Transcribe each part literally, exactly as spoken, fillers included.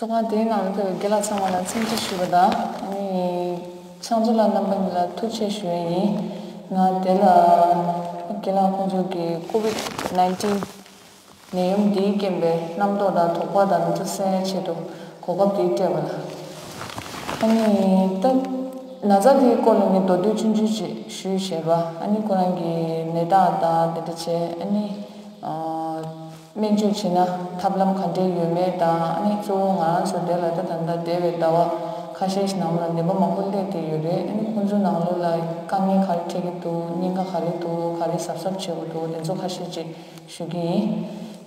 ཚོགས་ཁང་དེའི་ནང་ལ་ཕེབས་པའི་རྒན་ལགས་ཚང་མ་ལ་འཚམས་འདྲི་ཞུས་པ་དང་། ཨ་ནི་ཕྱག་མཛོད་ལགས་རྣམ་པ་གཉིས་ལ་ཐུགས་རྗེ་ཆེ་ཞུ་ཡས་ཡིན། ང་དེ་ལ་རྒན་ལགས་ཁོང་ཚོ་གི་ཀོ་ཝིད་ནའིན་ཊིན་ནད་ཡམས་འདིའི་རྐྱེན་པས་རྣམ་རྟོག་དང་དོགས་པ་དང་འདི་ཚོ་སེལ་ཡས་ཆེད་དུ་གོ་སྐབས་འདི་སྤྲད་པ་ལ། ཨ་ནི་ད་ན་ཚ་འདིའི་སྐོར་ལ་ངས་མདོར་བསྡུས་ཆུང་ཆུང་ཅིག་ཞུས་བྱས་པ། ཨ་ནི་ཁོ་རང་གི་ནད་རྟགས་དང་འདི་འདྲ་བྱས། ཨ་ནི་ཨ། སྨན་བཅོས་བྱེད་ན་ཐབས་ལམ་ག་འདྲས་ཡོད་མེད་དང་། ཨ་ནི་གཙོ་བོ་ང་རང་ཚོ་དེ་ལ་ད་ད་ལྟ་འདས་པའི་ཟླ་བ་ཁ་ཤས་ཤིག་ནང་ལ་ནད་པ་མང་པོ་སླེབས་བསྡད་ཡོད་རེད། ཨ་ནི་ཁོང་ཚོའི་ནང་ལོགས་ལ་དཀའ་ངལ་ག་རེ་འཕྲད་ཀྱི་འདུག་སྙིང་ཁ་ག་རེ་འདུག་ག་རེ་གཟབ་གཟབ་བྱེད་དགོས་འདུག་དེ་ཚོ་ཁ་ཤས་ཅིག་ཞུ་གི་ཡིན།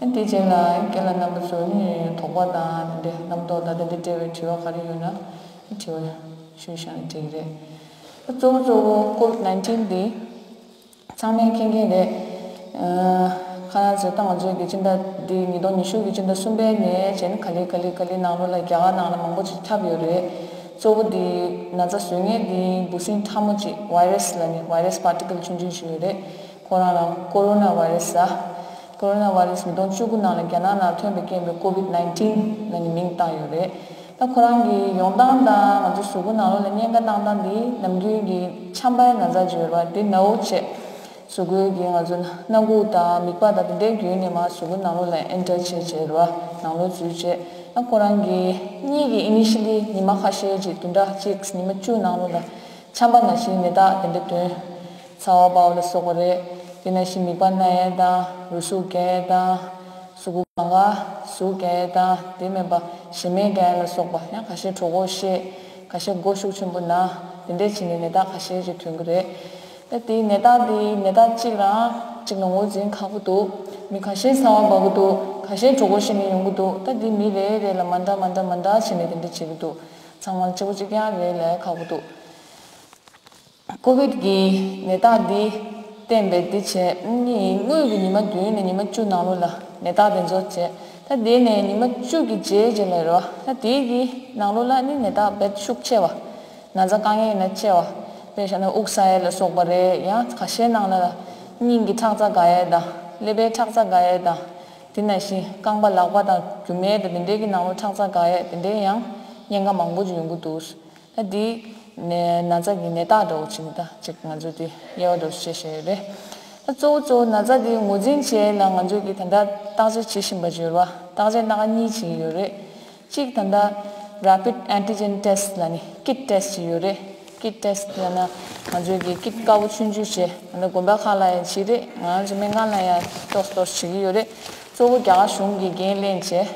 ཨ་དེ་རྗེས་ལ་རྒན་ལགས་རྣམ་པ་ཚོ་ནི་དོགས་པ་དང་དེ་འདྲའི་རྣམ་རྟོག་དང་དེ་འདྲ་འབྲེལ་བའི་དྲི་བ་ག་རེ་ཡོད་ན་དྲི་བ་ཞུས་བཞག་ན་འགྲིག་གི་རེད། ཨ་གཙོ་བོ་གཙོ་བོ་ཀོ་ཝིད་ནའིན་ཊིན་འདི། ཚང་མས་མཁྱེན་མཁན་རེད། ཨ། ཁ་ན་ཚོད་ད་ང་ཚོའི་གི་སྤྱི་ཟླ་འདི་ཉིས་སྟོང་ཉི་ཤུ་གི་སྤྱི་ཟླ་གསུམ་པའི་ནས་བྱས་ནས་ག་ལེ་ག་ལེ་ག་ལེ་ནང་ལོགས་ལ་རྒྱ་གར་ནང་ལ་མང་པོ་ཅིག་ཁྱབ་ཡོད་རེད། གཙོ་བོ་འདི་ན་ཚ་བཟོ་མཁན་འདི་འབུ་སྲིན་ཕྲ་མོ་ཅིག་བྷའི་རེ་སི་ལབ་ནས་བྷའི་རེ་སི་པར་ཊི་ཀལ་ཆུང་ཆུང་ཞིག་ཡོད་རེད། ཁོ་རང་ལ་ཀོ་རོ་ན་བྷའི་རེ་སི་ཟེར། ཀོ་རོ་ན་བྷའི་རེ་སི་ཉིས་སྟོང་བཅུ་དགུ་ནང་ལ་རྒྱ་ནག་ནང་ཐོན་པའི་རྐྱེན་པས་ཀོ་ཝིད་ནའིན་ཊིན་ལབ་ནས་མིང་བཏགས་ཡོད་རེད། ད་ཁོ་རང་གི་ཡོང་སྟངས་དང་ང་ཚོ་གཟུགས་པོ་ནང་ལོགས་ལ་གཉན་ཁ་བཏང་སྟངས་འདི་ནམ་རྒྱུན་གྱི་ཆམ་པའི་ན་ཚ་ཅིག་ཡོད་རེད་པ། འདི་ནའོ་བྱས། གཟུགས་པོའི་གི་ང་ཚོ་སྣ་ཁུག་དང་མིད་པ་དང་དེ་འདྲའི་བརྒྱུད་ནས་མར་གཟུགས་པོ་ནང་ལོགས་ལ་ཨེན་ཊར་བྱས་བྱས་རེད་པ། ནང་ལོགས་འཛུལ་བྱས། ད་ཁོ་རང་གི་གཉིད་ཀྱི་ཨི་ནི་ཤི་ལི་ཉི་མ་ཁ་ཤས་ཅིག་བདུན་ཕྲག་གཅིག་ཉི་མ་བཅུ་ནང་ལོགས་ལ་ཆམ་པ་ནང་བཞིན་ནད་རྟགས་དེ་འདྲ་ཐོན། ཚ་བ་འབར་བ་ལ་སོགས་པ་རེད། དེ་ནང་བཞིན་མིད་པ་ན་ཡས་དང་རུས་ཟུག་རྒྱག་ཡས་དང་། གཟུགས་པོ་གང་ག་ཟུག་རྒྱག་ཡས་དང་དེ་མིན་པ་ཞེ་མེར་རྒྱག་ཡས་ལ་སོགས་པ། ཡང་ཁ་ཤས་གྲོད་ཁོག་བཤལ། ཁ་ཤས་མགོ་ཤུགས་ཆེན་པོ་ན། དེ་འདྲས་བྱས་ནས་ནད་རྟགས་ཁ་ཤས་ཅིག་ཐོན་གྱི་རེད། ད་དེའི་ནད་རྟགས་དེ་ནད་རྟགས་གཅིག་རང་གཅིག་ལ་ངོས་འཛིན་ཁག་པོ་འདུག་མི་ཁ་ཤས་ཚ་བ་འབར་གྱི་འདུག་ཁ་ཤས་གྲོད་ཁོག་བཤལ་ནས་ཡོང་གི་འདུག་ད་དེ་མི་རེ་རེ་ལ་མ་འདྲ་མ་འདྲ་མ་འདྲ་བྱས་ནས་དེ་འདྲ་བྱེད་ཀྱི་འདུག་ཚང་མ་གཅིག་པ་གཅིག་རྐྱང་རེད་ལབ་ཁག་པོ་འདུག་ཀོ་ཝིད་ཀྱི་ནད་རྟགས་འདི་བསྟན་པའི་འདི་བྱས་ནི་དངོས་ཀྱི་ཉི་མ་བདུན་ནས་ཉི་མ་བཅུ་ནང་ལོགས་ལ་ནད་རྟགས་དེ་ཚོ་བྱས། ད་དེ་ནས་ཉི་མ་བཅུ་གི་རྗེས་རྗེས་ལ་རེད་བ། ད་དེའི་གི་ནང་ལོགས་ལ་ནི་ནད་རྟགས་རྦད་ཤུགས་ཆེ་བ། ན་ཚ་དཀའ་ངལ་ཡིན་ན་ཆེ་བ། དཔེ་བཞག་ན་དབུགས་ཟ་ཡས་ལ་སོགས་པ་རེད། ཡང་ཁ་ཤས་ནང་ལ་སྙིང་གི་ཁྲག་རྩ་འགག་ཡས་དང་ཀླད་པའི་ཁྲག་རྩ་འགག་ཡས་དང་། དེ་ནང་བཞིན་རྐང་པ་ལག་པ་དང་རྒྱུ་མའི་དང་དེ་འདྲའི་གི་ནང་ལོགས་ཁྲག་རྩ་འགག་ཡས་དེ་འདྲའི་ཡང་གཉན་ཁ་མང་པོ་ཅིག་ཡོང་གི་འདུག་ད་འདི་ནས་ན་ཚ་གི་ནད་རྟགས་འདྲ་བོ་ཅིག་ད་ཅིག་ང་ཚོ་འདི་དབྱེ་བ་འདྲ་བོ་ཕྱེ་བཞག་ཡོད་རེད། ད་གཙོ་བོ་གཙོ་བོ་ན་ཚ་འདི་ངོས་འཛིན་བྱེད་ཡས་ལ་ང་ཚོ་གི་ད་ལྟ་བརྟག་དཔྱད་བྱེད་བཞིན་པ་ཅིག་ཡོད་རེད་བ། བརྟག་དཔྱད་སྣ་ཁ་གཉིས་ཅིག་ཡོད་རེད། གཅིག་ད་ལྟ་Rapid Antigen Test ལབ་ནས་ཀིཊ་ཊེ་སི་ཅིག་ཡོད་རེད། ཀིཊ་ཊེ་སི་ལབ་ན་ང་ཚོའི་གི་ཀིཊ་དཀར་པོ་ཆུང་ཆུང་བྱས། ད་ལྟ་དགོན་པ་ཁག་ལ་ཡང་བྱེད་རེད། ང་ཚོ་སྨན་ཁང་ལ་ཡང་ཏོག་ཙམ་ཏོག་ཙམ་བྱེད་ཀྱི་ཡོད་རེད། གཙོ་བོ་རྒྱ་གར་གཞུང་གིས་འགན་ལེན་བྱས།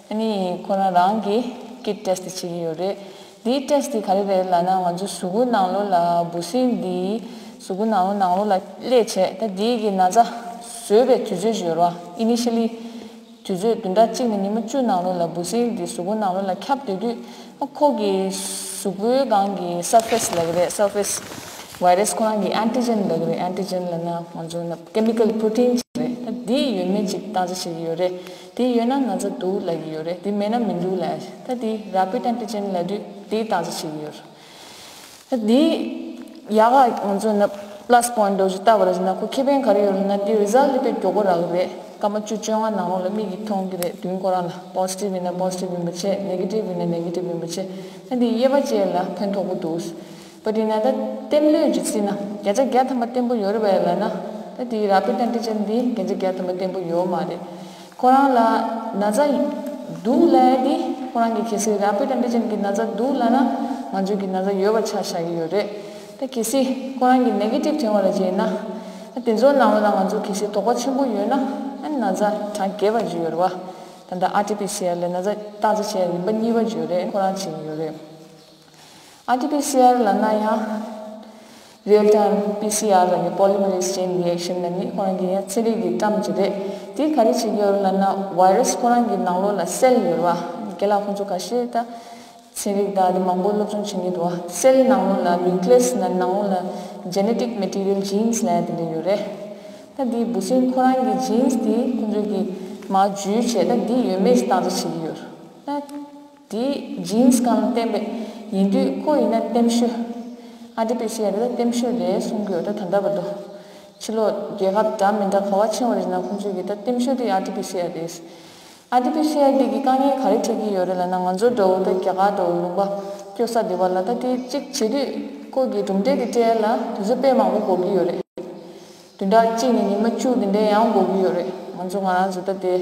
ཨ་ནི་ཁོ་རང་རང་གིས་ཀིཊ་ཊེ་སི་དེ་བྱེད་ཀྱི་ཡོད་རེད། འདིའི་ཊེ་སི་དེ་ག་རེ་རེད་ལབ་ན་ང་ཚོ་གཟུགས་པོའི་ནང་ལོགས་ལ་འབུ་སྲིན་འདི་གཟུགས་པོའི་ནང་ལོགས་ནང་ལོགས་ལ་སླེབས་བྱས། ད་འདིའི་གི་ན་ཚ་བཟོས་པའི་དུས་ཚོད་ཅིག་ཡོད་རེད་བ། ཨི་ནི་ཤི་ལི་དུས་ཚོད་བདུན་ཕྲག་གཅིག་ནས་ཉི་མ་བཅུ་ནང་ལོགས་ལ་འབུ་སྲིན་འདི་གཟུགས་པོའི་ནང་ལོགས་ལ་ཁྱབ་སྡོད་དུས། ཨ་ཁོ་གི་གཟུགས་པོའི་སྒང་གི་སར་ཕེ་སི་ལབ་ཀྱི་རེད། སར་ཕེ་སི་བྷའི་རེ་སི་ཁོ་རང་གི་ཨན་ཏི་ཇེན་ལབ་ཀྱི་རེད། ཨན་ཏི་ཇེན་ལབ་ན་ང་ཚོ་ན་ཀེ་མི་ཀལ་པྲོ་ཊིན་ཅིག་རེད། ད་འདི་ཡོད་མེད་ཅིག་བརྟག་དཔྱད་བྱེད་ཀྱི་ཡོད་རེད། དེ་ཡོད་ན་ན་ཚ་འདུག་ལབ་ཀྱི་ཡོད་རེད། དེ་མེད་ན་མི་འདུག་ལབ་ཡ། ད་དེ་རེ་པིཌ་ཨན་ཏི་ཇེན་ལབ་དུས་དེ་བརྟག་དཔྱད་བྱེད་ཀྱི་ཡོད་རེད། ད་དེ་ཡག་ག་ང་ཚོ་ན་པ་ལ་སི་པོ་ཡིན་ཊི་འདྲ་བོ་ཅིག་བལྟ་བ་ར་ཟེར་ན་ཁོ་ཁེ་ཕན་ག་རེ་ཡོད་རེད་ན། དེ་རི་ཛལ་ཊི་དེ་དཔེ་མགྱོགས་པོ་རག་གི་རེད། སྐར་མ་བཅུ་བཅོ་ལྔ་ནང་ལོགས་ལ་མིག་གིས་མཐོང་གི་རེད། དུས་ཁོ་རང་ལ་པོ་ཛི་ཊིབ་ཡིན་ན་པོ་ཛི་ཊིབ་ཡིན་པ་བྱས། ནེ་གེ་ཊིབ་ཡིན་ན་ནེ་གེ་ཊིབ་ཡིན་པ་བྱས། ད་དེ་དབྱེ་བ་ཕྱེ་ཡ་ལ་ཕན་ཐོགས་པོ་འདུག་བ་དེ་ན་ད་བརྟན་པོ་ཅིག་བརྩིས་ན་བརྒྱ་ཆ་བརྒྱ་ཐམ་པ་བརྟན་པོ་ཡོད་རེད་པས་ལབ་ན། ད་དེ་རེ་པིཌ་ཨན་ཏི་ཇེན་དེ་བརྒྱ་ཆ་བརྒྱ་ཐམ་པ་བརྟན་པོ་ཡོད་མ་རེད། ཁོ་རང་ལ་ན་ཚ་འདུག་ལབ་ཡ་དེ་ཁོ་རང་གི་གལ་སྲིད་རེ་པིཌ་ཨན་ཏི་ཇེན་གི་ན་ཚ་འདུག་ལབ་ན་ང་ཚོ་གི་ན་ཚ་ཡོད་པ་ཆ་བཞག་གི་ཡོད་རེད། ད་གལ་སྲིད་ཁོ་རང་གི་ནེ་གེ་ཊིབ་ཐོན་པ་ར་བྱས་ན། ད་དེ་ཚོ་ནང་ལོགས་ལ་ང་ཚོ་གལ་སྲིད་དོགས་པ་ཆེན་པོ་ཡོད་ན་ཨ་ནི་ན་ཚ་གྲངས་བརྒྱད་པ་ཅིག་ཡོད་རེད་བ། ད་ལྟ་ཨར་ཊི་པི་སི་ཨར་ལབ་ན་ཚ་བརྟག་དཔྱད་བྱེད་ཡ་རིམ་པ་གཉིས་པ་ཅིག་ཡོད་རེད། ཁོ་རང་བྱེད་ཀྱི་ཡོད་རེད། ཨར་ཊི་པི་སི་ཨར་ལབ་ན་ཡང་རི་ཡལ་ཊའིམ་པི་སི་ཨར་ལབ་ནི་པོ་ལི་མ་རེ་སི་ཅེན་རི་ཨེག་ཤན་ལབ་ནི་ཁོ་རང་གི་ཡང་ཚན་རིག་གི་ཊརམ་ཅིག་རེད། དེ་ག་རེ་བྱེད་ཀྱི་ཡོད་རེད་ལབ་ན་བྷའི་རེ་སི་ཁོ་རང་གི་ནང་ལོགས་ལ་སེལ་ཡོད་རེད་བ། རྒན་ལགས་ཁོང་ཚོ་ཁ་ཤས་ད་ཚན་རིག་དང་དེ་མང་པོ་སློབ་སྦྱོང་བྱེད་ཀྱི་འདུག་བ། སེལ་ནང་ལོགས་ལ་ནིའུ་ཀི་ལི་ཡས་ནང་ལོགས་ལ་ཇེ་ནེ་ཊིག་མེ་ཊི་རི་ཡལ་ཇིན་སི་ལབ་ཡ་དེ་འདྲ་ཡོད་རེད། ད་དེ་འབུ་སྲིན་ཁོ་རང་གི་ཇིན་སི་དེ་ཁོང་ཚོ་གིས་མར་འཇུས་བྱས་ད་དེ་ཡོད་མེད་ཞིག་བརྟག་དཔྱད་བྱེད་ཀྱི་ཡོད་རེད། ད་དེ་ཇིན་སི་སྒང་ལ་བརྟེན་པའི་ཡིན་དུས་ཁོ་ཡིན་ན་ལྟེམ་ཤོས། ཨར་ཊི་པི་སི་ཨར་དེ་ད་ལྟེམ་ཤོས་རེད་གསུང་གི་ཡོད། ད་ད་ལྟ་བར་དུ་ཕྱི་ལོགས་རྒྱལ་ཁབ་འདྲ་མི་འདྲ་ག་པར་ཕྱིན་པ་རེད་ན་ཁོང་ཚོས་ཀྱིས་ད་ལྟེམ་ཤོས་དེ་ཨར་ཊི་པི་སི་ཨར་རེད། ཨར་ཊི་པི་སི་ཨར་འདི་གི་དཀའ་ངལ་ག་རེ་འཕྲད་ཀྱི་ཡོད་རེད་ལབ་ན། ང་ཚོ་འདྲ་བོ་ད་རྒྱ་གར་འདྲ་བོ་ལུང་པ་སྐྱོ་ས་འདི་བ་ལ་ད་དེ་གཅིག་བྱེད་དུས་ཁོ་གི་གྲུབ་འབྲས་དེ་སྤྲད་ཡ་ལ་དུས་ཚོད་དཔེ་མང་པོ་འགོར་གྱི་ཡོད་རེད། བདུན་ཕྲག་གཅིག་ནས་ཉི་མ་བཅུ་དེ་འདྲའི་ཡང་འགོར་གྱི་ཡོད་རེད། ང་ཚོ་ང་རང་ཚོ་ད་དེ་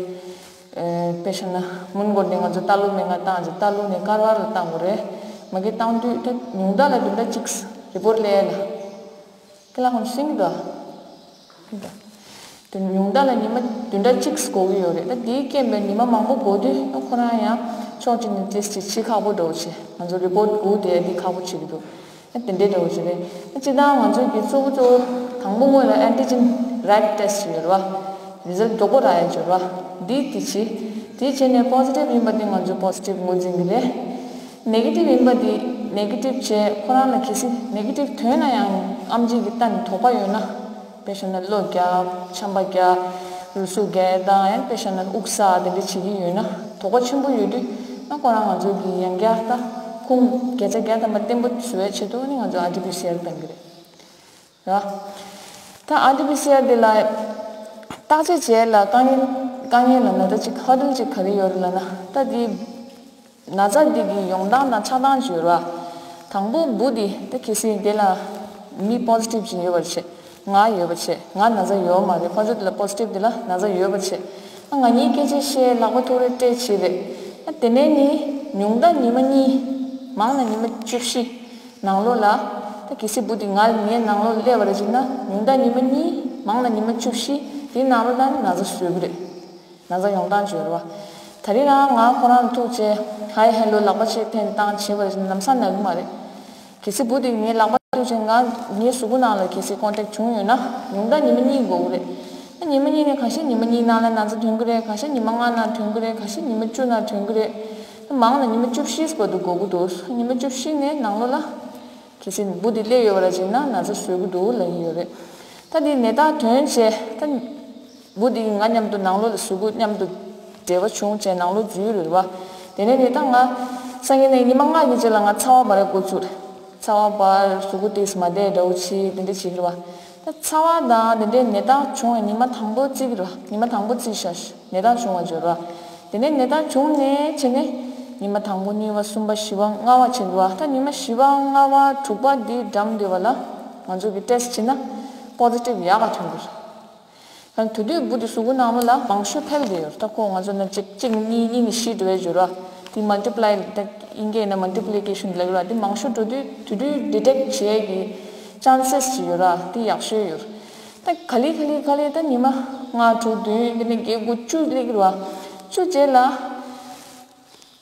ཨེ་དཔེ་བཞག་ན་མོན་གྷོ་ནས་ང་ཚོ་རྟ་ལོ་མན་ངག་བཏང་ཚེ་རྟ་ལོ་ནས་ཀར་བར་ལ་བཏང་དགོས་རེད། མ་གི་བཏང་དུས་ད་ཉུང་མཐའ་ལ་བདུན་ཕྲག་གཅིག་རི་པོར་ཊི་སླེབས་ཡ་ལ། ཀི་ལ་ཧོན་སིང་ག་དེ་ཉུང་མཐའ་ལ་ཉི་མ་བདུན་ཕྲག་གཅིག་འགོར་གྱི་ཡོད་རེད། ད་དེའི་རྐྱེན་པས་ཉི་མ་མང་པོ་འགོར་དུས་ཁོ་རང་ཡང་ཕྱོགས་གཅིག་ནས་ཏེ་སི་ཊི་ཅིག་བྱེད་ཁག་པོ་འདྲ་བོ་བྱེད། ང་ཚོ་རི་པོར་ཊི་སྒུག་བསྡད་ཡ་འདི་ཁག་པོ་བྱེད་ཀྱི་འདུག་ཨ་དེ་འདྲའི་འདྲ་བོ་ཞིག་རེད། ཨ་སྤྱིར་བཏང་ང་ཚོའི་གི་གཙོ་བོ་གཙོ་བོ་དང་པོ་དངོས་ལ་ཨན་ཊི་ཇེན་རེ་པིཌ་ཊེ་སི་ཊི་ཡོད་རེད་བ། རི་ཛལ་ཊི་མགྱོགས་པོ་རག་ཡ་ཡོད་རེད་བ། འདི་དེ་བྱེད། དེ་བྱས་ནས་པོ་སི་ཊིབ་ཡིན་པ་དེ་ང་ཚོས་པོ་སི་ཊིབ་ངོས་འཛིན་གྱི་རེད། ནེ་གེ་ཊིབ་ཡིན་པ་དེ། ནེ་གེ་ཊིབ་བྱས་ཁོ་རང་ལ་གལ་སྲིད་ནེ་གེ་ཊིབ་ཐོན་ན་ཡང་ཨེམ་ཆི་གི་རྟ་ནི་དོགས་པ་ཡོད་ན། དཔེ་བཞག་ན་གློ་རྒྱག་ཆམ་པ་རྒྱག་རུས་ཟུག་རྒྱག་དང་ཡང་དཔེ་བཞག་ན་དབུགས་བསགས་དེ་འདྲ་བྱེད་ཀྱི་ཡོད་ན། དོགས་པ་ཆེན་པོ་ཡོད་དུས་ན་ཁོ་རང་ང་ཚོ་གི་ཡང་བསྐྱར་ད་ཁུངས་བརྒྱ་ཆ་བརྒྱ་ཐམ་པ་བརྟན་པོ་བཟོ་བའི་ཆེད་དུ་ནི་ང་ཚོ་ཨར་ཊི་པི་སི་ཨར་བཏང་གི་རེད། ར། ད་ཨར་ཊི་པི་སི་ཨར་འདི་ལ་བརྟག་དཔྱད་བྱེད་ལ་དཀའ་ངལ་དཀའ་ངལ་ལབ་ན་ད་ཅིག་ཧར་ཌལ་ཅིག་ག་རེ་ཡོད་རེད་ལབ་ན། ད་འདི་ན་ཚ་འདི་གི་ཡོང་སྟངས་དང་ཆགས་སྟངས་ཅིག་ཡོད་ར། དང་པོ་འབུ་འདི་ད་གལ་སྲིད་འདི་ལ་མི་པོ་སི་ཊིབ་ཅིག་ཡོད་པར་བྱེད། ང་ཡོད་པ་བྱེད། ང་ན་ཚ་ཡོད་མ་རེད། ཕ་ཚོ་འདི་ལ་པོ་སི་ཊིབ་འདི་ལ་ན་ཚ་ཡོད་པ་བྱེད། ང་གཉིས་སྐད་ཆ་བཤད། ལག་པ་ཐུག་རེ་སྤྲད་བྱེད་རེད། ད་དེ་ནས་ནི་ཉུང་མཐའ་ཉི་མ་གཉིས། མང་ན་ཉི་མ་བཅུ་བཞི། ནང་ལོགས་ལ། ད་གལ་སྲིད་འབུ་འདི་ང་ངའི་ནང་ལོགས་སླེབས་པ་རེད་ཅེ་ན་ཉུང་མཐའ་ཉི་མ་གཉིས། མང་ན་ཉི་མ་བཅུ་བཞི། དེའི་ནང་ལོགས་ལ་ནི་ན་ཚ་བཟོ་གི་རེད། ན་ཚ་ཡོང་སྟངས་བརྗོད་རོགས། ད་རིང་རང་ང་ཁོ་རང་ལ་ཐུག་བྱས་ཧའི་ཧེ་ལོ་ལག་པ་ཆེ་འཐེན་བཏང་བྱས་པ་རེད་ཅེ་ན་ལམ་སང་ན་གི་མ་རེད། གལ་སྲིད་འབུ་འདི་ངའི་ལག་པ་ཐུག་བྱས་ང་ངའི་གཟུགས་པོ་ནང་ལ་གལ་སྲིད་ཀོན་ཊེག་བྱུང་ཡོད་ན་ཉུང་མཐའ་ཉི་མ་གཉིས་འགོར་གི་རེད། ད་ཉི་མ་གཉིས་ནས་ཁ་ཤས་ཉི་མ་གཉིས་ནང་ལ་ན་ཚ་ཐོན་གི་རེད། ཁ་ཤས་ཉི་མ་ལྔ་ནང་ཐོན་གི་རེད། ཁ་ཤས་ཉི་མ་བཅུ་ནང་ཐོན་གི་རེད། ད་མང་ན་ཉི་མ་བཅུ་བཞི་བར་དུ་འགོར་གི་འདུག་ཉི་མ་བཅུ་བཞི་ནས་ནང་ལོགས་ལ། གལ་སྲིད་འབུ་འདི་སླེབས་ཡོད་པ་ར་ཅིག་ན་ན་ཚ་བཟོ་གི་འདུག་ལབ་ཀྱི་ཡོད་རེད། ད་འདི་ནད་རྟགས་ཐོན་བྱས་ད། འབུ་འདི་ང་མཉམ་དུ་ནང་ལོགས་ལ་གཟུགས་པོ་མཉམ་དུ་འབྲེལ་བ་བྱུང་བྱས་ནང་ལོགས་འཛུལ་རེད་བ། དེ་ནས་ནད་རྟགས་ང་སང་ཉིན་ནས་ཉི་མ་ལྔ་གི་རྗེས་ལ་ང་ཚ་བ་འབར་ཡ་འགོ་ཚུགས་རེད། ཚ་བ་འབར། གཟུགས་པོ་ཏོག་ཙམ་མ་བདེ་འདྲ་བོ་བྱེད། དེ་འདྲ་བྱེད་ཀྱི་རེད་བ། ད་ཚ་བ་དང་དེ་འདྲའི་ནད་རྟགས་བྱུང་བའི་ཉི་མ་དང་པོ་བརྩི་གི་རེད་བ། ཉི་མ་དང་པོ་བརྩི་ཤག་ནད་རྟགས་བྱུང་བ་བརྗོད་ར། དེ་ནས་ནད་རྟགས་བྱུང་ནས་བྱས་ནས་ཉི་མ་དང་པོ་གཉིས་པ་གསུམ་པ་བཞི་པ་ལྔ་པ་བྱེད་འདུག་བ། ད་ཉི་མ་བཞི་པ་ལྔ་པ་དྲུག་པ་འདི་འགྲམ་འདི་བ་ལ་ང་ཚོ་གི་ཊེ་སི་ཊི་བྱེད་ན་པོ་སི་ཊིབ་ཡག་ག་ཐོན་གི་རེད། ད་དེ་དུས་འབུ་དེ་གཟུགས་པོ་ནང་ལོགས་ལ་མང་ཤོས་འཕེལ་བསྡད་ཡོད་རེད། ད་ཁོ་ང་ཚོ་ན་གཅིག་གཅིག་གཉིས་གཉིས་ནས་བཞི་འགྲོ་བའི་འགྱུར་བ་དེ་མལ་ཊི་པི་ལའི་ད་ཨིན་སྐད་ན་མལ་ཊི་པི་ལི་ཀེ་ཤན་ལབ་ཀྱི་རེད། དེ་མང་ཤོས་འགྲོ་དུས་དེ་དུས་ཌི་ཊེག་བྱེད་ཡས་ཀྱི་ཅན་སེ་སི་ཅིག་ཡོད་ར། དེ་ཡག་ཤོས་ཡོད་རེད། ད་ག་ལེ་ག་ལེ་ག་ལེ་ད་ཉི་མ་ལྔ་དྲུག་བདུན་དེ་ནས་བརྒྱད་དགུ་བཅུ་སླེབས་ཀྱི་རེད་བ། བཅུ་རྗེས་ལ་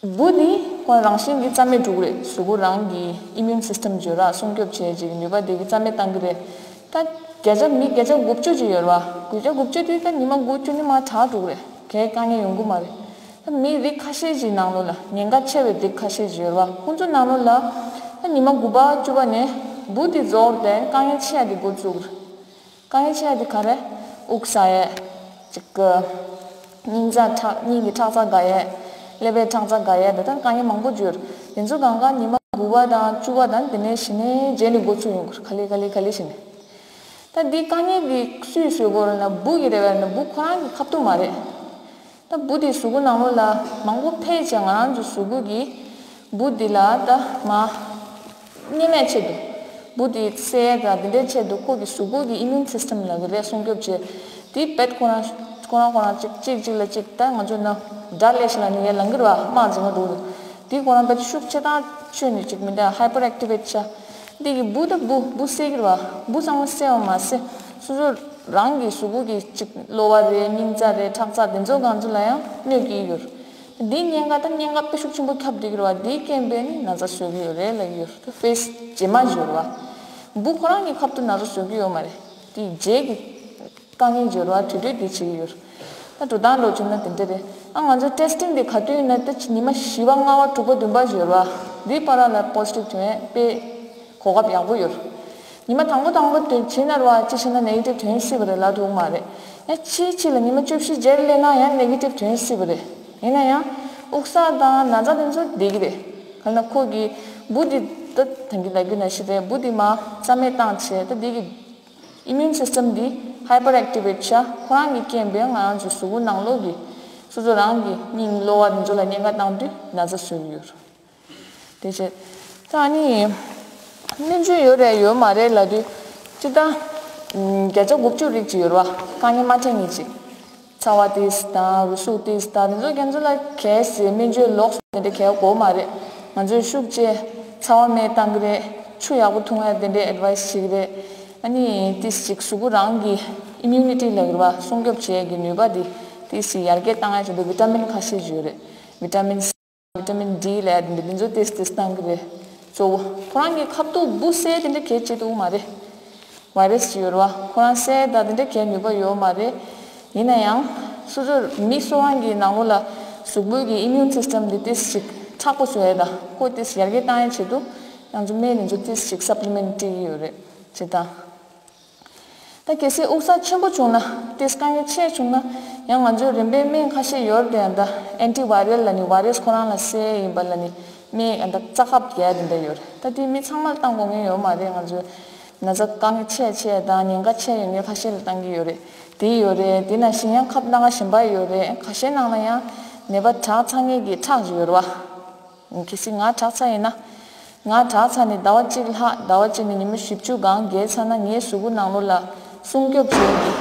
འབུ་འདི་ཁོ་རང་བཞིན་གྱིས་རྩ་མེད་འགྲོ་གི་རེད། གཟུགས་པོ་རང་གི་ཨི་མིའུན་སིས་ཊམ་བརྗོད་ར་སྲུང་སྐྱོབ་བྱེད་ཡས་ཀྱི་ནུས་པ་དེ་གིས་རྩ་མེད་བཏང་གི་རེད། ད་བརྒྱ་ཆ་མི་བརྒྱ་ཆ་དགུ་བཅུ་ཅིག་ཡོད་རེད་བ། བརྒྱ་ཆ་དགུ་བཅུ་དེ་ད་ཉི་མ་དགུ་བཅུ་ནི་མར་དྲག་འགྲོ་གི་རེད། གའི་དཀའ་ངལ་ཡོང་གི་མ་རེད། ད་མི་རིགས་ཁ་ཤས་ཅིག་ནང་ལོགས་ལ་ཉེན་ཁ་ཆེ་བའི་རིགས་ཁ་ཤས་ཅིག་ཡོད་རེད་བ། ཁོང་ཚོ་ནང་ལོགས་ལ་ད་ཉི་མ་དགུ་པ་བཅུ་པ་ནས་འབུ་དེ་རྫོགས་ཏེ་དཀའ་ངལ་ཆེ་ཡ་དེ་འགོ་བཙུགས་གི་རེད། དཀའ་ངལ་ཆེ་ཡ་དེ་ག་རེ། དབུགས་བསགས་ཡས། ཅིག་གི་སྙིང་རྩ་ཁྲག་སྙིང་གི་ཁྲག་རྩ་འགག་ཡས། ཀླད་པའི་ཁྲག་རྩ་འགག་ཡས་དེ་དག་དཀའ་ངལ་མང་པོ་ཡོད་རེད། དེ་ཚོ་གང་ག་ཉི་མ་དགུ་པ་དང་བཅུ་པ་དང་དེ་ནས་གཞི་ནས་རྗེས་ནས་འགོ་ཚུགས་ཡོང་གི་རེད། ག་ལེ་ག་ལེ་ག་ལེ་བྱས་ནས། ད་འདི་དཀའ་ངལ་འདི་སུས་བཟོས་དགོས་རེད་ན་འབུ་གིས་རེད་པས་ན། འབུ་ཁོ་རང་གི་ཁ་ཐུག་མ་རེད། ད་འབུ་དེ་གཟུགས་པོ་ནང་ལོགས་ལ་མང་པོ་འཕེལ་བྱས་ང་རང་ཚོ་གཟུགས་པོ་གི་འབུ་འདི་ལ་ད་མ་ཉེས་མེད་ཆེད་དུ། འབུ་དེ་བསད་དང་དེ་འདྲའི་ཆེད་དུ་ཁོ་གི་གཟུགས་པོ་གི་ཨི་མིའུན་སིས་ཊམ་ལ་གི་རེད་སྲུང་སྐྱོབ་བྱེད། དེ་བེད་ཁོ་རང་ཁོ་རང་ཁོ་རང་གཅིག་གཅིག་གཅིག་ལ་གཅིག་ད་ང་ཚོ་ན་དགྲ་ལས་ཤ་ལ་ནི་ཡ་ལང་གི་ར་བ་དམག་འཛིང་བ་འདུག་དེ་ཁོ་རང་བེད་ཤུགས་ཆེ་ཐག་ཆོད་ནས་གཅིག་མི་འདྲ་ཧའི་པར་ཨེག་ཊི་བེཊ་ཆགས། འདི་གི་འབུ་དང་འབུ་འབུ་བསད་ཀྱི་རེད་བ། འབུ་ཚང་མ་བསད་པ་མ་ཟད་སོ་སོ་རང་གི་གཟུགས་པོ་གི་གཅིག་གློ་བ་རེད། སྙིང་རྩ་རེད། ཁྲག་རྩ་དེ་ཚོ་གང་ཚོ་ལ་ཡང་གནོད་ཀྱི་ཡོད་རེད། འདིའི་ཉེན་ཁ་དང་ཉེན་ཁ་དཔེ་ཤུགས་ཆེན་པོ་ཁྱབ་བསྡད་ཀྱི་རེད་བ། འདིའི་རྐྱེན་པས་ནི་ན་ཚ་བཟོ་གི་ཡོད་རེད་ལབ་ཀྱི་ཡོད་རེད། ཕེ་སི་རྗེས་མ་བརྗོད་རེད་བ། འབུ་ཁོ་རང་གི་ཁ་ཐུག་ན་ཚ་བཟོ་གི་ཡོད་མ་རེད། དེ་རྗེས་ཀྱི་དཀའ་ངལ་འབྱོར་བ་དུས་དུས་འདི་བྱེད་ཀྱི་ཡོད། ད་འགྲོ་སྟངས་ལོ་བྱུང་ན་དེ་འདྲ་རེད། ཨ་ང་ཚོ་ཊེ་སི་ཊིང་འདི་ག་དུས་ཡིན་ན་ད་ཉི་མ་བཞི་པ་ལྔ་པ་དྲུག་པ་བདུན་པ་འབྱོར་བ་འདི་བར་ལ་པོ་སི་ཊིབ་བྱུང་བས་དཔེ་གོ་སྐབས་ཡག་པོ་ཡོད། ཉི་མ་དང་པོ་དང་པོ་དུས་ཕྱིན་ན་ར་བ་ཅི་ཕྱིན་ན་ནེ་གེ་ཊིབ་ཐོན་སྲིད་པ་རེད་ལབ་ཐུབ་མ་རེད། ཡང་ཕྱིའི་ཕྱི་ལ་ཉི་མ་བཅུ་བཞི་རྗེས་སླེབས་ན་ཡང་ནེ་གེ་ཊིབ་ཐོན་སྲིད་པ་རེད། ཡིན་ན་ཡང་དབུགས་བསགས་དང་ན་ཚ་དེ་ཚོ་བསྡད་ཀྱི་རེད། ག་ལ་ཁོ་གི་འབུ་འདི་ད་ཐང་གི་ལ་རྒྱུ་ན་ཤི་རེད། འབུ་འདི་མ་རྩ་མེད་བཏང་བྱས་ད་འདི་གི་ཨི་མིའུན་སིས་ཊམ་འདི་ཧའི་པར་ཨེག་ཊི་བེཊ་བྱ། ཁོ་རང་གི་རྐྱེན་པས་ང་རང་ཚོའི་གཟུགས་པོ་ནང་ལོགས་ཀྱི་ སོ་སོ་རང་གི་སྙིང་གློ་བ་དེ་ཚོ་ལ་གནོད་འགག་བཏང་དུས་ན་ཚ་བཟོ་གི་ཡོད་རེད། དེ་བྱས། ད་ནི་སྨན་བཅོས་ཡོད་རེད་ཡོད་མ་རེད་ལབ་དུས་སྤྱིར་བཏང་བརྒྱ་ཆ་དགུ་བཅུ་རིགས་ཅིག་ཡོད་རེད་བ། དཀའ་ངལ་མ་འཕྲད་མཁན་ཅིག་ཚ་བ་ཏོག་ཙམ་དང་རུས་ཟུངས་ཏོག་ཙམ་དང་དེ་ཚོ་ཁྱེད་ཚོ་ལ་གལ་སྲིད་སྨན་བཅོས་ལོགས་སུ་དེ་འདྲ་གལ་དགོས་མ་རེད། ང་ཚོས་ཤུགས་ཆེ་ཚ་བ་སྨན་བཏང་གི་རེད། ཆུ་ཡག་པོ་འཐུང་ཡ་དེ་འདྲའི་ཨེ་ཌི་ཝའི་སི་བྱེད་ཀྱི་རེད། ཨ་ནི་ཏོག་ཙམ་ཅིག་གཟུགས་པོ་རང་གི་ཨི་མིའུ་ནི་ཊི་ལབ་ཀྱི་རེད་བ། སྲུང་སྐྱོབ་བྱེད་ཡ་གི་ནུས་པ་དེ་ཏོག་ཙམ་ཅིག་ཡར་རྒྱས་བཏང་ཡ་ཆེད་དུ་བི་ཊ་མིན་ཁ་ཤས་ཅིག་ཡོད་རེད། བི་ཊ་མིན་སི། བི་ཊ་མིན་ཌི་ལབ་ཡ་དེ་འདྲ་དེ་ཚོ་ཏོག་ཙམ་ཏོག་ཙམ་བཏང་གི་རེད། གཙོ་བོ་ཁོ་རང་གི་ཁ་དོག་འབུ་སེལ་དེ་འདྲ་གལ་ཆེ་འདུག་མ་རེད། བྷའི་རས་ཅིག་ཡོད་རེད་བ། ཁོ་རང་སེལ་དང་དེ་འདྲ་གལ་ནུས་པ་ཡོད་མ་རེད། ཡིན་ན་ཡང་སོ་སོ་མི་སུ་རང་གི་ནང་ལོགས་ལ་གཟུགས་པོའི་གི་ཨི་མིའུན་སིས་ཊམ་འདི་ཏོག་ཙམ་ཅིག་མཁྲེགས་པོ་བཟོ་ཡ་དང་ཁོ་ཏོག་ཙམ་ཡར་རྒྱས་བཏང་ཡ་ཆེད་དུ་ང་ཚོ་སྨན་འདི་ཚོ་ཏོག་ཙམ་ཅིག་སབ་ལི་མེན་ཊི་སྤྲད་ཀྱི་ཡོད་རེད། བྱེད་སྟངས། ད་གལ་སྲིད་དབུགས་བསགས་ཆེན་པོ་བྱུང་ན་ཏོག་ཙམ་དཀའ་ངལ་ཆེ་བྱུང་ན་ཡང་ང་ཚོའི་རིམ་པས་སྨན་ཁ་ཤས་ཡོད་རེད། ད་ཨན་ཊི་བྷའི་རལ་ལབ་ནི་བྷའི་རས་ཁོ་རང་ལ་སེལ་ཡིན་པ་ལབ་ནི་སྨན་ད་རྩ་ཁབ་རྒྱག་དེ་འདྲ་ཡོད་རེད། ད་དེ་མི་ཚང་མ་ལ་བཏང་དགོས་ངེས་ཡོད་མ་རེད། ང་ཚོའི་ན་ཚ་དཀའ་ངལ་ཆེ་ཆེ་དང་ཉེན་ཁ་ཆེ་ཡོད་མཁན་ཁ་ཤས་ལ་བཏང་གི་ཡོད་རེད། དེ་ཡོད་རེད། དེ་ནང་བཞིན་ཡང་ཁབ་སྣ་ཁ་གཞན་པ་ཡོད་རེད། ཁ་ཤས་ནང་ལ་ཡང་ནད་པ་དྲག་ཚར་མཁན་གྱི་ཁྲག་ཅིག་ཡོད་རེད་བ། གལ་སྲིད་ང་དྲག་ཚར་ཡིན་ན། ང་དྲག་ཚར་ནས་ཟླ་བ་གཅིག་ལྷག་ཟླ་བ་གཅིག་ནས་ཉི་མ་བཞི་བཅུ་སྒང་བརྒལ་ཚར་ན་ངའི་གཟུགས་པོ་ནང་ལོགས་ལ་སྲུང་སྐྱོབ་བྱེད་ཀྱི་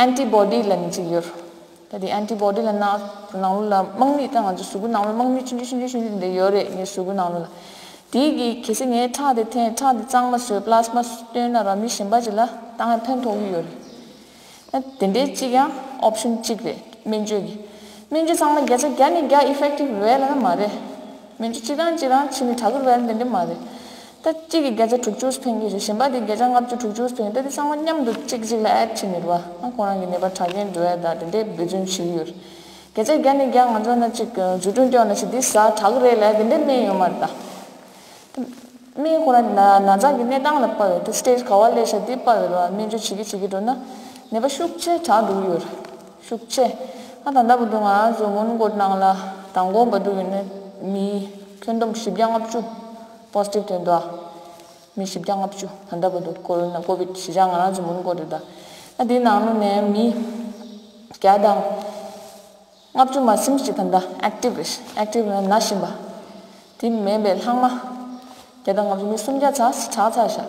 ཨན་ཊི་བྷོ་ཌི་ལབ་ནི་གཅིག་ཡོད། ད་དེ་ཨན་ཊི་བྷོ་ཌི་ལབ་ན་ནང་ལོགས་ལ་དམག་མི་ད་ང་ཚོ་གཟུགས་པོ་ནང་ལོགས་དམག་མི་ཆུང་ཆུང་ཆུང་ཆུང་ཆུང་ཆུང་དེ་འདྲ་ཡོད་རེད། ངའི་གཟུགས་པོ་ནང་ལོགས་ལ། དེ་གིས་གལ་སྲིད་ངའི་ཁྲག་དེ་འཐེན་ཁྲག་དེ་གཙང་མ་བཟོས་པི་ལ་སི་མ་བཏོན་ན་ར་མི་གཞན་པ་ཅིག་ལ་བཏང་ཡ་ཕན་ཐོགས་ཀྱི་ཡོད་རེད། ད་དེ་འདྲའི་གཅིག་ཡང་ཨོབ་ཤན་གཅིག་རེད། སྨན་བཅོས་ཀྱི། སྨན་བཅོས་ཚང་མ་བརྒྱ་ཆ་བརྒྱ་ནས་བརྒྱ་ཨི་ཕེག་ཊིབ་རེད་ལབ་ན་མ་རེད། སྨན་བཅོས་གཅིག་རང་གཅིག་རང་ཕྱིན་ནས་དྲག་གི་རེད་ལབ་ན་དེ་འདྲ་མ་རེད། ད་གཅིག་གིས་བརྒྱ་ཆ་དྲུག་ཅུ་ཕན་གྱི་རེད། གཞན་པ་དེ་བརྒྱ་ཆ་ལྔ་བཅུ་དྲུག་ཅུ་ཕན་གྱི། ད་དེ་ཚང་མ་མཉམ་དུ་གཅིག་གཅིག་ལ་ཨེཌ་བྱས་ནས་རེད་བ། ཨ་ཁོ་རང་གི་ནད་པ་དྲག་རྐྱེན་འགྲོ་ཡ་ད་དེ་འདྲའི་འབད་བརྩོན་བྱེད་ཀྱི་ཡོད་རེད། བརྒྱ་ཆ་བརྒྱ་ནས་བརྒྱ་ང་ཚོ་ན་གཅིག་འཛུགས་སྐྲུན་སྐྱོང་ན་ཞིག་འདི་ཟ་དྲག་གི་རེད་ལབ་དེ་འདྲའི་སྨན་ཡོད་མ་རེད་ད། སྨན་ཁོ་རང་ན་ན་ཚ་གི་གནས་སྟངས་ལ་དཔག་ཡོད་དེ། སི་ཊེ་ཇི་ག་བ་སླེབས་ཤག་འདི་དཔག་ཡོད་རེད་བ། སྨན་བཅོས་བྱེད་ཀྱི་བྱེད་ཀྱི་འགྲོ་ན་ནད་པ་ཤུགས་ཆེ་དྲག་འགྲོ་གི་ཡོད་རེད། ཤུགས་ཆེ། ཨ་ད་ལྟ་བར་དུ་ང་རང་ཚོ་མོན་གྷོ་ནང་ལ་མདང་དགོང་བར་དུ་ཡིན་ན་མི་ཁྱོན་བསྡོམས་བཞི་བརྒྱ་ལྔ་བཅུ་པོ་སི་ཊིབ་ཐོན་འདུག་ཨ། མི་བཞི་བརྒྱ་ལྔ་བཅུ་ད་ལྟ་བར་དུ་ཀོ་རོ་ན་ཀོ་བིད་གཞིས་ཆགས་ང་རང་ཚོ་མོན་གྷོ་རེད་ད། ཨ་འདིའི་ནང་ལོགས་ནས་མི་བརྒྱ་དང་ལྔ་བཅུ་མ་ཟིན་ཅིག་ད་ལྟ་ཨེག་ཊིབ་རེད། ཨེག་ཊིབ་ལ་ན་བཞིན་པ། དེ་མིན་པའི་ལྷག་མ་བརྒྱ་དང་ལྔ་བཅུ། མི་སུམ་བརྒྱ་ཚར་དྲག་ཚར་ཤག་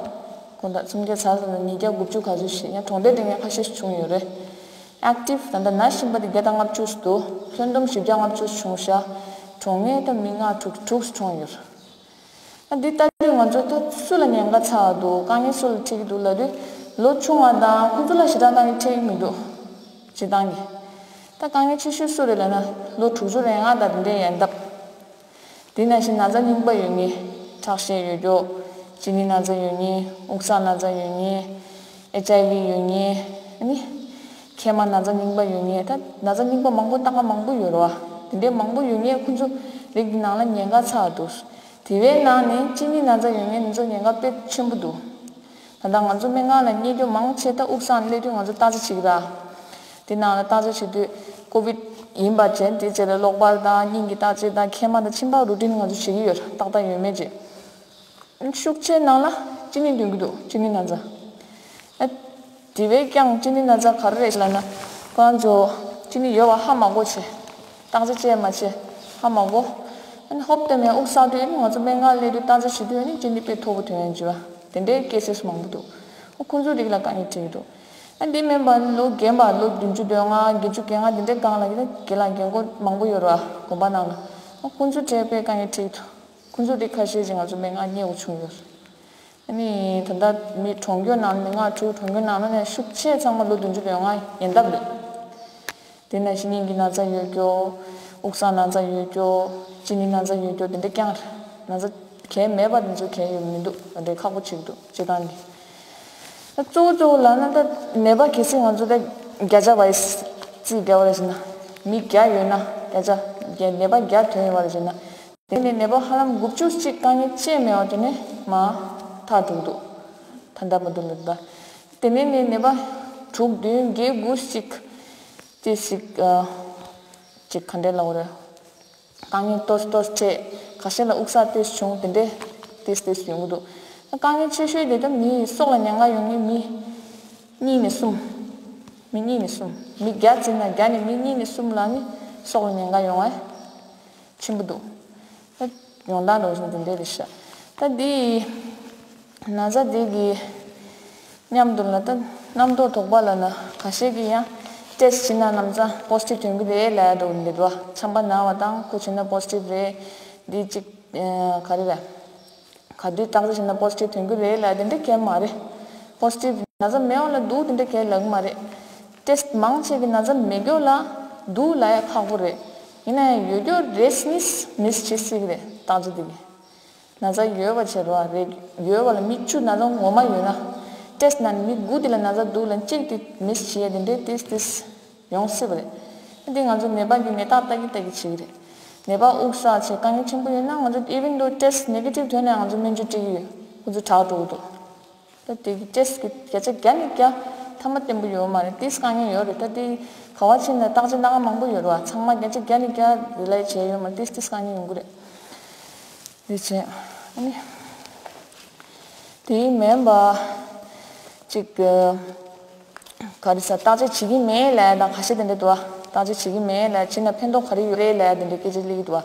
ཁོང་ད་སུམ་བརྒྱ་ཚར་ཚར་ན་ཉིས་བརྒྱ་དགུ་བཅུ་ག་ཚོད་ཞིག་ཡང་གྲོངས་འདས་དེ་ངས་ཁ་ཤས་ཤིག་བྱུང་ཡོད་རེད། ཨེག་ཊིབ་ད་ལྟ་ན་བཞིན་པ་དེ་བརྒྱ་དང་ལྔ་བཅུ་འདུག་ཁྱོན་བསྡོམས་བཞི་བརྒྱ་ལྔ་བཅུ་བྱུང་ཤག་གྲོངས་མཁན་ད་མི་ལྔ་དྲུག་དྲུག་གྲོངས་ཡོད་རེད། ཨ་འདི་ལྟ་དུས་ང་ཚོ་ད་སུ་ལ་ཉེན་ཁ་ཚ་བ་འདུག་དཀའ་ངལ་སུ་ལ་འཕྲད་ཀྱི་འདུག་ལབ་དུས་ལོ་ཆུང་བ་དང་ཁོང་ཚོ་ལ་ཞེ་དྲག་དཀའ་ངལ་འཕྲད་ཀྱི་མི་འདུག་སྤྱིར་བཏང་གི། ད་དཀའ་ངལ་ཆེ་ཤོས་སུ་རེད་ལབ་ན་ལོ་དྲུག་ཅུ་རེ་ལྔ་དང་དེ་འདྲའི་ཡན་འདབ། དེ་ནང་བཞིན་ན་ཚ་རྙིང་པ་ཡོད་མཁན། ཁྲག་ཤེད་ཡོད་མཁན། གཅིན་སྙི་ན་ཚ་ཡོད་མཁན། དབུགས་བསགས་ན་ཚ་ཡོད་མཁན། ཨེཆ་ཨའི་ཝི་ཡོད་མཁན། ཨ་ནི། མཁལ་མ་ན་ཚ་རྙིང་པ་ཡོད་མཁན། ད་ན་ཚ་རྙིང་པ་མང་པོ་ཏག་ཏག་མང་པོ་ཡོད་རེད་བ། དེ་འདྲའི་མང་པོ་ཡོད་མཁན་ཁོང་ཚོ་རིགས་ཀྱི་ནང་ལ་ཉེན་ཁ་ཚ་བ་འདུག་དེ་བའི་ནང་ནས་གཅིན་སྙི་ན་ཚ་ཡོད་མཁན་ཚོ་ཉེན་ཁ་དཔེ་ཆེན་པོ་འདུག་ད་ལྟ་ང་ཚོ་སྨན་ཁང་ལ་སྙེག་རྒྱུ་མང་ཆེ་ད་དབུགས་བསགས་སླེབས་དུས་ང་ཚོ་བརྟག་དཔྱད་བྱེད་ཀྱི་ར། དེ་ནང་ལ་བརྟག་དཔྱད་བྱེད་དུས་ཀོ་བིད་ཡིན་པ་བྱས། དེ་རྗེས་ལ་གློ་བར་དང་སྙིང་གི་བརྟག་དཔྱད་དང་མཁལ་མ་དང་མཆིན་པ་རུ་ཊིན་ང་ཚོ་བྱེད་ཀྱི་ཡོད་ར། ཏག་ཏག་ཡོད་མེད་བྱས། ཤུགས་ཆེ་ནང་ལ་གཅིན་སྙི་འདོན་གྱི་འདུག་གཅིན་སྙི་ན་ཚ། ཨ། དེ་བས་ཀྱང་གཅིན་སྙི་ན་ཚ་ག་རེ་རེད་ལབ་ན། ཁོ་རང་ཚོ་གཅིན་སྙི་ཡོད་པ་ཧ་མ་གོ་བྱས། བརྟག་དཔྱད་བྱས་མ་བྱས་ཧ་མ་གོ། ཨ་ནི་ཧོབ་སྟེ་མེད་དབུགས་བསགས་དུས་ཨ་ནི་ང་ཚོ་སྨན་ཁང་སླེབས་དུས་བརྟག་དཔྱད་བྱེད་དུས་ཨ་ནི་གཅིན་སྙི་དཔེ་མཐོ་པོ་ཐོན་ཡོང་བྱས་པ། དེ་འདྲའི་ཀེ་སེ་སི་མང་པོ་འདུག་ཨ་ཁོང་ཚོའི་རིགས་ལ་དཀའ་ངལ་འཕྲད་ཀྱི་འདུག་ཨ་འདི་མིན་པ་ལོ་རྒན་པ་ལོ་བདུན་ཅུ་དོན་ལྔ་བརྒྱད་ཅུ་གྱ་ལྔ་དེ་འདྲའི་སྒང་ལ་ཡིན་ན་རྒན་ལགས་རྒན་འཁོགས་མང་པོ་ཡོད་རེད་བ། དགོན་པ་ནང་ལ། ཨ་ཁོང་ཚོ་དེ་དཔེ་དཀའ་ངལ་འཕྲད་ཀྱི་འདུག་ཁོང་ཚོ་དེ་ཁ་ཤས་ཅིག་ང་ཚོ་སྨན་ཁང་སྙེག་དགོས་བྱུང་ཡོད། ཨ་ནི་ད་ལྟ་མི་གྲོངས་རྒྱུ་ནང་མི་ལྔ་དྲུག་གྲོངས་རྒྱུ་ནང་ལ་ནས་ཤུགས་ཆེ་ཚང་མ་ལོ་བདུན་ཅུ་དོན་ལྔ་ཡན་འདབ་རེད། དེ་ནང་བཞིན་སྙིང་གི་ན་ཚ་ཡོད་རྒྱུ། དབུགས་བསགས་ན་ཚ་ཡོད་རྒྱུ། གཅིན་སྙི་ན་ཚ་ཡོད་རྒྱུ་དེ་འདྲ་རྐྱང་རེད། ན་ཚ་གལ་མེད་པ་དེ་ཚོ་གལ་ཡོད་མི་འདུག་ད་འདྲའི་ཁག་པོ་ཆེ་གི་འདུག་སྤྱིར་བཏང་གི། ད་གཙོ་བོ་གཙོ་བོ་ལབ་ན་ད་ནད་པ་གལ་སྲིད་ང་ཚོ་ད་བརྒྱ་ཆ་བའི་རྩིས་བརྒྱབ་པ་རེད་ཟེར་ན། མི་བརྒྱ་ཡོད་ན་བརྒྱ་ཆ་བརྒྱ་ནད་པ་བརྒྱ་ཐོན་ཡོད་པ་རེད་ཟེར་ན། དེ་ནས་ནད་པ་ཧ་ལམ་དགུ་བཅུ་གཅིག་དཀའ་ངལ་ཅི་མེད་པ་དེ་ནས་མར་ཐག་གྲུག་འདུག་ད་ལྟ་བར་དུ་ལ་ད། དེ་ནས་ནས་ནད་པ་དྲུག་བདུན་བརྒྱད་དགུ་གཅིག་ཏོག་ཙམ་ཅིག་ག་འདྲས་ལབ་དགོས་རེད། དཀའ་ངལ་ཏོག་ཙམ་ཏོག་ཙམ་འཕྲད། ཁ་ཤས་ལ་དབུགས་བསགས་ཏོག་ཙམ་བྱུང་། དེ་འདྲས་ཏོག་ཙམ་ཏོག་ཙམ་ཡོང་གི་འདུག་དཀའ་ངལ་ཆེ་ཤོས་དེ་ད་མིའི་སྲོག་ལ་ཉེན་ཁ་ཡོང་མཁན་མི་གཉིས་ནས་གསུམ། མི་གཉིས་ནས་གསུམ། མི་བརྒྱ་བྱས་ན་བརྒྱ་ནས་མི་གཉིས་ནས་གསུམ་ལ་ནི་སྲོག་ལ་ཉེན་ཁ་ཡོང་བ་ཆེན་པོ་འདུག་ད་ཡོང་སྟངས་འགྲོ་བཞིན་དེ་འདྲས་རེད་ཤག་ད་འདི་ན་ཚ་འདི་གི་མཉམ་དུ་ལ་ད་རྣམ་རྟོག་དོགས་པ་ལ་ན་ཁ་ཤས་ཀྱིས་ཡང་ཊེ་སི་ཊི་བྱས་ན་ན་ཚ་པོ་སི་ཊིབ་ཐོན་གི་རེད་ལབ་འདུག་འདི་འདུག་ཆམ་པ་ན་བ་དང་ཁུ་བྱས་ན་པོ་སི་ཊིབ་རེད། འདི་གཅིག་ག་རེ་རེད། ག་དུས་བརྟག་དཔྱད་བྱས་ན་པོ་སི་ཊིབ་ཐོན་གི་རེད་ལབ་དེ་འདྲ་གང་ཡང་མ་རེད། པོ་སི་ཊིབ་ན་ཚ་མེད་པ་ལ་འདུག་དེ་འདྲ་གང་ཡང་ལབ་གི་མ་རེད། ཊེ་སི་ཊི་མང་ཆེ་གི་ན་ཚ་མེད་མཁན་ལ་འདུག་ལབ་ཡ་ཁག་པོ་རེད། ཡིན་ན་ཡང་ཡོད་མཁན་རེད་ནི་མིས་བྱེད་སྲིད་གི་རེད་བརྟག་དཔྱད་དེ་གི། ན་ཚ་ཡོད་པ་བྱེད་རོགས་རེད། ཡོད་པ་ལ་མི་བཅུ་ན་ཚ་ངོ་མ་ཡོད་ན། ཊེ་སི་ཊི་ནང་ནས་མི་དགུ་དེ་ལ་ན་ཚ་འདུག་ལབ་གཅིག་དེ་མིས་བྱེད་ཡ་དེ་འདྲའི་ཏིས་ཏིས་ཡོང་སྲིད་པ་རེད། འདི་ང་ཚོ་ནད་པ་གི་ནད་རྟགས་ལྟ་གི་ལྟ་གི་བྱེད་ཀྱི་རེད། ནད་པ་དབུགས་བསགས་བྱས་དཀའ་ངལ་ཆེན་པོ་ཡོད་ན་ང་ཚོ་even though test negative ཐོན་ནའང་ང་ཚོ་སྨན་བཅོས་སྤྲད་ཀྱི་ཡོད། ཁོ་ཚོ་དྲག་འགྲོ་གི་འདུག་ད་དེ་གི་ཊེ་སི་ཊི་གི་བརྒྱ་ཆ་བརྒྱ་ནས་བརྒྱ་ཐ་མ་བརྟན་པོ་ཡོད་མ་རེད། ཏིས་དཀའ་ངལ་ཡོད་རེད། ད་དེ་ག་བ་ཕྱིན་ན་བརྟག་དཔྱད་སྣ་ཁ་མང་པོ་ཡོད་རེད་བ། ཚང་མ་བརྒྱ་ཆ་བརྒྱ་ནས་བརྒྱ་རི་ལའི་བྱས་ཡོད་མ་རེད། ཏིས་ཏིས་དཀའ་ངལ་ཡོང་གི་རེད། འདི་བྱས། ཨ་ནི། དེ་མིན་པ། ཅིག་ག་རེ་ཟ་བརྟག་དཔྱད་བྱེད་ཀྱི་མེད་ལབ་དང་ཁ་ཤས་དེ་འདྲ་འདུག་ཨ། བརྟག་དཔྱད་བྱེད་ཀྱི་མེད་ལབ་བྱས་ན་ཕན་ཐོགས་ག་རེ་ཡོད་རེད་ལབ་དེ་འདྲ་སྐད་ཆ་སླེབས་ཀྱི་འདུག་ཨ།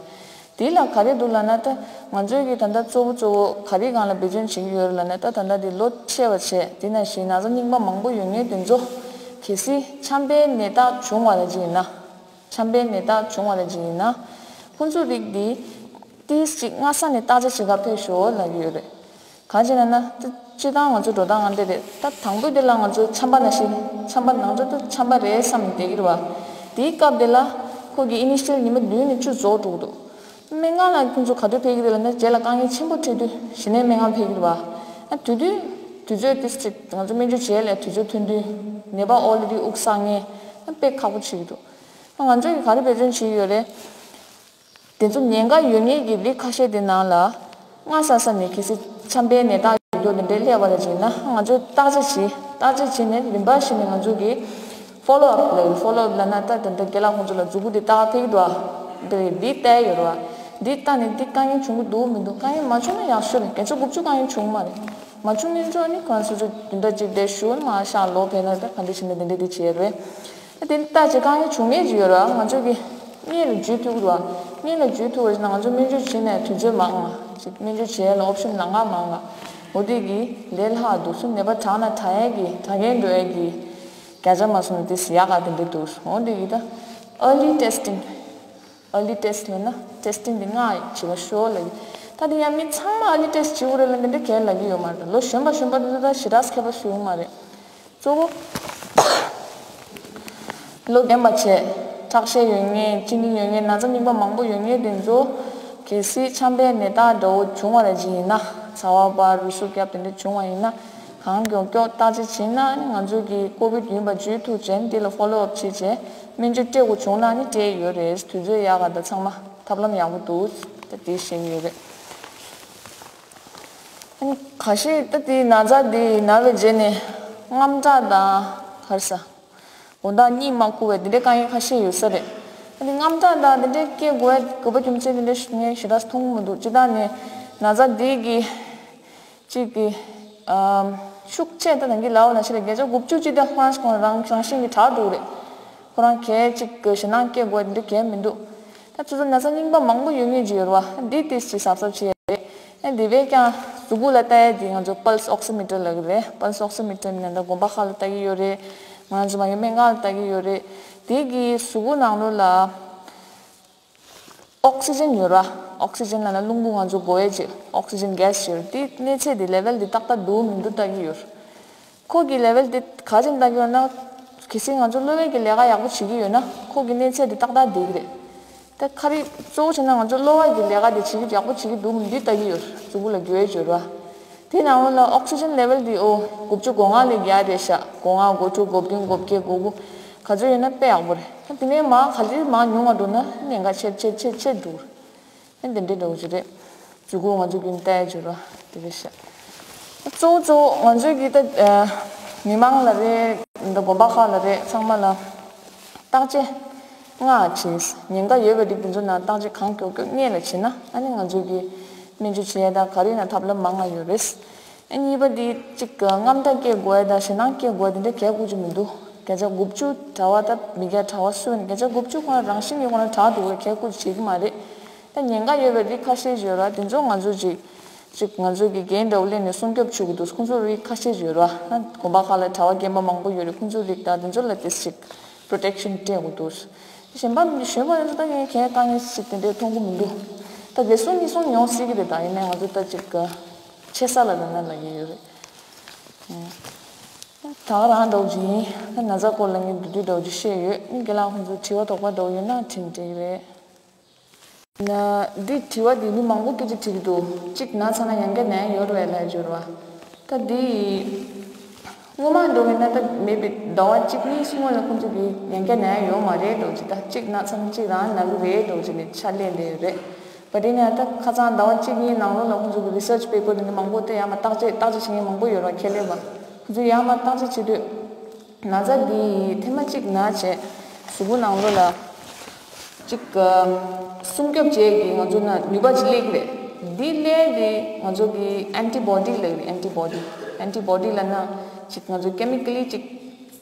དེ་ལ་ག་རེ་འདུག་ལབ་ན་ད་ང་ཚོས་ཀྱི་ད་ལྟ་གཙོ་བོ་གཙོ་བོ་ག་རེ་སྒང་ལ་འབད་བརྩོན་བྱེད་ཀྱི་ཡོད་རེད་ལབ་ན་ད་ད་ལྟ་དེ་ལོ་ཆེ་བ་བྱས་དེ་ནང་བཞིན་ན་ཚ་རྙིང་པ་མང་པོ་ཡོད་མཁན་དེ་ཚོ་གལ་སྲིད་ཆམ་པའི་ནད་རྟགས་བྱུང་བ་ལ་ཅིག་ཡིན་ན། ཆམ་པའི་ནད་རྟགས་བྱུང་བ་ལ་ཅིག་ཡིན་ན། ཁོང་ཚོའི་རིགས་འདི་ཏིས་ཅིག་སྔ་ས་ནས་བརྟག་དཔྱད་བྱེད་ག་ཕེབས་ཤོག་ལབ་ཀྱི་ཡོད་རེད། གང་བྱས་ན་ན་ད་སྤྱིར་བཏང་ང་ཚོ་འགྲོ་སྟངས་ང་འདི་རེད། ད་དང་པོ་དེ་ལ་ང་ཚོ་ཆམ་པ་ན་ཞིག་ཆམ་པ་ནང་ཚོ་ད་ཆམ་པ་རེད་བསམ་ནས་བསྡད་ཀྱི་རེད་བ། དེའི་སྐབས་དེ་ལ་ཁོ་གི་ཨི་ནི་ཤལ་ཉི་མ་བདུན་ནས་བཅུ་རྫོགས་འགྲོ་གི་འདུག་སྨན་ཁང་ལ་ཁོང་ཚོ་ག་དུས་ཕེབས་ཀྱི་རེད་ལབ་ན་རྗེས་ལ་དཀའ་ངལ་ཆེན་པོ་འཕྲད་དུས་གཞི་ནས་སྨན་ཁང་ཕེབས་ཀྱི་རེད་བ། ཨ་དུས་དུས་དུས་ཚོད་ཏིས་ཅིག་ང་ཚོ་སྨན་བཅོས་བྱས་ལ་དུས་ཚོད་ཐོན་དུས་ནད་པ་ཨོ་ལེ་ཌི་དབུགས་བསགས་མཁན་ཨ་དཔེ་ཁག་པོ་བྱེད་ཀྱི་འདུག་ང་ཚོས་ག་རེ་འབད་བརྩོན་བྱེད་ཀྱི་ཡོད་རེད། དེ་ཚོ་ཉེན་ཁ་ཡོད་མཁན་གྱི་རིགས་ཁ་ཤས་དེ་ནང་ལ་སྔ་ས་ས་ནས་གལ་སྲིད་ཆམ་པའི་ནད་རྟགས་ཡོད་རྒྱུ་དེ་འདྲའི་སླེབས་པ་རེད་ཅེ་ན་ང་ཚོས་བརྟག་དཔྱད་བྱེད། བརྟག་དཔྱད་བྱས་ནས་རིམ་པ་བཞིན་ནས་ང་ཚོ་གི་ཕོ་ལོ་ཨབ་ལབ་ཡོད། ཕོ་ལོ་ཨབ་ལབ་ན་ད་དེ་འདྲ་རྒན་ལགས་ཁོང་ཚོ་ལ་མཛུབ་གུ་དེ་ལྟ་ཕེབས་འདུག་ཨ། འདི་འདི་ལྟ་ཡོད་རེད་བ། འདི་ལྟ་ནས་འདི་དཀའ་ངལ་བྱུང་གི་འདུག་མི་འདུག་དཀའ་ངལ་མ་བྱུང་ན་ཡག་ཤོས་རེད། བརྒྱ་ཆ་དགུ་བཅུ་དཀའ་ངལ་བྱུང་མ་རེད། མ་བྱུང་ན་ཚོ་ནི་ཁོ་རང་སོ་སོ་དེ་འདྲ་ཅིག་བསྡད་ཞུ་ནི་མ་ཤག་ལོ་ཕེབས་ན་ད་ག་འདྲ་བྱས་ན་དེ་འདྲ་འདི་བྱས་རེད། དེ་ལྟ་ཅི་དཀའ་ངལ་བྱུང་མེད་ཅིག་ཡོད་ར། ང་ཚོ་གི་སྔོན་ལ་འཇུས་ཐུབ་ར། སྔོན་ལ་འཇུས་ཐུབ་པ་ཞིག་ན་ང་ཚོ་སྨན་བཅོས་བྱས་ནས་དུས་ཚོད་མང་ང་ཅིག་སྨན་བཅོས་བྱས་ལ་ཨོབ་ཤན་ལང་ང་མང་ང་། འོ་དེ་གི་ལས་སླ་འདུག་སུ་ནད་པ་དྲག་ན་དྲག་ཡས་ཀྱི་དྲག་མཁན་འགྲོ་ཡས་ཀྱི་བརྒྱ་ཆ་མ་སོང་ན་དེ་ཡག་ག་དེ་འདྲ་འདུག་འོ་དེ་གི་ད་early testing early test ལབ་ན་ཊེ་སི་ཊིང་དེ་སྔ་བྱེད་པ་ཤོག་ལབ་ཀྱི། ད་དེ་ཡང་མི་ཚང་མ་early test བྱེད་དགོས་རེད་ལབ་འདི་འདྲ་གས་ལབ་ཀྱི་ཡོད་མ་རེད། ལོ་གཞོན་པ་གཞོན་པ་དེ་ཚོ་ད་ཞེ་དྲག་མཁས་པ་ཞུ་གི་མ་རེད། གཙོ་བོ་ལོ་རྒན་པ་བྱས། ཁྲག་ཤེད་ཡོད་མཁན་གཅིན་སྙི་ཡོད་མཁན་ན་ཚ་རྙིང་པ་མང་པོ་ཡོད་མཁན་དེ་ཚོ་གལ་སྲིད་ཆམ་པའི་ནད་རྟགས་འདྲ་བོ་བྱུང་བ་རེད་ཅིག་ཡིན་ན་ཚ་བ་འབར་རུས་ཟུག་བརྒྱབ་དེ་འདྲ་བྱུང་བ་ཡིན་ན་གང་མགྱོགས་མགྱོགས་བརྟག་དཔྱད་བྱེད་ན་ནི་ང་ཚོ་གི་ཀོ་བིད་ཡིན་པ་བརྗོད་ཐུབ་བྱས་ནས་དེ་ལ་ཕོ་ལོ་ཨབ་བྱེད་བྱས་སྨན་བཅོས་སྤྲད་དགོས་བྱུང་ན་ནི་སྤྲད་ཡོད་རེད། དུས་ཚོད་ཡག་ག་ད་ཚང་མ་ཐབས་ལམ་ཡག་པོ་འདུག་ད་དེ་ཤེས་ཀྱི་ཡོད་རེད། ཨ་ནི་ཁ་ཤས་ད་དེ་ན་ཚ་དེ་ན་བའི་རྗེས་ནས་དངངས་སྐྲག་དང་ག་རེ་ཟ། དགོང་དག་གཉིད་མ་ཁུག་པའི་དེ་འདྲའི་དཀའ་ངལ་ཁ་ཤས་ཡོད་ས་རེད། ཨ་ནི་དངངས་སྐྲག་དང་དེ་འདྲའི་སྐྱེ་དགོས་དགོས་པ་རྒྱུ་མཚན་དེ་འདྲ་ངས་ཞེ་དྲག་མཐོང་གི་མི་འདུག་སྤྱིར་བཏང་ནས་ན་ཚ་དེ་གི་གཅིག་གི་ཨམ། ཤུགས་ཆེ་ད་ཐང་གི་ལའོ་ན་ཤི་རེ་བརྒྱ་ཆ་དགུ་བཅུ་ཅི་ད་ཧྥ་རན་སི་ཁོང་རང་རང་བཞིན་གྱི་དྲག་འགྲོ་གི་རེད། ཁོ་རང་གལ་གཅིག་གི་ཞེད་སྣང་སྐྱེ་དགོས་འདི་གལ་མི་འདུག་ད་ཚོ་ཚོ་ན་ཚ་རྙིང་པ་མང་པོ་ཡོད་ངེས་ཀྱི་ཡོད་རེད་བ། འདི་ཏིས་ཅི་གཟབ་གཟབ་བྱེད་ཡ་རེད། ཨེ་འདི་བས་ཀྱང་གཟུགས་པོ་ལ་ལྟ་ཡ་འདི་ང་ཚོ་pulse oximeter ལབ་གི་རེད། pulse oximeter ནི་ད་དགོན་པ་ཁག་ལ་ལྟ་གི་ཡོད་རེད། ང་ཚོ་མ་གི་སྨན་ཁང་ལ་ལྟ་གི་ཡོད་རེད། དེ་གི་གཟུགས་པོ་ནང་ལོགས་ལ། ཨོག་སི་ཇན་ཡོད་ར། ཨོག་སི་ཇན་ལབ་ན་རླུང་བུ་ང་ཚོ་འགོ་ཡས་ཅིག་ཨོག་སི་ཇན་གྷེ་སི་ཡོད་ར། དེ་གནས་ཚད་དེ་ལེ་ཝལ་དེ་ཏག་ཏག་འདུག་མི་འདུག་ལྟ་གི་ཡོད་ར། ཁོ་གི་ལེ་ཝལ་དེ་ག་ཅིག་ལྟ་གི་ཡོད་ན། གལ་སྲིད་ང་ཚོ་གློ་བའི་གི་ལས་ཀ་ཡག་པོ་བྱེད་ཀྱི་ཡོད་ན་ཁོ་གི་གནས་ཚད་དེ་ཏག་ཏག་བསྡད་ཀྱི་རེད། ད་ཁ་རི་གཙོ་བོ་བྱས་ན་ང་ཚོ་གློ་བ་གི་ལས་ཀ་དེ་བྱེད་ཀྱི་ཡག་པོ་བྱེད་ཀྱི་འདུག་མི་འདུག་ལྟ་གི་ཡོད་ར། གཟུགས་པོ་ལ་འགྱུར་བ་ཡོད་ར། དེ་ནང་ལོགས་ལ་ཨོག་སི་ཇན་ལེ་ཝལ་དེ་ཨོ་དགུ་བཅུ་གོ་ལྔ་ལས་བརྒལ་རེད་ཤག་གོ་ལྔ་གོ་དྲུག་གོ་བདུན་གོ་བརྒྱད་གོ་དགུ་ག་ཚོད་ཡོད་ན་དཔེ་ཡག་པོ་རེད། ད་དེ་ནས་མར་ག་ཚོད་མར་ཉུང་བ་འགྲོ་ན་ཉེན་ཁ་ཆེར་ཆེར་ཆེར་ཆེར་འགྲོ་གི་རེད། ཨ་དེ་འདྲའི་འདྲ་བོ་ཅིག་རེད། གཟུགས་པོ་ང་ཚོ་རྒྱུན་ལྟ་ཡ་ཅིག་ར་དེ་རེད་ཤག་གཙོ་བོ་གཙོ་བོ་ང་ཚོའི་གི་ད་མི་མང་ལ་རེད། ད་དགོན་པ་ཁག་ལ་རེད། ཚང་མ་ལ་བརྟག་དཔྱད་སྔ་བྱས། ཉེན་ཁ་ཡོད་པའི་རིགས་དེ་ཚོ་ནང་བརྟག་དཔྱད་གང་མགྱོགས་མགྱོགས་སྔོན་ལ་བྱས་ན་ཨ་ནི་ང་ཚོའི་གི་སྨན་བཅོས་བྱེད་ཡ་དང་ག་རེ་ཡིན་ན་ཐབས་ལམ་མང་ང་ཡོད་རེད། ཨ་གཉིས་པ་དེ་གཅིག་དངངས་སྐྲག་སྐྱེ་དགོས་ཡ་དང་ཞེད་སྣང་སྐྱེ་དགོས་ཡ་དེ་འདྲ་གལ་དགོས་ཀྱི་མི་འདུག་བརྒྱ་ཆ་དགུ་བཅུ་གྲྭ་པ་ད་མི་སྐྱ་གྲྭ་པ་སུ་ཡིན་བརྒྱ་ཆ་དགུ་བཅུ་ཁོ་རང་རང་བཞིན་གྱིས་ཁོ་རང་དྲག་འདུག་གས་ཁྱད་ཁུར་བྱེད་ཀྱི་མ་རེད། ད་ཉེན་ཁ་ཡོད་པའི་རིགས་ཁ་ཤས་ཤིག་ཡོད་ར། དེ་ཚོ་ང་ཚོ་ཅིག་ཅིག་ང་ཚོ་གི་འགན་འདྲ་བོ་ལེན་ནས་སྲུང་སྐྱོབ་བྱེད་དགོས་འདུག་ཁོང་ཚོ་རིགས་ཁ་ཤས་ཤིག་ཡོད་ར། ན་དགོན་པ་ཁག་ལ་གྲྭ་པ་རྒན་པ་མང་པོ་ཡོད་རེད། ཁོང་ཚོ་རིགས་ད་དེ་ཚོ་ལ་ཏོག་ཙམ་ཅིག་པྲོ་ཊེག་ཤན་སྤྲད་དགོས་འདུག་གཞན་པ་གཞོན་པ་ཚོ་ད་ངས་གང་དཀའ་ངལ་ཞིག་དེ་འདྲས་མཐོང་གི་མི་འདུག་ད་བདེ་སྲུང་གཉིས་སྲུང་ཡོང་སྲིད་ཀྱི་རེད། ད་ཡིན་ནའི་ང་ཚོ་ད་ཅིག་ཆེ་ས་ལ་ལ་ན་ལ་ཡི་ཡོད་རེད། ད་ག་རང་འདྲ་བོ་ཅིག་ཡིན། ད་ན་ཚ་སྐོར་ལ་ངས་བསྡུས་བསྡུས་འདྲ་བོ་ཅིག་བཤད་ཡོད། རྒན་ལགས་ཁོང་ཚོ་དྲི་བ་དོགས་པ་འདྲ་བོ་ཡོད་ན་དྲིས་དྲིས་ཀྱི་རེད། ན་འདི་དྲི་བ་འདི་མི་མང་པོ་སྐད་ཆ་དྲིས་ཀྱི་འདུག་གཅིག་ན་ཚ་ན་ཡང་བསྐྱར་ན་ཡོད་རེད་ལབ་ཡོད་རེད་བ། ད་འདི་སྔོན་མ་འདྲ་བོ་ཡིན་ན་ད་མེད་པའི་ཟླ་བ་གཅིག་གཉིས་སྔོན་ལ་ཁོང་ཚོ་གིས་ཡང་བསྐྱར་ན་ཡོད་མ་རེད་འདྲ་བོ་ཅིག་ད་གཅིག་ན་ཚ་ན་གཅིག་རང་ན་གི་རེད་འདྲ་བོ་ཅིག་ནས་ཆ་ལེན་བསྡད་ཡོད་རེད། བ་དེ་ནས་ད་ཁ་སང་ཟླ་བ་གཅིག་གཉིས་ནང་ལོགས་ལ་ཁོང་ཚོ་གི་རི་སར་ཆི་པེ་པར་འདི་མང་པོ་དེ་ཡར་མར་བརྟག་དཔྱད་བརྟག་དཔྱད་བྱེད་མཁན་མང་པོ་ཡོད་ར། ཁྱད་ལས་པ་ཁོང་ཚོས་ཡར་མར་བརྟག་དཔྱད་བྱེད་དུས་ན་ཚ་འདི་ཐེངས་མ་གཅིག་ན་བྱས་གཟུགས་པོ་ནང་ལོགས་ལ་གཅིག་སྲུང་སྐྱོབ་བྱེད་ཀྱི་ང་ཚོ་ན་ནུས་པ་ཅིག་སླེབས་ཀྱི་རེད། འདི་སླེབས་དེ་ང་ཚོ་གི་ཨན་ཊི་བོ་ཌི་ལབ་ཀྱི་རེད། ཨན་ཊི་བོ་ཌི་ཨན་ཊི་བོ་ཌི་ལབ་ན་གཅིག་ང་ཚོ་ཀེ་མི་ཀལ་ལི་གཅིག་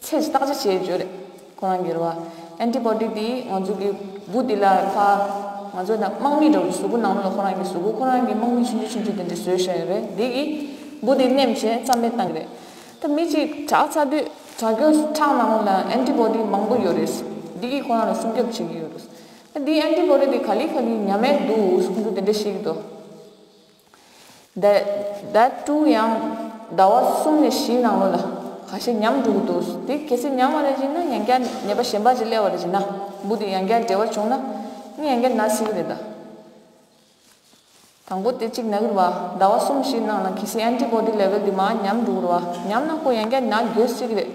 ཚད་བརྟག་དཔྱད་བྱེད་རྒྱུ་རེད། ཁོ་རང་གི་རེད་བ། ཨན་ཊི་བོ་ཌི་དེ་ང་ཚོ་གི་འབུ་དེ་ལ་ཕར་ང་ཚོ་ན་དམག་མི་འདྲ་བོ་གཟུགས་པོ་ནང་ལོགས་ལ་ཁོ་རང་གི་གཟུགས་པོ་ཁོ་རང་གི་དམག་མི་ཆུང་ཆུང་ཆུང་ཆུང་དེ་འདྲ་བཟོས་བཞག་ཡོད་རེད། དེ་གིས་འབུ་དེ་མནན་བྱས་རྩ་མེད་བཏང་གི་རེད། ད་མི་གཅིག་དྲག་ཚར་དུས་དྲག་སྐྱོ་ཁྲག་ནང་ལོགས་ལ་ཨན་ཊི་བོ་ཌི་མང་པོ་ཡོད་རེད། དེ་གིས་ཁོ་རང་ལ་སྲུང་སྐྱོབ་བྱེད་ཀྱི་ཡོད་རེད། ད་དེ་ཨན་ཊི་བོ་ཌི་དེ་ག་ལེ་ག་ལེ་ཉམས་ཡས་འདུག་ཁོང་ཚོ་དེ་འདྲ་བཤད་ཀྱི་འདུག་ད་ད་ཀྲུང་ཡང་ཟླ་བ་གསུམ་ནས་བཞི་ནང་ལོགས་ལ་ཁ་ཤས་ཉམས་འགྲོ་གི་འདུག་དེ་གལ་སྲིད་ཉམས་པ་རེད་ཅེ་ན་ཡང་བསྐྱར་ནད་པ་གཞན་པ་ཅིག་སླེབས་པ་རེད་ཅེ་ན་འབུ་དེ་ཡང་བསྐྱར་འབྲེལ་བ་བྱུང་ན་ནི་ཡང་བསྐྱར་ན་སྲིད་ཀྱི་རེད་ད། དང་པོ་དེ་གཅིག་ན་གི་རེད་བ། ཟླ་བ་གསུམ་བཞི་ནང་ལ་གལ་སྲིད་ཨན་ཊི་བོ་ཌི་ལེ་ཝལ་དེ་མར་ཉམས་འགྲོ་གི་རེད་བ། ཉམས་ན་ཁོ་ཡང་བསྐྱར་ན་དགོས་སྲིད་ཀྱི་རེད་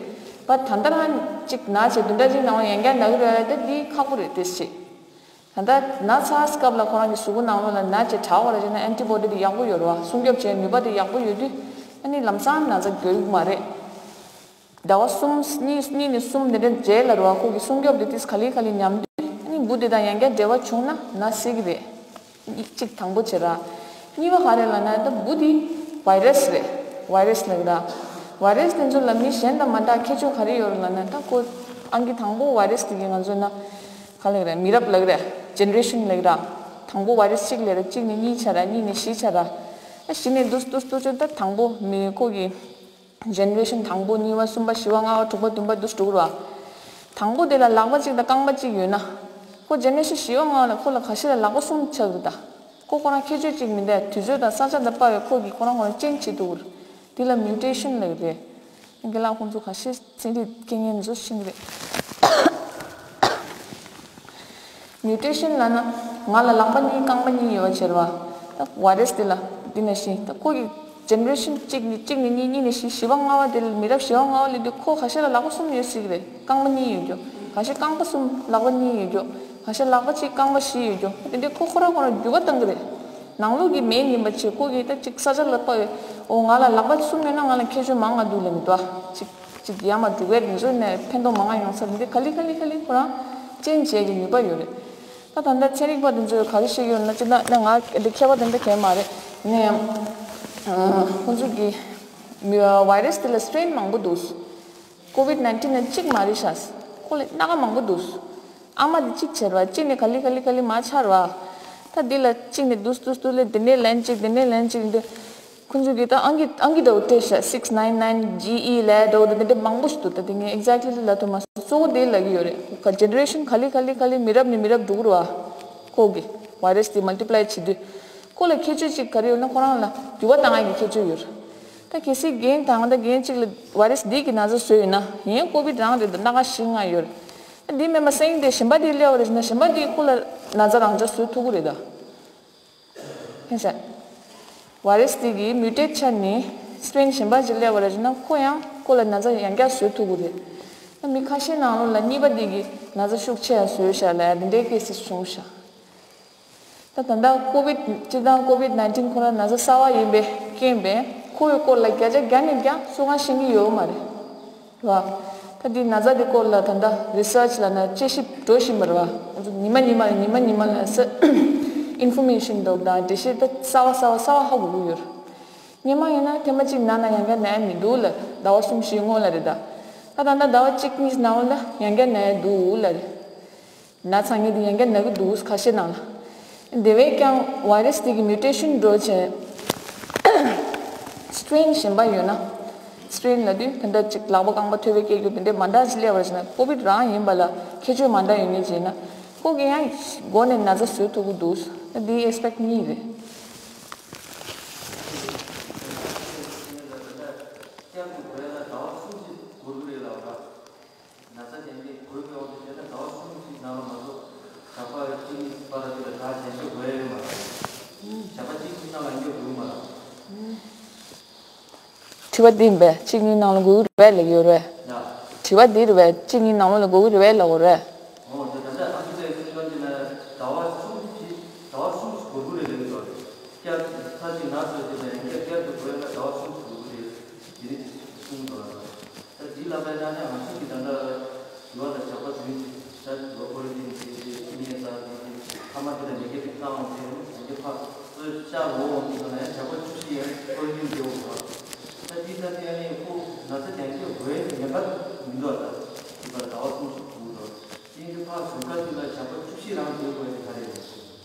བ། ད་ལྟ་རང་གཅིག་ན་བྱས་བདུན་ཕྲག་གཅིག་ནང་ལ་ཡང་བསྐྱར་ན་གི་རེད་བ། ད་འདི་ཁག་པོ་རེད་དེ་ཤེས། ད་ལྟ་ན་ཚ་སྐབས་ལ་ཁོ་རང་གི་གཟུགས་པོ་ནང་ལོགས་ལ་ན་ཆེ་དྲག་པ་རེད་ཅེ་ན་ཨན་ཊི་བོ་ཌི་དེ་ཡག་པོ་ཡོད་རེད་བ། སྲུང་སྐྱོབ་བྱེད་ནུས་པ་དེ་ཡག་པོ་ཡོད་དུས་ཨ་ནི་ལམ་སང་ན་ཚ་འགོས་ཀྱི་མ་རེད། ཟླ་བ་གསུམ་གཉིས་གཉིས་ནས་གསུམ་དེ་འདྲ་རྗེས་ལ་རེད་བ། ཁོ་གི་སྲུང་སྐྱོབ་དེ་ཏིས་ག་ལེ་ག་ལེ་ཉམས་དུས་ཨ་ནི་འབུ་དེ་དང་ཡང་བསྐྱར་འབྲེལ་བ་བྱུང་ན་ན་སྲིད་ཀྱི་རེད། གཅིག་དང་པོ་བྱེད་ར། གཉིས་པ་ག་རེ་ལབ་ན་ད་འབུ་དེ་ཝའི་རས་རེད། ཝའི་རས་ལབ་ཀྱི་ར། ཝའི་རས་དེ་ཚོ་ལ་མི་གཞན་དང་མ་འདྲ་ཁྱད་ཆོས་ག་རེ་ཡོད་རེད་ལབ་ན་ད་ཁོ་ཨང་ཀི་དང་པོ་ཝའི་རས་དེ་གི་ང་ཚོ་ན། ག་ལབ་རེད། མི་རབས་ལབ་རེད། ཇེ་ནེ་རེ་ཤན་ལབ་ར། དང་པོ་ཝའི་རས་གཅིག་ལབ་ར། གཅིག་ནས་གཉིས་ཆགས་ར། གཉིས་ནས་བཞི་ཆགས་ར། ཨ་བཞི་ནས་འདུག་འདུག་འདུག་ཅོ་ད་དང་པོ་མི་ཁོ་གི་ཇེ་ནེ་རེ་ཤན་དང་པོ་གཉིས་པ་གསུམ་པ་བཞི་པ་ལྔ་པ་དྲུག་པ་བདུན་པ་འདུག་འགྲོ་གི་ར། དང་པོ་དེ་ལ་ལག་པ་གཅིག་དང་རྐང་པ་གཅིག་ཡོད་ན། ཁོ་ཇེ་ནེ་རེ་ཤན་བཞི་པ་ལྔ་པ་ལ་ཁོ་ལ་ག་ཤེད་ལ་ལག་པ་གསུམ་ཆགས་གི་རེད་ད། ཁོ་ཁོ་རང་ཁྱད་ཆོས་གཅིག་མི་འདུག་དུས་ཚོད་དང་ས་ཆ་དང་དཔག་པའི་ཁོ་གི་ཁོ་རང་ཁོ་རང་ཅེན་ཇི་བྱེད་ཐུབ་ཀྱི་རེད། དེ་ལ་མིའུ་ཊེ་ཤན་ལབ་ཀྱི་རེད། རྒན་ལགས་ཁོང་ཚོ་ག་ཤེད་ཚན་རིག་མཁས་མཁན་ཚོས་ཤེས་ཀྱི་རེད། མིའུ་ཊེ་ཤན་ལབ་ན་ང་ལ་ལག་པ་གཉིས་རྐང་པ་གཉིས་ཡོད་པ་བྱེད་རེད་བ། ད་ཝའི་རས་དེ་ལ་འདི་ནང་བཞིན་ད་ཁོ་གི་ཇེ་ནེ་རེ་ཤན་གཅིག་ནས་གཅིག་ནས་གཉིས་གཉིས་ནས་བཞི་བཞི་པ་ལྔ་པ་དེ་ལ་མི་རབས་བཞི་པ་ལྔ་པ་སླེབས་དུས་ཁོ་ག་ཤེད་ལ་ལག་པ་གསུམ་ཡོད་སྲིད་ཀྱི་རེད། རྐང་པ་གཉིས་ཡོད་རྒྱུ། ག་ཤེད་རྐང་པ་གསུམ་ལག་པ་གཉིས་ཡོད་རྒྱུ། ག་ཤེད་ལག་པ་གཅིག་རྐང་པ་བཞི་ཡོད་རྒྱུ། དེ་འདྲའི་ཁོ་ཁོ་རང་ཁོ་རང་འགྱུར་བ་གཏང་གི་རེད། ནང་ལོགས་ཀྱི་མེ་ཡིན་པ་བྱས་ཁོ་གིས་ད་གཅིག་ས་ཆ་ལ་ཕབ་ཡོད། འོ་ང་ལ་ལག་པ་གསུམ་ཡོད་ན་ང་ལ་ཁྱད་ཆོས་མང་ང་འདུག་ལབ་མི་འདུག་ཨ། གཅིག་གཅིག་ཡར་མར་འགྲོ་གི་རེད། འདི་ཚོ་ནས་ཕན་ཐོགས་མང་ང་ཡོང་ས་རེད། འདི་ག་ལེ་ག་ལེ་ག་ལེ་ཁོ་རང་ཅེན་ཇི་བྱེད་ཀྱི་ནུས་པ་ཡོད་རེད། ད་ད་ལྟ་ཚན་རིག་པ་དེ་ཚོས་ག་རེ་བཤད་ཀྱི་ཡོད་ན་ཅི་ད་ད་ང་འདི་མཁས་པ་དེ་འདྲ་གང་ཡང་མ་རེད། ནས་ཁོང་ཚོ་གི་ཝའི་རས་དེ་ལ་སི་ཊེན་མང་པོ་འདུག་ཀོ་ཝིད་ནའིན་ཊིན་ནི་གཅིག་མ་རེད་ཤག་ཁོ་ལ་སྣ་ཁ་མང་པོ་འདུག་ཨ་མ་དེ་གཅིག་བྱས་ར་བ། གཅིག་ནས་ག་ལེ་ག་ལེ་ག་ལེ་མར་ཆགས་ར་བ། ད་འདི་ལ་གཅིག་ནས་འདུག་འདུག་འདུག་ལས་དེ་ནས་ལན་གཅིག་དེ་ནས་ལན་གཅིག་འདི། ཁོང་ཚོ་གིས་ད་ཨང་ཀི་ཨང་ཀི་འདྲ་བོ་སྤྲད་ཤག six nine nine G E ལབ་འདྲ་བོ་དེ་འདྲ་མང་པོ་ཞིག་འདུག་ད་དེ་ངས་ཨེག་ཛེག་ལི་ལབ་ཐུབ་མ་སོང་། གཙོ་བོ་དེ་ལབ་ཀྱི་ཡོད་རེད། ག་ཇེ་ནེ་རེ་ཤན་ག་ལེ་ག་ལེ་ག་ལེ་མི་རབས་ནས་མི་རབས་འགྲོ་གི་རེད་བ། ཁོ་གི་ཝའི་རས་དེ་མལ་ཊི་པ་ལའི་བྱེད་དུས། ཁོ་ལ་ཁྱད་ཆོས་གཅིག་ག་རེ་ཡོད་ན་ཁོ་རང་ལ་འགྱུར་བ་བཏང་ཡག་གི་ཁྱད་ཆོས་ཡོད་རེད། ད་གལ་སྲིད་རྒན་དང་ད་རྒན་གཅིག་ལ་ཝའི་རས་འདི་གི་ན་ཚ་བཟོས་ཡོད་ན་ཡིན་ཀོ་ཝིད་རང་རེད། ད་སྣ་ཁ་བཞི་ལྔ་ཡོད་རེད། ད་འདི་མེད་མ་སེང་དེ་གཞན་པ་དེ་སླེབས་པ་རེད་ཟེར་ན་གཞན་པ་དེ་ཁོ་ལ་ན་ཚ་རང་འཇགས་བཟོ་ཐུབ་ཀྱི་རེད་ད། ཧེ་ཤ། ཝའི་རས་དེ་གི་མིའུ་ཊེཊ་ཆགས་ནས་སི་ཊྲེན་གཞན་པ་ཅིག་སླེབས་པ་རེད་ཟེར་ན་ཁོ་ཡང་ཁོ་ལ་ན་ཚ་ཡང་བསྐྱར་བཟོ་ཐུབ་ཀྱི་རེད། ད་མི་ཁ་ཤས་ནང་ལོགས་ལ་གཉིས་པ་དེ་གི་ན་ཚ་ཤུགས་ཆེ་ཡང་བཟོས་ཤག་ལབ་ཡ་དེ་འདྲའི་ཀེ་སི་བྱུང་ཤག་ད་ད་ལྟ་ཀོ་ཝིད་སྤྱིར་བཏང་ཀོ་ཝིད་ནའིན་ཊིན་ཁོ་རང་ན་ཚ་གསར་པ་ཡིན་པའི་རྐྱེན་པས་ཁོའི་སྐོར་ལ་བརྒྱ་ཆ་བརྒྱ་ནས་བརྒྱ་སུ་གང་ཤེས་ཀྱི་ཡོད་མ་རེད། རེད་བ། ད་འདི་ན་ཚ་འདི་སྐོར་ལ་ད་ལྟ་རི་སར་ཆི་ལབ་ན་དཔྱད་ཞིབ་འགྲོ་བཞིན་པ་རེད་བ། ང་ཚོ་ཉི་མ་ཉི་མ་ལ་ཉི་མ་ཉི་མ་ལ་ས་ཨིན་ཕོར་མེ་ཤན་འདུག་དང་འགྲེལ་བཤད་ད་གསར་བ་གསར་བ་གསར་བ་ཧ་གོ་གི་ཡོད་རེད། སྔོན་མ་ཡིན་ན་ཐེངས་མ་གཅིག་ན་ན་ཡང་བསྐྱར་ན་ཡ་མི་འདུག་ལ་ཟླ་བ་གསུམ་བཞིའི་སྔོན་ལ་རེད་ད། ད་ད་ལྟ་ཟླ་བ་གཅིག་གཉིས་ནང་ལ་ཡང་བསྐྱར་ན་ཡ་འདུག་ལ། ན་ཚ་ངེས་དེ་ཡང་བསྐྱར་ན་གི་འདུག་ཁ་ཤས་ནང་ལ། དེ་བས་ཀྱང་virus་དེ་གི་mutation་འགྲོ་བྱས། strain་གཞན་པ་ཡོད་ན། strain་ལབ་དུས་དེ་འདྲ་ཅིག་ལག་པ་རྐང་པ་ཐོད་པའི་སྐྱེ་རྒྱུ་དེ་འདྲའི་མ་འདྲ་ཅིག་སླེབས་པར་བྱས་ན་COVID་རང་ཡིན་པ་ལ་ཁྱད་ཆོས་མ་འདྲ་ཡོད་ངེས་བྱས་ན། ཁོ་གི་ཡང་མགོ་ནས་ན་ཚ་བཟོས་ཐུབ་ཀྱི་འདུག་ད་དེའི་aspect་གཉིས་རེད། ན་ཚ་དེ་འདྲའི་འགོས་ཀྱི་འོག་ཏུ་བྱས་ན་ཟླ་བ་གསུམ་གཅིག་ནང་ལ་མ་གཏོགས་ཞག་པ་གཅིག་གཉིས་པར་དེ་ལ་ད་གཞན་དག་འགོས་ཡོད་མ་རེད། ཞག་པ་གཅིག་གཉིས་ནང་ལ་འགོས་འགོས་མ་རེད། དྲི་བ་འདི་ཡིན་པས་གཅིག་གཉིས་ནང་ལ་འགོས་ཀྱི་རེད་པས་ལབ་ཀྱི་ཡོད་རེད། ཡ། དྲི་བ་འདི་རེད་པས་གཅིག་གཉིས་ནང་ལོགས་ལ་འགོས་ཀྱི་རེད་པས་ལབ་དགོས་རེད། འོ་དེ་ད་ལྟ་ཨ་ཕི་ཀའི་སྲིད་གཞུང་གིས་ན་ཟླ་བ་གསུམ་གཅིག་ཟླ་བ་གསུམ་འགོར་གྱི་རེད་ལབ་ཀྱི་འདུག་བསྐྱར་ཚར་གཅིག་ན་ཚར་གཅིག་ལ་ཡང་བསྐྱར་བསྐྱར་དུ་འགོས་ཡོད་ན་ཟླ་བ་གསུམ་འགོར་གྱི་རེད། དེ་རིགས་གསུངས་འདུག་ད་འདི་ལ་བས་ན་ནི་ང་ཚོ་གི་ད་ལྟ་ཞི་བ་དང་ཇག་པ་བདུན་ད་ལོ་ཀོ་རེ་ཏིན་དེ་དེ་ནས་ད་དེ་དེ་ཐ་མ་དེ་ལ་མི་སྐད་དེ་བཏང་བ་དེ་རུ་དེ་ཕ་སོས་ཤ་ལོ་འོང་དེ་ལ་ཡང་ཇག་པ་བཅུ་བཞི་ཡང་ཀོ་རེ་ཏིན་དེ་འོང་ད་ད་འདི་ད་དེ་ཡང་ནི་ཁོ་ན་ཚ་དེ་ཡང་ཀྱི་འོས་ངེས་པ་མི་འདུག་ད་དེ་པར་ཟླ་བ་གསུམ་ཞིག་འདུག་ད་དེ་ཡང་གི་ཕ་ཟུར་ཀ་དེ་ལ་ཇག་པ་བཅུ་བཞི་རང་དེ་འོས་དེ་ག་རེ་རེད།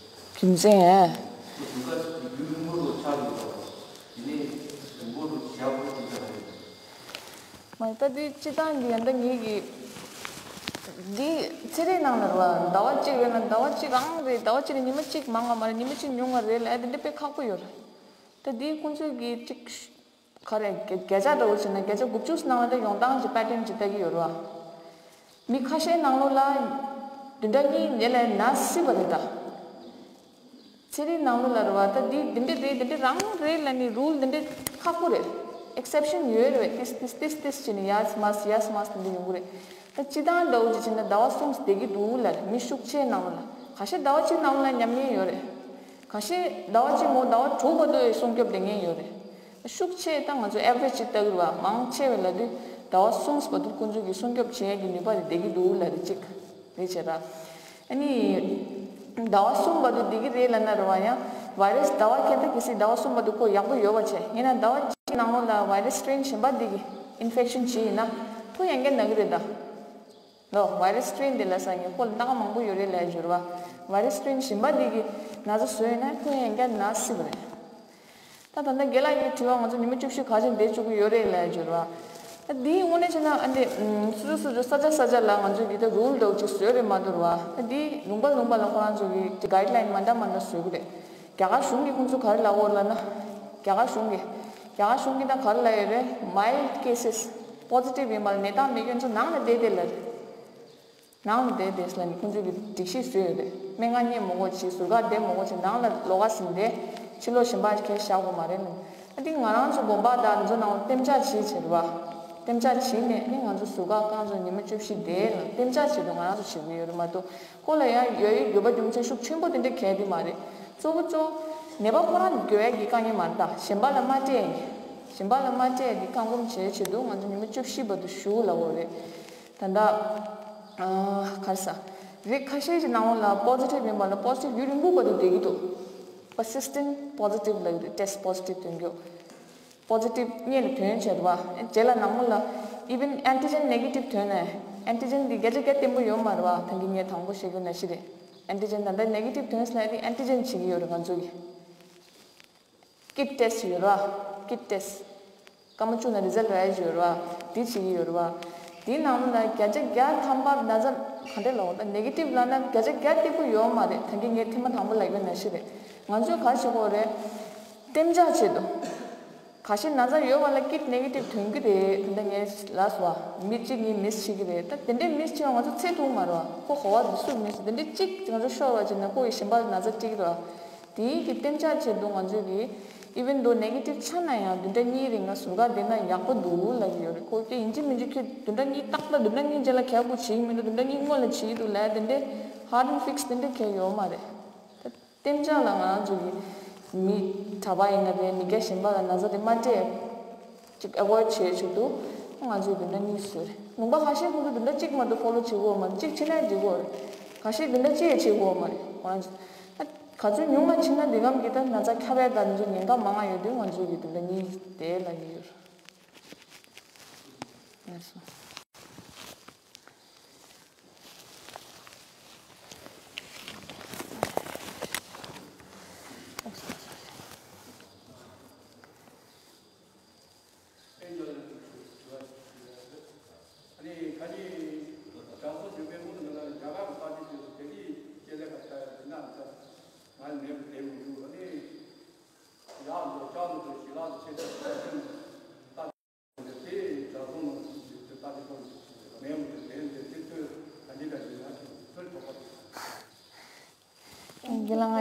རྒྱུ་མཚན། ཟུར་ཀ་དེ་རྒྱུ་རིང་པོ་རུ་ཆགས་འདུག་ད་དེ་ནས་རིང་པོ་རུ་ཇག་པ་དེ་ག་རེ་རེད། མ་ད་དེ་སྤྱི་བཏང་གི་ཡང་ད་ངེད་ཀྱི་འདི་ཚེ་རིང་ནང་ལ་རེད་བ། ཟླ་བ་གཅིག་རེད་ན་ཟླ་བ་གཅིག་རང་རེད། ཟླ་བ་གཅིག་ནས་ཉི་མ་གཅིག་མང་བ་མ་རེད། ཉི་མ་གཅིག་ཉུང་བ་རེད་ལ། ཨ་དེ་འདྲ་དཔེ་ཁག་པོ་ཡོད་རེད། ད་དེའི་ཁོང་ཚོས་ཀྱི་གཅིག་ག་རེ་བརྒྱ་བརྒྱ་ཆ་འདྲ་བོ་བྱས་ན་བརྒྱ་ཆ་དགུ་བཅུ་ནང་ལ་ད་ཡོང་སྟངས་ཀྱི་pattern་ཅིག་ལྟ་གི་ཡོད་རེད་བ། མི་ཁ་ཤས་ནང་ལོགས་ལ་བདུན་ཕྲག་གཉིས་ཉེ་ལ་ན་སྲིད་པ་རེད་ད། ཚེ་རིང་ནང་ལོགས་ལ་རེད་བ། ད་འདི་འདི་འདྲ་རེད་འདི་འདྲ་རང་རེད་ལ་ནི་rule་འདི་འདྲ་ཁག་པོ་རེད། exception་ཡོད་རེད། ཏིས་ཏིས་ཏིས་ཏིས་བྱས་ནས་yes must yes must་འདི་འདྲ་ཡོང་གི་རེད། ད་སྤྱི་བཏང་འདྲ་བོ་ཅིག་བྱས་ན་ཟླ་བ་གསུམ་བསྡད་ཀྱི་འདུག་ལ་མི་ཤུགས་ཆེ་ནང་ལོགས་ལ་ཁ་ཤས་ཟླ་བ་གཅིག་ནང་ལོགས་ལ་ཉམས་ཉེན་ཡོད་རེད། ཁ་ཤས་ཟླ་བ་གཅིག་མོ་ཟླ་བ་དྲུག་བར་དུ་སྲུང་སྐྱོབ་ལེན་མཁན་ཡོད་རེད། ཤུགས་ཆེ་ད་ང་ཚོ་average་ཅིག་ལྟ་གི་རེད་བ། མང་ཆེ་བས་ལབ་དུས་ཟླ་བ་གསུམ་བར་དུ་ཁོང་ཚོ་གི་སྲུང་སྐྱོབ་བྱེད་ཡས་ཀྱི་ནུས་པ་དེ་བསྡད་ཀྱི་འདུག་ལབ་དེ་གཅིག་རེད་བྱས་ར། ཨ་ནི། ཟླ་བ་གསུམ་བར་དུ་བསྡད་ཀྱི་རེད་ལབ་ན་རེད་བ། ཡང་virus་ཟླ་བ་ཁྱད་ད་གལ་སྲིད་ཟླ་བ་གསུམ་བར་དུ་ཁོ་ཡག་པོ་ཡོད་པ་བྱས་ཡིན་ན་ཟླ་བ་གཅིག་ནང་ལོགས་ལ་virus strain་གཞན་པ་འདི་གི་infection་བྱས་ཡིན་ན་ཁོ་ཡང་བསྐྱར་ན་གི་རེད་ད། ལོ་virus strain་དེ་ལ་ས་ངན་ཁོ་ལ་སྣ་ཁ་མང་པོ་ཡོད་རེད་ལབ་ཡ་ཞུ་རེད་བ། virus strain་གཞན་པ་འདི་གི་ན་ཚ་བཟོས་ཡོད་ན་ཁོ་ཡང་བསྐྱར་ན་སྲིད་པ་རེད། ད་ད་ལྟ་རྒན་ལགས་ཀྱིས་དྲི་བ་ང་ཚོ་ཉི་མ་བཅུ་བཞི་ག་ཚོད་བསྡད་བཅུག་གི་ཡོད་རེད་ལབ་ཡ་ཞུ་རེད་བ། ད་འདིའི་དངོས་གནས་བྱས་ན་ཨ་འདི་སོ་སོ་སོ་སོ་ས་ཆ་ས་ཆ་ལ་ང་ཚོས་འདི་ལྟར་rule་འདྲ་བོ་ཅིག་བཟོས་རེད་མ་གཏོགས་རེད་བ། ད་འདི་ལུང་པ་ལུང་པ་ལ་ཁོ་རང་ཚོ་གི་guideline་མ་འདྲ་མ་འདྲ་བཟོ་གི་རེད། རྒྱ་གར་གཞུང་གིས་ཁོང་ཚོ་ག་རེ་ལབ་ཡོད་ལབ་ན། རྒྱ་གར་གཞུང་གིས། རྒྱ་གར་གཞུང་གིས་ད་ག་རེ་ལབ་ཡོད་རེད། mild cases positive་ཡིན་པ་ལ་ནད་རྟགས་མེད་མཁན་ཚོ་ནང་ལ་བསྡད་བསྡད་ལབ་རེད། ནང་ལ་བསྡད་བསྡད་ལབ་ནས་ཁོང་ཚོས་ཀྱི་སྒྲིག་གཞི་བཟོས་ཡོད་རེད། སྨན་ཁང་རྙེད་མ་དགོས་ཅིག་ཟུར་བཀག་བསྡད་མ་དགོས་ཅིག་ནང་ལ་ལོགས་ཀ་ཟིན་བསྡད། ཕྱི་ལོགས་གཞན་པ་ཁྱེར་བཞག་དགོས་མ་རེད་ལབ་ནས། ཨ་འདི་ང་རང་ཚོ་དགོན་པ་དང་འདི་ཚོ་ནང་ལ་གཏན་འཇགས་བྱེད་བྱེད་རེད་བ། གཏན་འཇགས་བྱེད་ནས་ནི་ང་ཚོ་ཟུར་བཀག་རྐང་ཚོ་ཉི་མ་བཅུ་བཞི་བསྡད་ལ་གཏན་འཇགས་བྱེད་དུ་ང་རང་ཚོ་བྱེད་ཀྱི་ཡོད་རེད་མ་གཏོགས། ཁོ་ལ་ཡང་ཡོད་ཡོད་དགོས་པ་རྒྱུ་མཚན་ཤུགས་ཆེན་པོ་དེ་འདྲ་གལ་དེ་མ་རེད། གཙོ་བོ་གཙོ་བོ་ནད་པ་ཁོ་རང་འགོས་ཡག་གི་དཀའ་ངལ་མ་རེད་ད། གཞན་པ་ལ་མ་སྤྲད་ཡག་གི། གཞན་པ་ལ་མ་སྤྲད་ཡག་གི་བཀག་འགོག་བྱེད་ཆེད་དུ་ང་ཚོ་ཉི་མ་བཅུ་བཞི་བར་དུ་བཞུགས་ལབ་ཡོད་རེད། ད་ལྟ། ཨ། ག་རེ་ཟ། རིགས་ཁ་ཤས་ཀྱི་ནང་ལ་positive་ཡིན་པ་ལ་positive་ཡུན་རིང་པོ་བར་དུ་བསྡད་ཀྱི་འདུག persistent positive་ལབ་ཡོད་རེད། test positive་ཐོན་རྒྱུ། positive་སྔོན་ལ་ཐོན་བྱས་རེད་བ། རྗེས་ལ་ནང་ལ་even antigen negative་ཐོན་ནས་antigen་འདི་བརྒྱ་ཆ་བརྒྱ་བརྟན་པོ་ཡོད་མ་རེད་བ། ད་གིན་ངས་དང་པོ་བཤད་རྒྱུ་ནང་བཞིན་རེད། antigen་ད་ལྟ་negative་ཐོན་ཟེར་ན་དེ་antigen་བྱེད་ཀྱི་ཡོད་རེད་ང་ཚོ་གིས། kit test་ཡོད་རེད་བ། kit test་སྐར་མ་བཅུ་ནང་result་རག་ཡ་ཡོད་རེད་བ། དེ་བྱེད་ཀྱི་ཡོད་རེད་བ། དེའི་ནང་ལ་བརྒྱ་ཆ་བརྒྱ་ཐམ་པ་ན་ཚ་ག་འདྲ་ལབ་དགོས་ད། negative་ལབ་ན་བརྒྱ་ཆ་བརྒྱ་བརྟན་པོ་ཡོད་མ་རེད། ད་གིན་ངས་ཐེངས་མ་དང་པོ་ལབ་རྒྱུ་ནང་བཞིན་རེད། ང་ཚོས་ག་རེ་བྱེད་དགོས་རེད། གཏན་འཇགས་ཆེད་དུ། ཁ་ཤས་ན་ཚ་ཡོད་པ་ལ་kit negative་ཐོན་གྱི་རེད། དེ་འདྲ་ངས་ལབ་སོང་བ། མི་གཅིག་གཉིས་miss་བྱེད་ཀྱི་རེད། ད་དེ་འདྲའི་miss་བྱས་པ་ང་ཚོ་ཚེ་ཐུང་མ་རེད་བ། ཁོ་ག་བ་དུ་སུ་miss་དེ་འདྲའི་གཅིག་ང་ཚོ་ཤོར་བ་བྱས་ན་ཁོ་ཡི་གཞན་པ་ལ་ན་ཚ་སྤྲད་ཀྱི་རེད་བ། དེའི་གི་གཏན་འཇགས་ཆེད་དུ་ང་ཚོས་གི་even though negative་ཆགས་ན་ཡང་བདུན་ཕྲག་གཉིས་རིང་ལ་ཟུར་བཀག་བསྡད་ན་ཡག་པོ་འདུག་ལབ་ཀྱི་ཡོད་རེད། ཁོ་ཀྱི་ཡིན་གཅིག་མིན་གཅིག་ཁྱོད་བདུན་ཕྲག་གཉིས་ཏག་ཏག་བདུན་ཕྲག་གཉིས་རྗེས་ལ་ག་གུ་བྱེད་ཀྱི་མི་འདུག་བདུན་ཕྲག་གཉིས་སྔོན་ལ་བྱེད་ཀྱི་འདུག་ལབ་དེ་འདྲའི་hard and fix་དེ་འདྲ་གང་ཡང་ཡོད་མ་རེད། ད་གཏན་འཇགས་ལ་ང་རང་ཚོ་གི་མི་གྲྭ་པ་ཡིན་ན་རེད། མི་སྐྱ་གཞན་པ་ལ་ན་ཚ་དེ་མ་སྤྲད། ཅིག་avoid་བྱེད་ཆེད་དུ་ང་ཚོས་བདུན་ཕྲག་གཉིས་བཟོས་རེད། ལུང་པ་ཁ་ཤས་ཁོང་ཚོ་བདུན་ཕྲག་གཅིག་མ་གཏོགས་follow་བྱེད་དགོས་མ་རེད། གཅིག་བྱས་ན་བྱེད་དགོས་རེད། ཁ་ཤས་བདུན་ཕྲག་གཅིག་ཡང་བྱེད་དགོས་མ་རེད། ང་ཚོ་ད་ག་ཚོད་ཉུང་ང་ཕྱིན་ན་དེ་གམ་གྱི་ད་ན་ཚ་ཁྱབ་ཡ་ད་ང་ཚོ་ཉེན་ཁ་མང་ང་ཡོད་དུས་ང་ཚོས་གི་བདུན་ཕྲག་གཉིས་དེ་ལབ་ཀྱི་ཡོད་རེད། ངེས་སོ།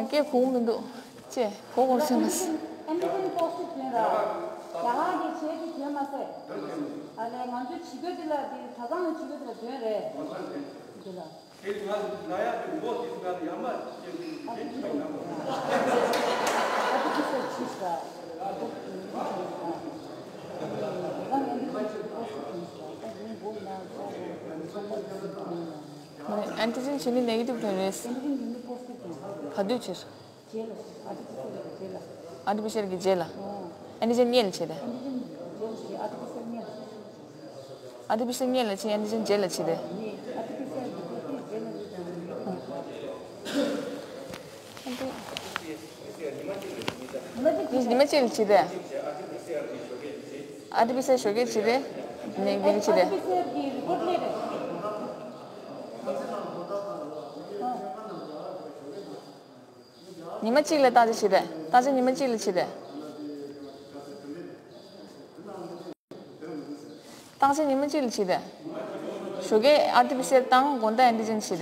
སྐད་གོ་གི་མི་འདུག་ཅེས་གོ་གོ་སེམས་ལ། ཨན་ཏི་ཇེན་པོ་སི་ཊིབ་ཐོན་ར། རྒྱ་གར་གྱི་བྱས་ཀྱི་ཐོན་མ་ཟད། ཨ་ལས་ང་ཚོའི་བྱིས་པ་དེ་ལ་དེ་གྲྭ་ཚང་ལ་བྱིས་པ་དེ་ལ་ཐོན་རེད། དེ་ལ། དེ་ང་ལ་ཡག་གི་མགོ་དེ་ང་ལ་ཡག་མ་ཅན་དེ་དེ་ཅི་ཡང་ཨ་ཏི་ཕི་སེལ་ཆིས་ར། ཨན་ཏི་ཇེན་བྱས་ནས་ནེ་གེ་ཊིབ་ཐོན་རེད། ག་དུས་ཕྱིར། ཨར་ཊི་ཕི་སི་ཨལ་གྱི་རྗེས་ལ། ཨར་ཊི་ཕི་སི་ཨལ་གྱི་རྗེས་ལ། ཨན་ཏི་ཇེན་སྔོན་ལ་བྱས་ཏེ། ཨར་ཊི་ཕི་སི་ཨལ་སྔོན་ལ་བྱས། ཨན་ཏི་ཇེན་རྗེས་ལ་བྱས་ཏེ། ཨ་ཏི། ཉི་མ་གཅིག་ལ་བྱས་ཏེ། ཨར་ཊི་ཕི་སི་ཨལ་ཞོགས་ཀས་བྱས་ཏེ། ནེ་གེ་ཊིབ་བྱས་ཏེ། ཉི་མ་གཅིག་ལ་བརྟག་དཔྱད་བྱས་ཏེ། བརྟག་དཔྱད་ཉི་མ་གཅིག་ལ་བྱས་ཏེ། བརྟག་དཔྱད་ཉི་མ་གཅིག་ལ་བྱས་ཏེ། ཞོགས་ཀས་ཨར་ཊི་ཕི་སི་ཨལ་དང་དགོང་དག་ཨན་ཏི་ཇེན་བྱས་ཏེ།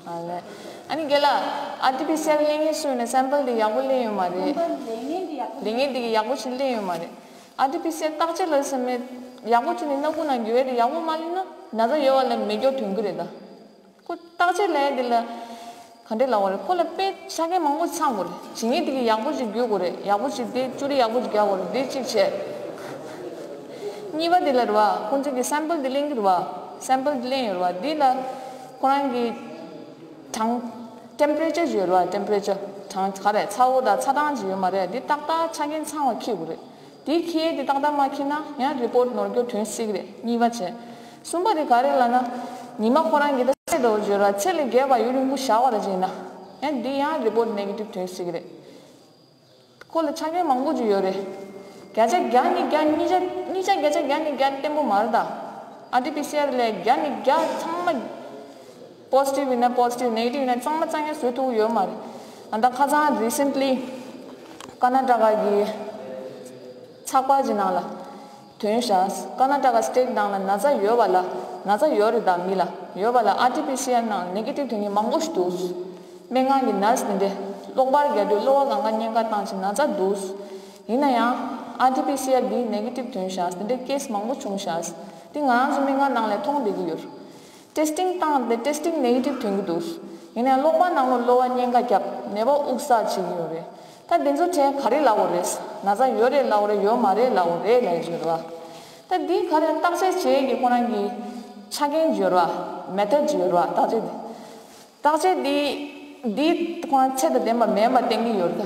ཨ་ལས། ཨ་ནི་རྒན་ལགས། ཨར་ཊི་ཕི་སི་ཨལ་ལེན་མཁན་སུ་ཡིན་ན་སེམ་པལ་དེ་ཡག་པོ་ལེན་ཡོད་མ་རེད། ལེན་མཁན་དེ་གི་ཡག་པོ་ཞིག་ལེན་ཡོད་མ་རེད། ཨར་ཊི་ཕི་སི་ཨལ་བརྟག་དཔྱད་ལ་སེམས་ཡག་པོ་བྱས་ནས་སྣ་ཁུག་ནང་འགྱུར་བ་དེ་ཡག་པོ་མ་ལེན་ན་ན་ཚ་ཡོད་པ་ལ་མེ་སྒྱོགས་ཐོན་གི་རེད་ད། ཁོ་བརྟག་དཔྱད་ལས་དེ་ལ་ག་འདྲས་ལབ་དགོས་རེད། ཁོ་ལ་དཔེ་ཆ་རྐྱེན་མང་པོ་ཚང་དགོས་རེད། བྱེད་མཁན་དེ་གིས་ཡག་པོ་ཞིག་བརྒྱུད་དགོས་རེད། ཡག་པོ་ཞིག་དེ་ཅུ་རི་ཡག་པོ་ཞིག་རྒྱག་དགོས་རེད། དེ་གཅིག་བྱས། གཉིས་པ་དེ་ལ་རེད་བ། ཁོ་ཚོ་གི་སེམ་པལ་དེ་ལེན་གི་རེད་བ། སེམ་པལ་དེ་ལེན་ཡོད་རེད་བ། དེ་ལ་ཁོ་རང་གི་གྲང་། ཊེམ་པེ་རེ་ཅར་ཅིག་ཡོད་རེད་བ། ཊེམ་པེ་རེ་ཅར། གྲང་ག་རེད། ཚ་བོ་དང་ཚ་གྲང་ཅིག་ཡོད་མ་རེད། དེ་ཏག་ཏག་ཆ་རྐྱེན་ཚང་བ་འཁྱེར་དགོས་རེད། དེ་ཁྱེད་དེ་ཏག་ཏག་མ་འཁྱེར་ན་ཡང་རི་པོར་ཊི་ནོར་སྐྱོ་ཐོན་སྲིད་ཀྱི་རེད། གཉིས་པ་བྱས། གསུམ་པ་དེ་ག་རེ་ལབ་ན། ཉི་མ་ཁོ་རང་གི་ད་ཚད་འདྲ་བོ་བརྗོད་ར། ཚད་ལས་བརྒལ་བ་ཡུན་རིང་པོ་བཞག་པ་ར་ཅིག་ཡིན་ན། ཡང་འདི་ཡང་རི་པོར་ཊི་ནེ་གེ་ཊིབ་ཐོན་སྲིད་ཀྱི་རེད། ཁོ་ལ་ཆ་རྐྱེན་མང་པོ་ཅིག་ཡོད་རེད། བརྒྱ་ཆ་བརྒྱ་ནས་བརྒྱ། གཉིས་ཆ་གཉིས་ཆ་བརྒྱ་ཆ་བརྒྱ་ནས་བརྒྱ་བརྟན་པོ་མ་རེད་ད། ཨར་ཊི་ཕི་སི་ཨར་ལས་བརྒྱ་ནས་བརྒྱ་ཚང་མ། པོ་སི་ཊིབ་ཡིན་ན་པོ་སི་ཊིབ། ནེ་གེ་ཊིབ་ཡིན་ན་ཚང་མ་རྩ་ནས་བཟོ་ཐུབ་ཀྱི་ཡོད་མ་རེད། ཨ་ད་ཁ་སང་རི་སེན་ཊི་ལི་ཀར་ན་ཊ་ཀ་གི་ཚགས་པར་གྱི་ནང་ལ་ཐོན་ཤག་ཀར་ན་ཊ་ཀ་སི་ཊེ་ཊི་ནང་ལ་ན་ཚ་ཡོད་པ་ལ། ན་ཚ་ཡོད་རེད་ད། མི་ལ་ཡོད་པ་ལ་ཨར་ཊི་ཕི་སི་ཨར་ནང་ནེ་གེ་ཊིབ་ཐོན་མཁན་མང་པོ་ཞིག་འདུག་སྨན་ཁང་གི་ནར་སི་དེ་འདྲས་གློག་པར་རྒྱག་དུས་གློག་པ་སྒང་ག་བརྙན་འགའ་བཏང་བྱས་ན་ཚ་འདུག་ཡིན་ན་ཡང་ཨར་ཊི་ཕི་སི་ཨར་འདི་ནེ་གེ་ཊིབ་ཐོན་ཤག་དེ་འདྲའི་ཀེ་སི་མང་པོ་བྱུང་ཤག་དེ་ང་རང་ཚོ་སྨན་ཁང་ནང་ལ་མཐོང་བསྡད་ཀྱི་ཡོད། ཊེ་སི་ཊིང་བཏང་སྟེ་ཊེ་སི་ཊིང་ནེ་གེ་ཊིབ་ཐོན་གྱི་འདུག་ཡིན་ན་ཡང་གློག་པ་ནང་ལོགས་གློག་པ་བརྙན་འགའ་བརྒྱབ། ནད་པ་དབུགས་བསགས་བྱེད་ཀྱི་ཡོད་རེད། ད་དེ་ཚོ་གྲས་ག་རེ་ལབ་དགོས་རེད། ན་ཚ་ཡོད་རེད་ལབ་དགོས་རེད། ཡོད་མ་རེད་ལབ་དགོས་རེད་ལབ་ཀྱི་ཡོད་རེད་བ། ད་འདི་ག་རེ་བརྟག་དཔྱད་བྱེད་ཀྱི་ཁོ་རང་གི་ཆ་རྐྱེན་ཅིག་ཡོད་རེད་བ། མེ་ཐོཌ་ཅིག་ཡོད་རེད་བ། བརྟག་དཔྱད་དེ། བརྟག་དཔྱད་འདི། འདི་ཁོ་རང་ཚད་དང་ལྡན་པ་མིན་པ་བསྟན་གྱི་ཡོད་རེད་ད།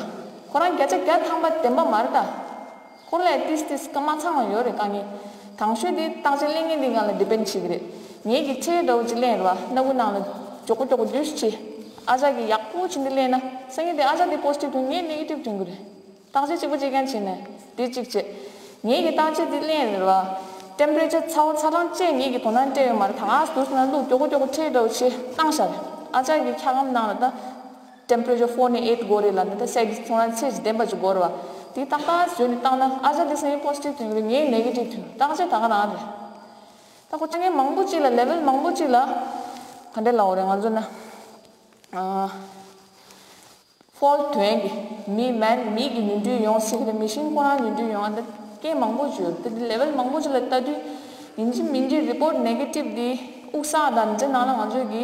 ཁོ་རང་བརྒྱ་ཆ་བརྒྱ་ཐམ་པ་བདེན་པ་མ་རེད་ད། ཁོ་ལ་ཏིས་ཏིས་སྐར་མ་ཚང་བ་ཡོད་རེད་དཀའ་ངལ། དང་ཤོས་འདི་བརྟག་དཔྱད་ལེན་མཁན་འདི་སྒང་ལ་ཌི་པེན་ཌི་བྱེད་ཀྱི་རེད། ངེད་ཀྱིས་ཁྲལ་འདྲ་བོ་ཅིག་ལེན་རེད་བ། སྣ་ཁུག་ནང་ལ་མགྱོགས་པོ་མགྱོགས་པོ་འདུས་སུ་ཕྱིན། ཨ་ཅག་གིས་ཡག་པོ་བྱས་འདི་ལེན་ན་སང་ཉིན་དེ་ཨ་ཅག་དེ་པོ་སི་ཊིབ་ཐོན། ངས་ནེ་གེ་ཊིབ་ཐོན་གྱི་རེད། བརྟག་དཔྱད་གཅིག་པ་གཅིག་རྐྱང་བྱས་ནས་དེ་གཅིག་བྱས། ངེད་ཀྱིས་བརྟག་དཔྱད་དེ་ལེན་རེད་བ། ཊེམ་པེ་རེ་ཅར་ཚ་བོ་ཚ་གྲང་བཅས་ངེད་ཀྱིས་དོ་སྣང་སྤྲད་ཡོད་མ་རེད། ད་ག་སེ་དུས་སུ་ན་ལུག་མགྱོགས་པོ་མགྱོགས་པོ་ཁྲལ་འདྲ་བོ་བྱས་བཏང་བཞག་རེད། ཨ་ཅག་གི་འཁྱག་སྒམ་ནང་ལ་ད་ཊེམ་པེ་རེ་ཅར་ཕོར་ནས་ཨེཊ་དགོས་རེད་ལབ་ནས། ད་སད་ཀྱི་ཚོང་ར་ཚད་ཀྱི་བདེན་པ་ཅིག་དགོས་རེད་བ། དེ་ཏག་ཏག་བཟོས་ནས་བཏང་ན་ཨ་ཅག་དེ་སང་ཉིན་པོ་སི་ཊིབ་ཐོན་གྱི་རེད། ངས་ནེ་གེ་ཊིབ་ཐོན། བརྟག་དཔྱད་ད་ག་རང་རེད། ད་ཁོ་ཆ་རྐྱེན་མང་པོ་ཅིག་ལ། ལེ་ཝལ་མང་པོ་ཅིག་ལ་ག་འདྲས་ལབ་དགོས་རེད་ང་ཚོ་ན། ཨ། ཕོལ་ཊི་ཐོན་གྱི། མི་མན་མི་གི་ཉུང་འཕྲི་ཡོང་སྲིད་ཀྱི་རེད། མི་ཤིན་ཁོ་རང་ཉུང་འཕྲི་ཡོང་། ཨ་འདི་རྐྱེན་མང་པོ་ཅིག་ཡོད་རེད། དེ་ལེ་ཝལ་མང་པོ་ཅིག་ལ་ལྟ་དུས་ཡིན་གཅིག་མིན་གཅིག་རི་པོར་ཊི་ནེ་གེ་ཊིབ་འདི་དབུགས་བསགས་དང་འདི་ནང་ལ་ང་ཚོས་ཀྱི་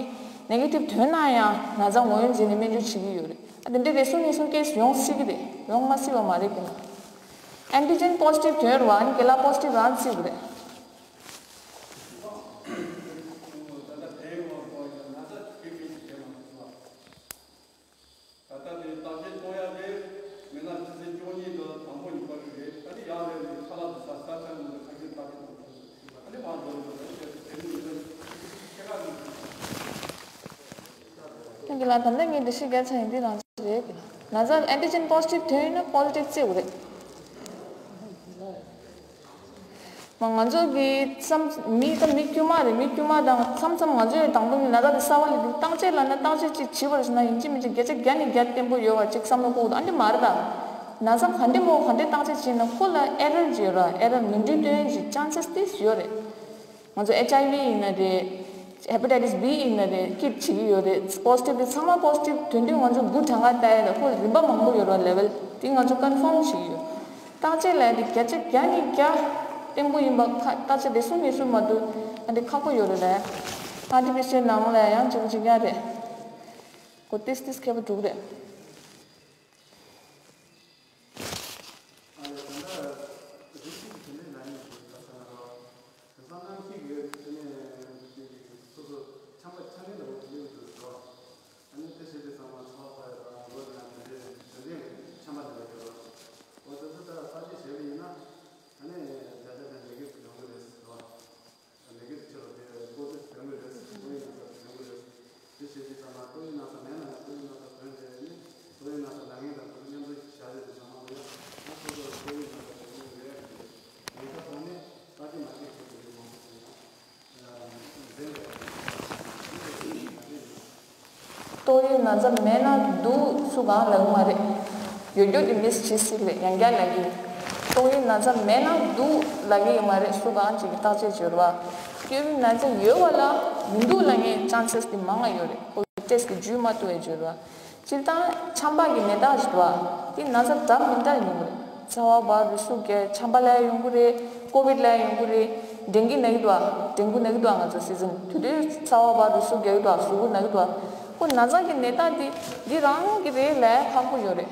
ནེ་གེ་ཊིབ་ཐོན་ན་ཡང་ན་ཚ་ངོས་འཛིན་ནས་སྨན་བཅོས་བྱེད་ཀྱི་ཡོད་རེད། ཨ་དེ་འདྲའི་རེ་ཟུང་ཉེ་ཟུང་ཀེ་སི་ཡོང་སྲིད་ཀྱི་རེད། ཡོང་མ་སྲིད་པ་མ་རེད་ཀྱི་ན། ཨན་ཏི་ཇེན་པོ་སི་ཊིབ་ཐོན་རུང་ཨ་ནི་རྒན་ལགས་པོ་སི་ཊིབ་རང་སྲིད་ཀྱི་རེད། ད་ལྟ་དེ་བརྟག་དཔྱད་གཏོང་ཡག་དེ་མི་ལ་ཆུ་ཚོད་བཅུ་གཉིས་དང་དང་པོ་ཉི་མ་རེ་རེད། ཨ་ནི་ཡང་རེ་རེ་ཁ་ལག་དེ་ཟ་ས་ཆ་ནང་དུ་ཁ་ཤས་བརྟག་དཔྱད་གཏོང་ཐུབ། ཨ་ནི་མ་འགྲོ་རུ་འགྲོ་རེད། དེ་ནི་མི་ལ་ཆེ་ཁ་གི། ཁྱེད་ཀྱི་ལ་ད་ལྟ་ངས་འགྲེལ་བཤད་རྒྱག་ཚར་ཡིན། འདི་རང་རེད་ཀྱི་ལ། ན་ཚ་ཨན་ཏི་ཇེན་པོ་སི་ཊིབ་ཐོན་ཡོད་ན་ཀོ་ལི་ཊི་བརྩི་དགོས་རེད། མ་ང་ཚོ་གི་བསམ་མི་ད་མི་དཀྱུས་མ་རེད། མི་དཀྱུས་མ་དང་མཚམས་མཚམས་ང་ཚོས་དང་པོ་ནས་ན་ཚ་དེ་གསར་པ་སླེབས་དུས་བརྟག་དཔྱད་ལབ་ན་བརྟག་དཔྱད་ཅིག་བྱས་པ་རེད་ཟེར་ན་ཡིན་གཅིག་མིན་གཅིག་བརྒྱ་ཆ་བརྒྱ་ནས་བརྒྱ་བརྟན་པོ་ཡོད་པ་ཅིག་བསམ་བློ་འཁོར་འདུག་ཨ་འདི་མ་རེད་ད། ན་ཚ་ག་འདྲ་མོ་ག་འདྲ་བརྟག་དཔྱད་བྱས་ན་ཁོ་ལ་ཨེ་རར་ཅིག་ཡོད་ར། ཨེ་རར་ནོར་འཁྲུལ་སྟོན་ཡས་ཅིག་ཅན་སེས་ཏིས་ཡོད་རེད། ང་ཚོ་ཨེཆ་ཨའི་ཝི་ཡིན་ན་རེད། ཧེ་པ་ཊའི་ཊི་སི་བྷི་ཡིན་ན་རེད། ཀིཊ་བྱེད་ཀྱི་ཡོད་རེད། པོ་ཟི་ཊིབ་དེ་ཚང་མ་པོ་ཟི་ཊིབ་དོན་དུ་ང་ཚོ་དགུ་གྲངས་ཀ་ལྟ་ཡ་ལ་ཁོ་རིམ་པ་མང་པོ་ཡོད་རེད་བ། ལེ་ཝལ་དེ་ང་ཚོ་ཀོན་ཕོམ་བྱེད་ཀྱི་ཡོད། བརྟག་དཔྱད་ལ་དེ་བརྒྱ་ཆ་བརྒྱ་ནས་བརྒྱ་བརྟན་པོ་ཡིན་པ་ཁ་བརྟག་དཔྱད་རེ་ཟུང་རེ་ཟུང་མ་གཏོགས་ཨ་འདི་ཁག་པོ་ཡོད་རེད་ལ། ཨར་ཊི་ཕི་ཤལ་ནང་ལ་ཡང་གཅིག་པ་གཅིག་རྐྱང་རེད། ཁོ་ཏིས་ཏིས་ཁྱད་པར་འགྲོ་གི་རེད། ཨ་ཡ་ད་ལྟ་རིགས་གཅིག་གི་དེ་འདྲའི་ལ་ཡིན་ཞུ་ད་ས་ན་རོ། དེང་སང་གནམ་གཤིས་ཀྱི་དེ་ནས་སོ་སོ་ཆམ་པ་ཆམ་ངན་འདྲ་བོ་ཞིག་སླེབས་འདུག་ཟེར་རོ། ཨ་ནི་དེ་བྱས་དུས་ཚང་མ་ཚ་བ་ཡོད་པ་མགོ་ན་དེ་འདྲའི་དེ་འདྲའི་ཆམ་པ་འདྲ་བོ་ཡོད་རོ། འོ་དེ་ཚོ་ད་བརྟག་དཔྱད་བྱས་པ་ཡིན་ན་ཨ་ནི་བརྒྱ་ཆ་བརྒྱ་ནེ་གེ་ཊིབ་ཡོང་གི་རེད་ཟེར་རོ། ནེ་གེ་ཊིབ་ཆེ་བ་དེ་ཀོ་བིཌ་ཐོན་གི་རེད། ཏོག་དབྱིབས་ན་ཚ་ཐོན་གི་རེད། དེ་བྱས་དུས་ཙམ་ན་ཏོག་དབྱིབས་ན་ཚ་མེད་ན་ཡང་ཏོག་དབྱིབས་ན་ཚ་ཐོན་བྱས་ནས་ཏོག་དབྱིབས་ན་ཚ་ལངས་མཁན་དང་ཏོག་དབྱིབས་མཉམ་དུ་བཞག་བྱས་ཏེ་ཚང་མ་ལ་ཡང་ང་ཚོ་ཚོ་ཏོག་དབྱིབས་ན་ཚ་ཐོན་གི་ཡོད་ཡ་གི་ཉེན་ཁ་ཐོག་ནས་བརྟག་དཔྱད་མ་བྱས་ཚེ་དེ་འདྲའི་མང་པོ་ཞིག་ཡང་འཛེམ་དགོས་པ་ཞིག་ཡིན་ན་དེ་ཡིན་ན། ཏོག་དབྱིབས་ན་ཚ་མེད་ན་འདུག་སུ་གང་ལབ་ཀྱི་མ་རེད། ཡོད་རྒྱུ་དེ་མིས་བྱེད་སྲིད་རེད། ཡང་བསྐྱར་ལབ་ཀྱི་ཡིན། ཏོག་དབྱིབས་ན་ཚ་མེད་ན་འདུག་ལབ་ཀྱི་ཡོད་མ་རེད། སུ་གང་ཅིག་གིས་བརྟག་དཔྱད་བྱོས་ར་བ། ཏོག་དབྱིབས་ན་ཚ་ཡོད་པ་ལ་མི་འདུག་ལབ་མཁན་ཅན་སེས་དེ་མང་ང་ཡོད་རེད། ཁོ་ཊེ་སི་གིས་འཇུས་མ་ཐུབ་པའི་བྱོས་ར་བ། སྤྱིར་བཏང་ཆམ་པ་གི་ནད་རྟགས་ཞིག་འདུག་བ། དེ་ན་ཚ་འདྲ་མི་འདྲ་ཡོང་གི་རེད། ཚ་བ་འབར་རུས་ཟུག་རྒྱག་ཆམ་པ་ལ་ཡོང་གི་རེད། ཀོ་བིཌ་ལ་ཡོང་གི་རེད། ཌེང་གི་ན་གི་འདུག་བ། ཌེང་གུ་ན་གི་འདུག་བ། ང་ཚོ་སི་ཛན་དེ་དུས་ཚ་བ་འབར་རུས་ཟུག་རྒྱག་གི་འདུག་བ། གཟུགས་པོ་ན་གི་འདུག་བ། ཁོ་ན་ཚ་གི་ནད་རྟགས་འདི་འདི་རང་གི་རེད་ལབ་ཁག་པོ་ཡོད་རེད།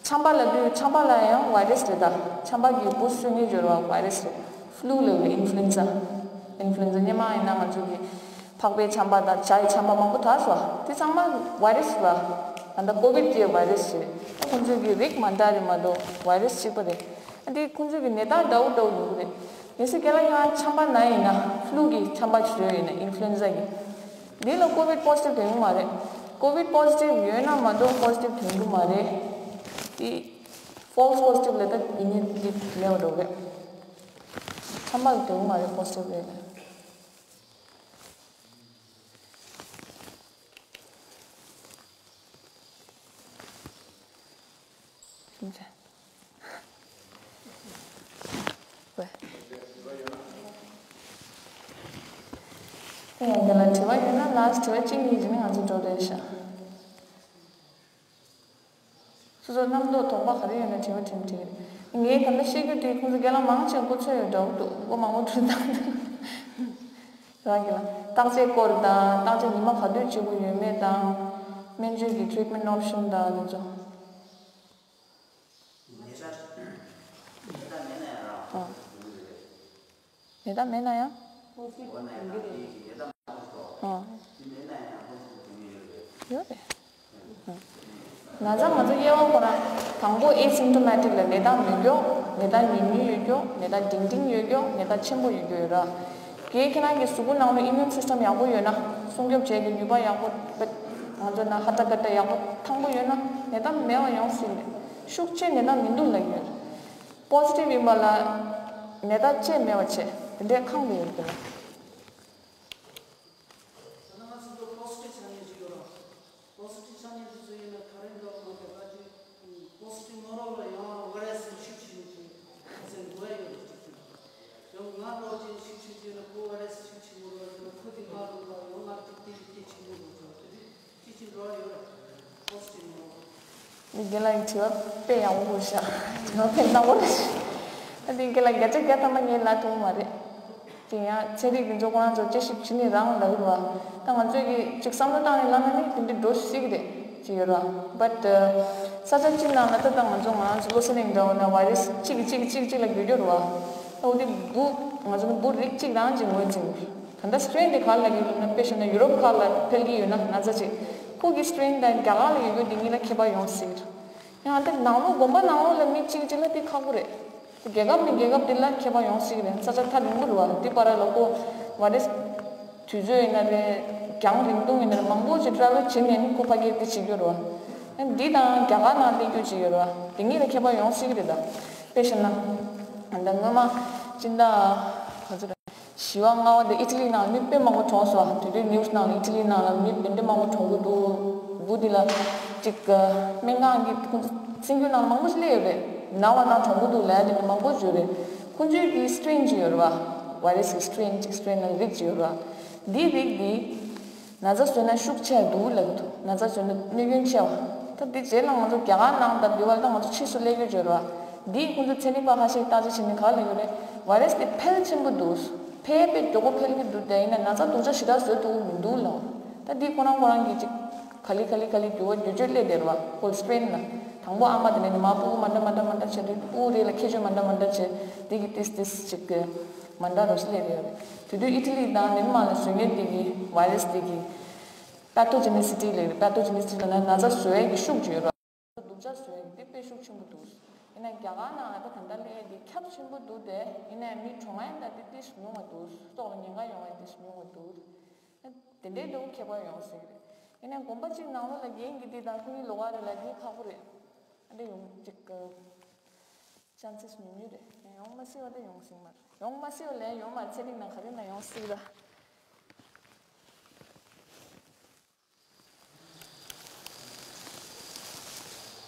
ཆམ་པ་ལབ་དུས་ཆམ་པ་ལ་ཡང་བྷའི་རེས་རེད་ད། ཆམ་པ་གིས་འབུ་གསོད་མཁན་བྱོས་ར་བ། བྷའི་རེས་རེད། ཕུ་ལུ་ལབ་རེད། ཨིན་ཕུ་ལུ་ཨེན་ཛ། ཨིན་ཕུ་ལུ་ཨེན་ཛ་སྔོན་མ་ཡིན་ན་ང་ཚོ་གི་ཕག་པའི་ཆམ་པ་དང་བྱ་ཡི་ཆམ་པ་མང་པོ་དར་སོང་བ། དེ་ཚང་མ་བྷའི་རེས་རེད་བ། ད་ལྟ་ཀོ་བིཌ་ཀྱི་བྷའི་རེས་རེད། ཁོང་ཚོའི་གི་རིགས་མ་འདྲ་རེད་མ་གཏོགས་བྷའི་རེས་གཅིག་པ་རེད། ཨ་དེ་ཁོང་ཚོའི་གི་ནད་རྟགས་འདྲ་བོ་འདྲ་བོ་ཡོང་གི་རེད། གལ་སྲིད་རྒན་ལགས་ཡང་ཆམ་པ་ན་ཡིན་ན། ཕུ་ལུ་གི་ཆམ་པ་ཞིག་ཡོད་ཡིན་ན། ཨིན་ཕུ་ལུ་ཨེན་ཛ་གི། འདི་ལ་ཀོ་བིཌ་པོ་ཟི་ཊིབ་ཐོན་གི་མ་རེད། ཀོ་བིཌ་པོ་ཟི་ཊིབ་ཡོད་ན་མ་གཏོགས་པོ་ཟི་ཊིབ་ཐོན་གི་མ་རེད། དེ་ཕོལ་སི་པོ་ཟི་ཊིབ་ལབ་ད་ཡིན་ནི་འདི་མེད་པ་འགྲོ་གི་རེད། ཆམ་པ་ལ་ཐོན་གི་མ་རེད། པོ་ཟི་ཊིབ་རེད། ཨེ་ཡ། འདི་ལ་དྲི་བ་ཡོད་ན་ལཱ་སི་ཊི་དྲི་བ་གཅིག་གཉིས་བྱས་ནས་ང་ཚོ་འགྲོ་རེད་ཤག་སོ་སོ་རྣམ་རྟོག་དོགས་པ་ག་རེ་ཡོད་ན་དྲི་བ་དྲིས་ན་འགྲིག་གི་རེད། ངས་ད་ལྟ་བཤད་རྒྱུ་དེ་ཁོང་ཚོ་རྒན་ལགས་མང་ཆེ་མགོ་ཚོས་ཡོད་འདྲ་བོ་འདུག་མགོ་མང་པོ་འཁྲུལ་བཏང་འདུག་རང་གི་ལ་བརྟག་དཔྱད་སྐོར་དང་། བརྟག་དཔྱད་ཉི་མ་ག་དུས་བྱེད་དགོས་ཡོད་མེད་དང་། སྨན་བཅོས་ཀྱི་ཊི་རིཊ་མེན་ཊི་ཨོབ་ཤན་དང་དེ་ཚོ། ཉེ་ཆར་ཉེ་ཆར་མེད་ན་ཡང་རང་ཨ། ཉེ་ཆར་མེད་ན་ཡང་། འོ་ན་ཡང་ད་དེ་ཉེ་ཆར་མ་ཐུག་ཐོག་ཨ། དེ་མེད་ན་ཡང་ཁོང་ཚོ་དེ་ཉེ་ཡོད་རེད། ཡོད་རེད། ན་ཚ་ང་ཚོ་དབྱེ་བ་ཁོ་རང་དང་པོ་ཨེ་སིམ་ཊོ་མེ་ཊིག་ལ་ནད་རྟགས་མེད་མཁན། ནད་རྟགས་ཉུང་ཉུང་ཡོད་མཁན། ནད་རྟགས་འབྲིང་འབྲིང་ཡོད་མཁན། ནད་རྟགས་ཆེན་པོ་ཡོད་མཁན་ཡོད་ར། དེ་ཁྱེད་རང་གི་གཟུགས་པོ་ནང་ལ་ཨི་མིའུན་སིས་ཊམ་ཡག་པོ་ཡོད་ན། སྲུང་སྐྱོབ་བྱེད་ཀྱི་ནུས་པ་ཡག་པོ། ང་ཚོ་ན་ཧ་ཏ་ཀ་ཏ་ཡག་པོ་ཐང་པོ་ཡོད་ན་ནད་རྟགས་མེད་པ་ཡོང་སྲིད་མེད། ཤུགས་ཆེ་ནད་རྟགས་མི་འདུག་ལབ་ཀྱི་ཡོད་རེད། པོ་ཟི་ཊིབ་ཡིན་པ་ལ་ནད་རྟགས་ཅི་མེད་པ་བྱས་དེ་འདྲའི་ཁེངས་ཏེ་ཡོད་ཀྱི་རེད། ད་ང་ཚོ་པོ་ཟི་ཊིབ་ཆ་ནས་ཅིག་ཡོད་ར། པོ་ཟི་ཊིབ་ཆ་ནས་དེ་ཚོ་ཡིན་ན་ཐག་རིང་ལ་གང་དེ་ད་ཅིག་པོ་ཟི་ཊིབ་མ་རོ་ལ་ཡང་བྷའི་རེས་ཤུགས་ཆེ་ནི་ཅིག་ཟེར་འགོ་ཡ་ཡོད་ར་ཅིག་ཅིག་ཡང་ང་རོ་ཅིག་ཤུགས་ཆེ་ཅིག་ན་ཁོ་བྷའི་རེས་ཤུགས་ཆེ་མོ་རོ་ཡང་ཁོ་དེ་ང་རོ་ལ་ཡང་ང་ཏིག་ཏིག་ཏིག་ཆེ་མོ་རོ་ཅོ་དེ་དེ་ཅིག་ཅིག་འགྲོ་ཡ་ཡོད་ར། པོ་ཟི་ཊིབ་མ་རོ། འདི་རྒན་ལགས་ཀྱི་དྲི་བ་དཔེ་ཡག་པོ་ཤག་དྲི་བ་དཔེ་རྣ་བོ་རེད། ཨ་འདི་རྒན་ལགས་བརྒྱ་ཆ་བརྒྱ་ཐམ་པ་ངས་ལབ་ཐུབ་ཀྱི་མ་རེད། དེ་ཡང་ཚན་རིག་གི་འཇོག་ཁོ་རང་ཚོ་དཔྱད་ཞིབ་བྱེད་ནི་རང་ལབ་ཀྱི་རེད་བ། ད་ང་ཚོས་ཀྱི་ཅིག་བསམ་བློ་བཏང་ནས་ལབ་ན་ནི་དེ་འདྲ་འགྲོ་སྲིད་ཀྱི་རེད་ཅེས་ཡོད་ར། བྷཊ་ས་ཆ་གཅིག་ནང་ལ་ད་ལྟ་ང་ཚོ་ང་རང་ཚོ་བློ་གསལ་གླིང་འདྲ་བོ་ན་བྷའི་རེས་གཅིག་གིས་གཅིག་གིས་གཅིག་གཅིག་ལ་འགྱུར་རྒྱུ་རེད་བ། ད་འོ་དེ་འབུ་ང་ཚོ་ནི་འབུ་རིགས་གཅིག་རང་གཅིག་ངོས་འཛིན། ད་ལྟ་སི་ཊེན་དེ་ག་ལ་ཡོད་ན་དཔེ་བཞག་ན་ཡུ་རོབ་ཁག་ལ་འཕེལ་གྱི་ཡོད་ན་ན་ཚ་ཅིག་ཁོ་གི་སི་ཊེན་དང་རྒྱ་གར་ལ་ཡོད་རྒྱུ་དེ་གཉིས་ལ་ཁྱད་པར་ཡོང་སྲིད། ཡང་ད་ནང་ལོགས་དགོན་པ་ནང་ལོགས་ལ་མི་གཅིག་གཅིག་ལ་དེ་ཁག་པོ་རེད། རྒྱལ་ཁབ་ནས་རྒྱལ་ཁབ་དེ་ལ་ཁྱད་པར་ཡོང་སྲིད་ཀྱི་རེད། ས་ཆ་ཐག་རིང་པོ་རེད་བ། དེ་བར་ལ་ཁོ་བྷའི་རེས་དུས་ཚོད་ཡིན་ན་རེད། རྒྱང་རིང་ཐུང་ཡིན་ན་རེད། མང་པོ་ཅིག་ཊ་རེ་ཝལ་བྱེད་ནས་ནི་ཁོ་ཕ་གིར་དེ་བྱེད་རྒྱུ་རེད་བ། ཡང་འདི་དང་རྒྱ་གར་ནང་སླེབས་རྒྱུ་ཅིག་ཡོད་རེད་བ། དེ་གཉིས་ལ་ཁྱད་པར་ཡོང་སྲིད་ཀྱི་རེད་ད། དཔེ་བཞག་ན་ད་སྔོན་མ་སྤྱི་ཟླ་ག་ཚོད་རེད། བཞི་པ་ལྔ་པ་དེ་ཨི་ཊ་ལི་ནང་ལ་མི་དཔེ་མང་པོ་གྲོངས་སོང་བ། དེ་དུས་ནིའུ་སི་ནང་ལ་ཨི་ཊ་ལི་ནང་ལ་མི་དེ་འདྲ་མང་པོ་གྲོངས་ཀྱི་འདུག་འབུ་འདི་ལ་ཅིག་སྨན་ཁང་གི་ཁོང་ཚོ་སྲིན་རྒྱུ་ནང་ལ་མང་པོ་ཞིག་སླེབས་ཡོད་རེད། ན་བ་དང་གྲོངས་ཀྱི་འདུག་ལབ་ཡ་དེ་འདྲ་མང་པོ་ཞིག་ཡོད་རེད། ཁོང་ཚོའི་གི་སི་ཊེན་ཅིག་ཡོད་རེད་བ། བྷའི་རེས་ཀྱི་སི་ཊེན་ཅིག་སི་ཊེན་ནང་རིགས་ཅིག་ཡོད་རེད་བ། འདིའི་རིགས་འདི་ན་ཚ་བཟོས་ན་ཤུགས་ཆེ་འདུག་ལབ་ཀྱི་འདུག་ན་ཚ་བཟོས་ན་གནོད་སྐྱོན་ཆེ་བ། ད་འདི་རྗེས་ལ་ང་ཚོ་རྒྱ་གར་ནང་དང་འདི་བར་ད་ང་ཚོ་ཕྱིས་སུ་སླེབས་ཡོད་བརྗོད་ར། འདིས་ཁོང་ཚོ་ཚན་རིག་པ་ཁ་ཤས་བརྟག་དཔྱད་བྱས་ནས་ག་ལབ་ཡོད་རེད། བྷའི་རས་འདི་འཕེལ་ཆེན་པོ་འདུག་འཕེལ་དཔེ་མགྱོགས་པོ་འཕེལ་གྱི་འདུག་དེ་ཡིན་ན་ན་ཚ་སྡུག་ཅག་ཞེ་དྲག་བཟོས་ཐུབ་ཀྱི་མི་འདུག་ལབ། ད་འདི་ཁོ་རང་ཁོ་རང་གིས་ཅིག་ག་ལེ་ག་ལེ་ག་ལེ་འགྱུར་བ་འགྱུར་བཅོས་སླེབས་བསྡད་ར། ཁོ་སི་པེན་ལ། དང་པོ་ཨ་མ་དེ་ནས་ཉི་མ་ཕྲུ་གུ་མ་འདྲ་མ་འདྲ་མ་འདྲ་བྱས་དུས་ཕྲུ་གུ་རེ་ལ་ཁྱད་ཆོས་མ་འདྲ་མ་འདྲ་བྱས། འདི་གི་ཏིས་ཏིས་ཅིག་གི་མ་འདྲ་རོ་ཞིག་སླེབས་ཡོད་རེད། དེ་དུས་ཨི་ཊ་ལི་དང་ནེན་མར་ལ་བཟོས་མཁན་དེ་གི་བྷའི་རས་དེ་གི་པེ་ཐོ་ཇེ་ནི་སི་ཊི་ལབ་རེད། པེ་ཐོ་ཇེ་ནི་སི་ཊི་ལབ་ན་ན་ཚ་བཟོ་ཡས་ཀྱི་ཤུགས་ཅིག་ཡོད་རེད། སྡུག་ཅག་བཟོ་ཡས་ཀྱི་དེ་དཔེ་ཤུགས་ཆེན་པོ་འདུག་ཡིན་ན་རྒྱ་གར་ནང་ལ་ད་ད་ལྟ་སླེབས་ཡས་དེ་ཁྱབ་ཆེན་པོ་འདུག་དེ་ཡིན་ན་མི་གྲོངས་ཡས་ད་དེ་ཏིས་ཉུང་བ་འདུག་སྲོག་ལ་ཉེན་ཁ་ཡོང་ཡས་ཏིས་ཉུང་བ་འདུག་དེ་འདྲའི་འདུག་ཁྱད་པར་ཡོང་སྲིད་རེད། ཡིན་ན་དགོན་པ་གཅིག་ནང་ལོགས་ལ་རྒན་གྱི་དེ་དང་ཁོ་གཉིས་ལོགས་ཀ་རེད་ལ་དེ་ཁག་པོ་རེད། ཨ་འདྲ་ཡོང་ཅིག་གི་ཅན་སིས་ཉུང་ཉུང་རེད། ཡོང་མ་སྲིད་པ་དེ་ཡོང་སྲིད་མ་རེད། ཡོང་མ་སྲིད་པ་ལས་ཡོང་མ་ཚེ་རིང་ནང་ག་རེ་ན་ཡོང་སྲིད་ར།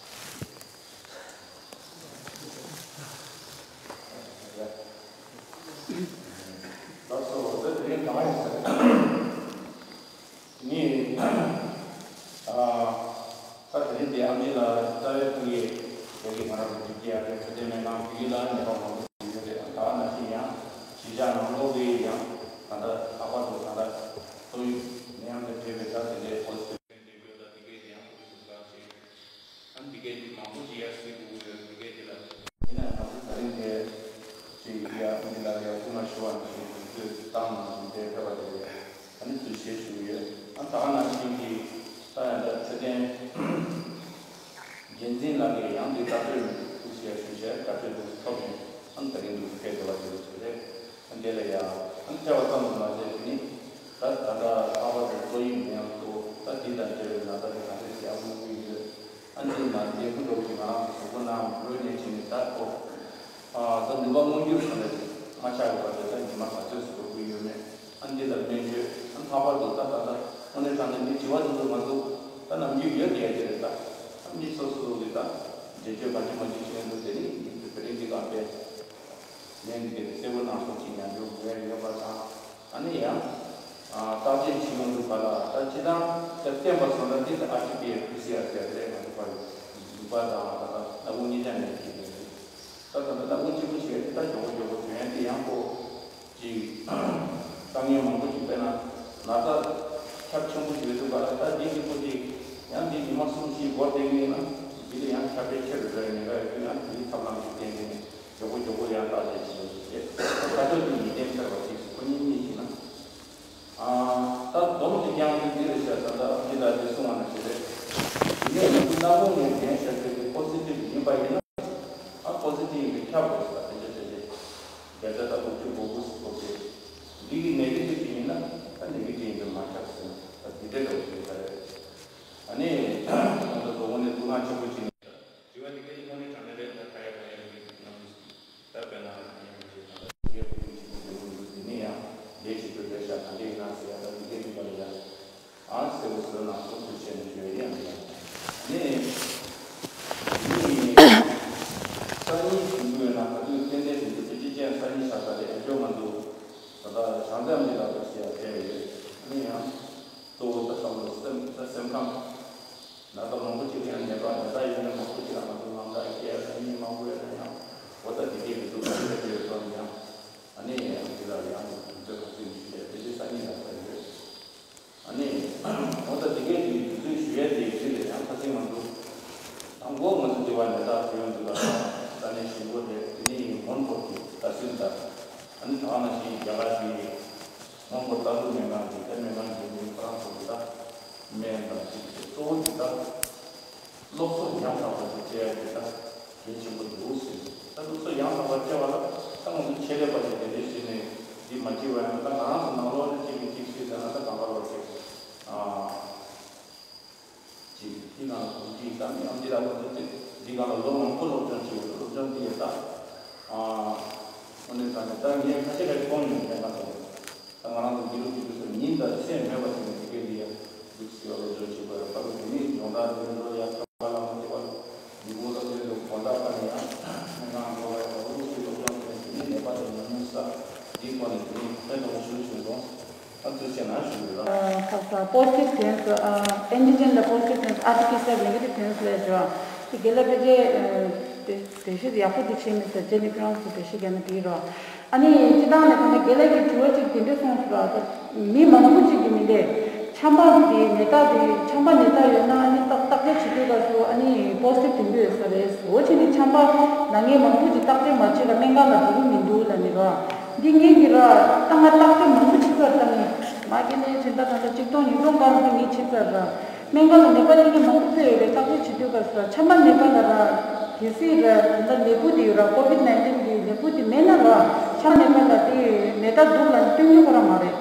ལགས་སོ། ད་དེ་རིང་གང་ཡིན་ཟེར། དེ་ནི། ཨ། ད་དེ་རིང་འདི་ཨམ་ཆི་ལ་རྩ་བའི་ཐུགས་ཡིད་ཡ་གི་ང་རང་གི་འགྲིག་གི་ཡ་གི་འཕྲོད་བསྟེན་སྨན་ཁང་བོད་ཡིག་ལ་ཉེ་བ་མང་པོ་ཞིག་ཡོད་རེད། ད་ནང་བཞིན་ཡང་གཞིས་ཆགས་ནང་ལོགས་ཀྱི་ཡང་ད་ལྟ་ལྷག་པར་དུ་ད་ལྟ་ཏོག་དབྱིབས་ནད་ཡམས་དང་འབྲེལ་བའི་ད་དེ་འདྲའི་ཕོ་སི་ཊིབ་འདི་གའི་དེ་ཡང་ཁོ་ཚོ་ག་ཅིག་ཨ་འདི་གའི་དེ་མང་པོ་ཅིག་ཡར་གཟིགས་དགོས་ཀྱི་ཡོད། འདི་གའི་དེ་ལ་ཡིན་ན་ང་ཚོ་ད་རིང་དེ་ཅིག་ཡ་འདི་ལ་ཡ་སྐུ་མ་ཞུ་བ་ནང་བཞིན་དུས་ཚོད་བཏང་ནང་བཞིན་དེ་ཕེབས་པ་དེ་རེད། ཨ་ནི་ཚུལ་བཞེས་ཞུ་གི་ཡོད། ཨ་ད་ག་ནང་བཞིན་གྱི་ད་ཡང་ད་འཕྲོད་བསྟེན་འགན་འཛིན་ལགས་ཀྱིས་ཡང་འདི་བརྡ་སྤྲོད་ཐུགས་རྗེ་ཆེ་ཞུ་བྱས་བརྡ་སྤྲོད་འདུག་ཐོབ་ནས་ཨ་ནི་ད་རིང་འདུག་ཕེབས་བསྡད་པ་དེ་རེད་ཟེར་རེད། ཨ་འདི་ལ་ཡང་ཨ་ནི་ཕེབས་པ་ཙམ་དུ་མ་ཟད་དེ་ནི་ད་ད་ལྟ་ལྷག་པར་དུ་ཏོག་དབྱིབས་ནད་ཡམས་ཐོག་ད་འདི་དང་འབྲེལ་བའི་ན་ཚ་དེ་ག་འདྲས་ཡག་པོ་ཡོད། ཨ་འདི་ན་འདི་ཀུན་འགྲོ་གི་ང་རང་གི་གཟུགས་པོ་ནང་རོས་ནས་ཕྱིན་ནས་ད་ཁོ། ཨ་ད་ནུས་པ་མངོན་འགྱུར་བྱུང་ནས་མ་ཆགས་པའི་བར་དུ་ད་ཉི་མ་ག་ཚོད་ཟེར་དགོས་ཀྱི་ཡོད་མེད། ཨ་འདི་ལ་སྨན་བཅོས་ཨ་ལྷག་པར་དུ་ད་ད་ད་དངོས་གནས་དྲང་གནས་མི་བྱི་བ་དེ་ཚོ་ང་ཚོ་ད་ནམ་རྒྱུན་ཡོད་བསྡད་ཡ་དེ་རེད་ད། ཨ་མི་སོ་སོ་གི་ད་འགྲེལ་བརྗོད་ག་ཅི་མ་ཅི་བྱེད་འདུག་དེ་རིང་འདི་བོད་རིགས་འདི་ག་དཔེ་ལན་འདི་ག་གསལ་པོ་གནང་སོང་ཅིག་ཉམས་མྱོང་ཡོད་ཡོད་པ་དང་། ཨ་ནི་ཡང་། ཨ་བརྟག་དཔྱད་བྱེད་ཡོང་དུས་ག་ལ་ད་སྤྱི་བཏང་དེ་བསྟན་པ་སོང་ན་འདི་ལ་ཨར་ཊི་པི་ཨེ་པི་སི་ཨར་ཟེར་རེད། ང་ཚོ་བར་འདུག་པ་དང་ད་ལྟ་ལྟ་བུ་གཉིས་ཆ་ནས་བྱེད་ཀྱི་རེད། ད་ད་ལྟ་ལྟ་བུ་གཅིག་པུ་བྱས་ད་མགྱོགས་པོ་མགྱོགས་པོ་བྱུང་ཡ་འདི་ཡང་ཁོ་ཅིག་དཀའ་ངལ་མང་པོ་ཞིག་དཔེར་ན་ན་ཚ་ཁྱབ་ཆེན་པོ་ཞིག་ཡོད་དུས་ག་ལ་ད་འདི་གཅིག་པུ་ཅིག་ཡང་འདི་ཉི་མ་གསུམ་བཞི་འགོར་བསྡད་ཀྱི་ཡིན་ན་འདི་ལ་ཡང་ཁྱབ་སྤེལ་ཆེ་རུ་འགྲོ་ཡ་ཉེན་ཁ་ཡོད་དུས་ཡང་འདིའི་ཐབས་ལམ་ཞིག་བསྟེན་གྱི་ནས། མགྱོགས་པོ་མགྱོགས་པོ་ཡང་བརྟག་དཔྱད་བྱེད་དགོས་ཞེས་ཁ་ཕྱོགས་གཅིག་ནས་གཏན་འཁེལ་བ་ཞིག་ཁོ་གཉིས་གཉིས་ཤིག་ན། ཨ་ད་སྡོམ་གཅིག་རྒྱང་གི་འདི་རེད་ཤག་ད་ལྟ་ཨ་ཕྱི་ལ་དེ་གསུང་བ་ནང་བཞིན་རེད། དེ་ནས་ང་ཚོ་སྣ་ཁུང་ནས་ལན་བཞག་ཚད་དེ་པོ་སི་ཊིབ་ཡིན་པ་ཡིན་ན། ཨ་པོ་སི་ཊིབ་ཡིན་པའི་ཁྱབ་དགོས་ཟེར་བ་དེ་འདྲ་བྱས་ཏེ། ཌེལ་ཊ་ད་དགུ་བཅུ་གོ་དགུ་ཟེར་ཐོབ་སྟེ། འདི་གི་ནེ་གེ་ཊིབ་ཅིག་ཡིན་ན་ད་ནེ་གེ་ཊིབ་ཡིན་པས་མ་ཁྱབ་ཟེར་ན་ད་འདི་འདྲ་འདྲ་བོ་ཞིག་རེད་ད་རེད། ཨ་ནི་ང་ཚོ་དོ་དགོང་ནས་འདུ་ཁང་ཆེན་པོ་ཅིག་ནས། དྲི་བ་འདི་གའི་དངོས་གནས་དྲང་གནས་རེད་ད་ད་ཡ་ག་ཡ་མི་ནམ་ད་དཔེར་ན་ཡ་མི་ཞེས་ད་ད་དེ་གའི་བུ་ཆེན་པོ་དེ་བུ་འདུག་དེ་ནས་ཡང་ལས་བྱེད་རྒྱུ་རེད་ཤག་ག་འདྲ་ཡིན་ན་ཟེར་ཡ་ད་འདི་གའི་རིག་པ་ལ་ཡ་ཨང་གསལ་པོ་བཟོས་ན་སོ་སོ་བྱས་ནས་ཞུ་ཡ་ཡིན་ཡང་མི་ཡང་ནི་ནི་སང་ཉིན་ཞུ་དགོས་ན་ག་དུས་ཏན་ཏན་ཞུ་རྒྱུ་དེ་ཅི་ཅན་སང་ཉིན་ཤ་ཚ་རེད་ཨ་ཇོ་ང་ཚོ་ད་ལྟ་བྱང་ཙམ་གྱི་ལག་པ་ཞེས་ཡ་བྱས་ཡོད་ནི་ཡང་གཙོ་བོ་ད་བསམ་བློ་སེམས་ད་སེམས་ཁམས། ན་ཚ་མང་པོ་ཅིག་ཡང་ནད་པ་ནད་རྟགས་ཡོད་མཁན་མང་པོ་ཅིག་ལ་ང་ཚོ་ལམ་ཁ་སྐྱེལ་ཡ་ད་མི་མང་པོ་ཡོད་ན་ཡང་འོ་ད་འདི་གའི་མི་འདུག་ད་འདི་འདྲ་ཡོད་སོང་ཡང་ཨ་ནི་ཡང་འདི་ལ་ཡང་དུས་ཚོད་ག་ཚོད་ཞུ་ཡ་དེ་ཅི་སང་ཉིན་ལ་ཚར་ཡོད། ཨ་ནི་འོ་ད་འདི་གའི་དུས་ཚོད་ཞུ་ཡ་དེ་ཡིན་དེ་ཡང་ཁ་སང་ང་ཚོ་དང་པོ་ང་ཚོ་འདི་བ་ནད་རྟགས་ཐོན་ཡོང་དུས་ལ་ས་གནས་གཞིས་འགོ་རེད། དེ་ནི་མོན་གྷོ་གི་ད་སུད་ད་ཨ་ནི་ད་ག་ནང་བཞིན་རྒྱ་གར་གྱི་མོན་གྷོ་ལྟ་བུ་སྨན་ཁང་གི་ད་སྨན་ཁང་གི་མི་ཁོ་རང་ཚོ་གི་ད་སྨན་དང་ཅིག་གི་གཙོ་བོ་གི་ད། སློབ་གསོ་ཡང་དག་པ་ཞིག་སྤྲད་ཡ་དེ་ད་གལ་ཆེན་པོ་འདུག་ཟེར། ད་སློབ་གསོ་ཡང་དག་པ་སྤྲད་པ་ལ་ད་ང་ཚོ་ཆེད་ལས་པ་ཞིག་དེ་འདྲས་བྱས་ནས་འདི་མ་བྱེད་པ་ཡང་ད་ང་རང་ཚོ་ནང་ལོགས་ནས་གཅིག་གིས་གཅིག་བཤད་ཟེར་ན་ད་གང་ག་ལོག་ཅིག་ཨ་ཅིག་འདི་གང་ལ་གོམས་འདྲིས་ད་མི་ཡང་འདི་ལ་ང་ཚོ་འདི་འདི་གང་ལ་ལོ་མང་པོ་སློབ་སྦྱོང་བྱས་ཡོད། སློབ་སྦྱོང་འདི་ཡང་ད་ཨ་དངོས་གནས་དྲང་གནས་ད་ངས་ཁ་ཤས་ཁ་ཤས་གཏོང་མྱོང་དེ་ང་ཚོ། ད་ང་རང་ཚོ་འདི་ལོ་གཅིག་ཏུ་སོང་ཉིན་དང་མཚན་མེད་པ་ཞིག་ནས་དེ་གའི་འདི་ཡང་འདུག་ཟེར་བ་སློབ་སྦྱོང་བྱེད་དགོས་རེད། ད་ལོ་འདི་ནས་སྦྱོང་བརྡར་འདི་ནས་ལོ་ཡར་ཐོན་པ་ལ་མ་བལྟས་པ་ལ་འདི་གོ་ལ་འདི་ལོ་གོ་ལ་ཁ་ནས་ཡང་སྨན་ཁང་འགྲོ་བ་ཡང་ལོ་རུ་སུའི་སློབ་སྦྱོང་བྱས་ནས་དེ་ནས་ནད་པ་དང་ཉམས་མྱོང་ས་འདིའི་ཐོག་ནས་དེ་ནས་ཕན་ཐོགས་ཤུགས་བྱུང་སོང་། ཨ་ཚོད་ཆེ་ན་ཞུ་གི་ཡོད། ཁ་ས་པོ་སི་ཊིབ་ཐོན་སོང་། ཨ་ཨེན་ཊི་ཇེན་ལ་པོ་སི་ཊིབ་ཐོན་སོང་། ཨར་ཊི་པི་སི་ལ་ནེ་གེ་ཊིབ་ཐོན་སོང་ལབ་བྱས། དེ་རྒན་ལགས་ཕལ་ཆེར་དེ་དེ་ཤེས་ཡག་པོ་དེ་བྱས་མེད་ས། རྗེས་ནས་ཁྱོད་རང་ཚོ་འགྲེལ་བཤད་རྒྱག་ན་འགྲིག་རོགས། ཨ་ནི་སྤྱིར་བཏང་ནས་ད་ནི་རྒན་ལགས་ཀྱིས་དྲི་བ་གཅིག་དེ་འདྲ་གསུངས་སོང་ར། ད་མི་མང་པོ་གཅིག་གིས་མི་འདྲ། ཆམ་པ་དེ་ནད་རྟགས་དེ་ཆམ་པ་ནད་རྟགས་ཡོད་ན་ཨ་ནི་བརྟག་བརྟག་དཔྱད་བྱེད་དུས་སྐབས་སུ་ཨ་ནི་པོ་སི་ཊིབ་དེ་འདྲ་ཡོད་ས་རེད། འོ་བྱས་ནས་ཆམ་པ་ན་མཁན་མང་པོ་གིས་བརྟག་དཔྱད་མ་བྱས་ལ་སྨན་ཁང་ལ་འགྲོ་གི་མི་འདུག་ལབ་ནི་ར། འདི་ངས་ཀྱི་ར་ད་ང་བརྟག་དཔྱད་མང་པོ་བྱེད་ཚར། ད་ངས་མ་གི་ནས་ཕྱི་ཟླ་ད་ལྟ་གཅིག་སྟོང་ཉིས་སྟོང་སྒང་ལ་ངས་བྱེད་ཚར་ར། སྨན་ཁང་ལ་ནད་པ་སླེབས་མཁན་མང་པོ་ཕེབས་ཡོད་རེད། བརྟག་དཔྱད་བྱེད་དུས་སྐབས་སུ་ར་ཆམ་པ་ནད་པ་ལ་ར་གལ་སྲིད་ར་ད་ནད་འབུ་དེ་ཡོད་ར། ཀོ་བིད་ནའིན་ཊིན་གི་ནད་འབུ་དེ་མེད་ན་ར་ཆམ་པ་ནད་པ་ལ་དེ་ནད་རྟགས་འདུག་ལབ་ནས་སྟོན་རྒྱུ་ཁོ་རང་མ་རེད།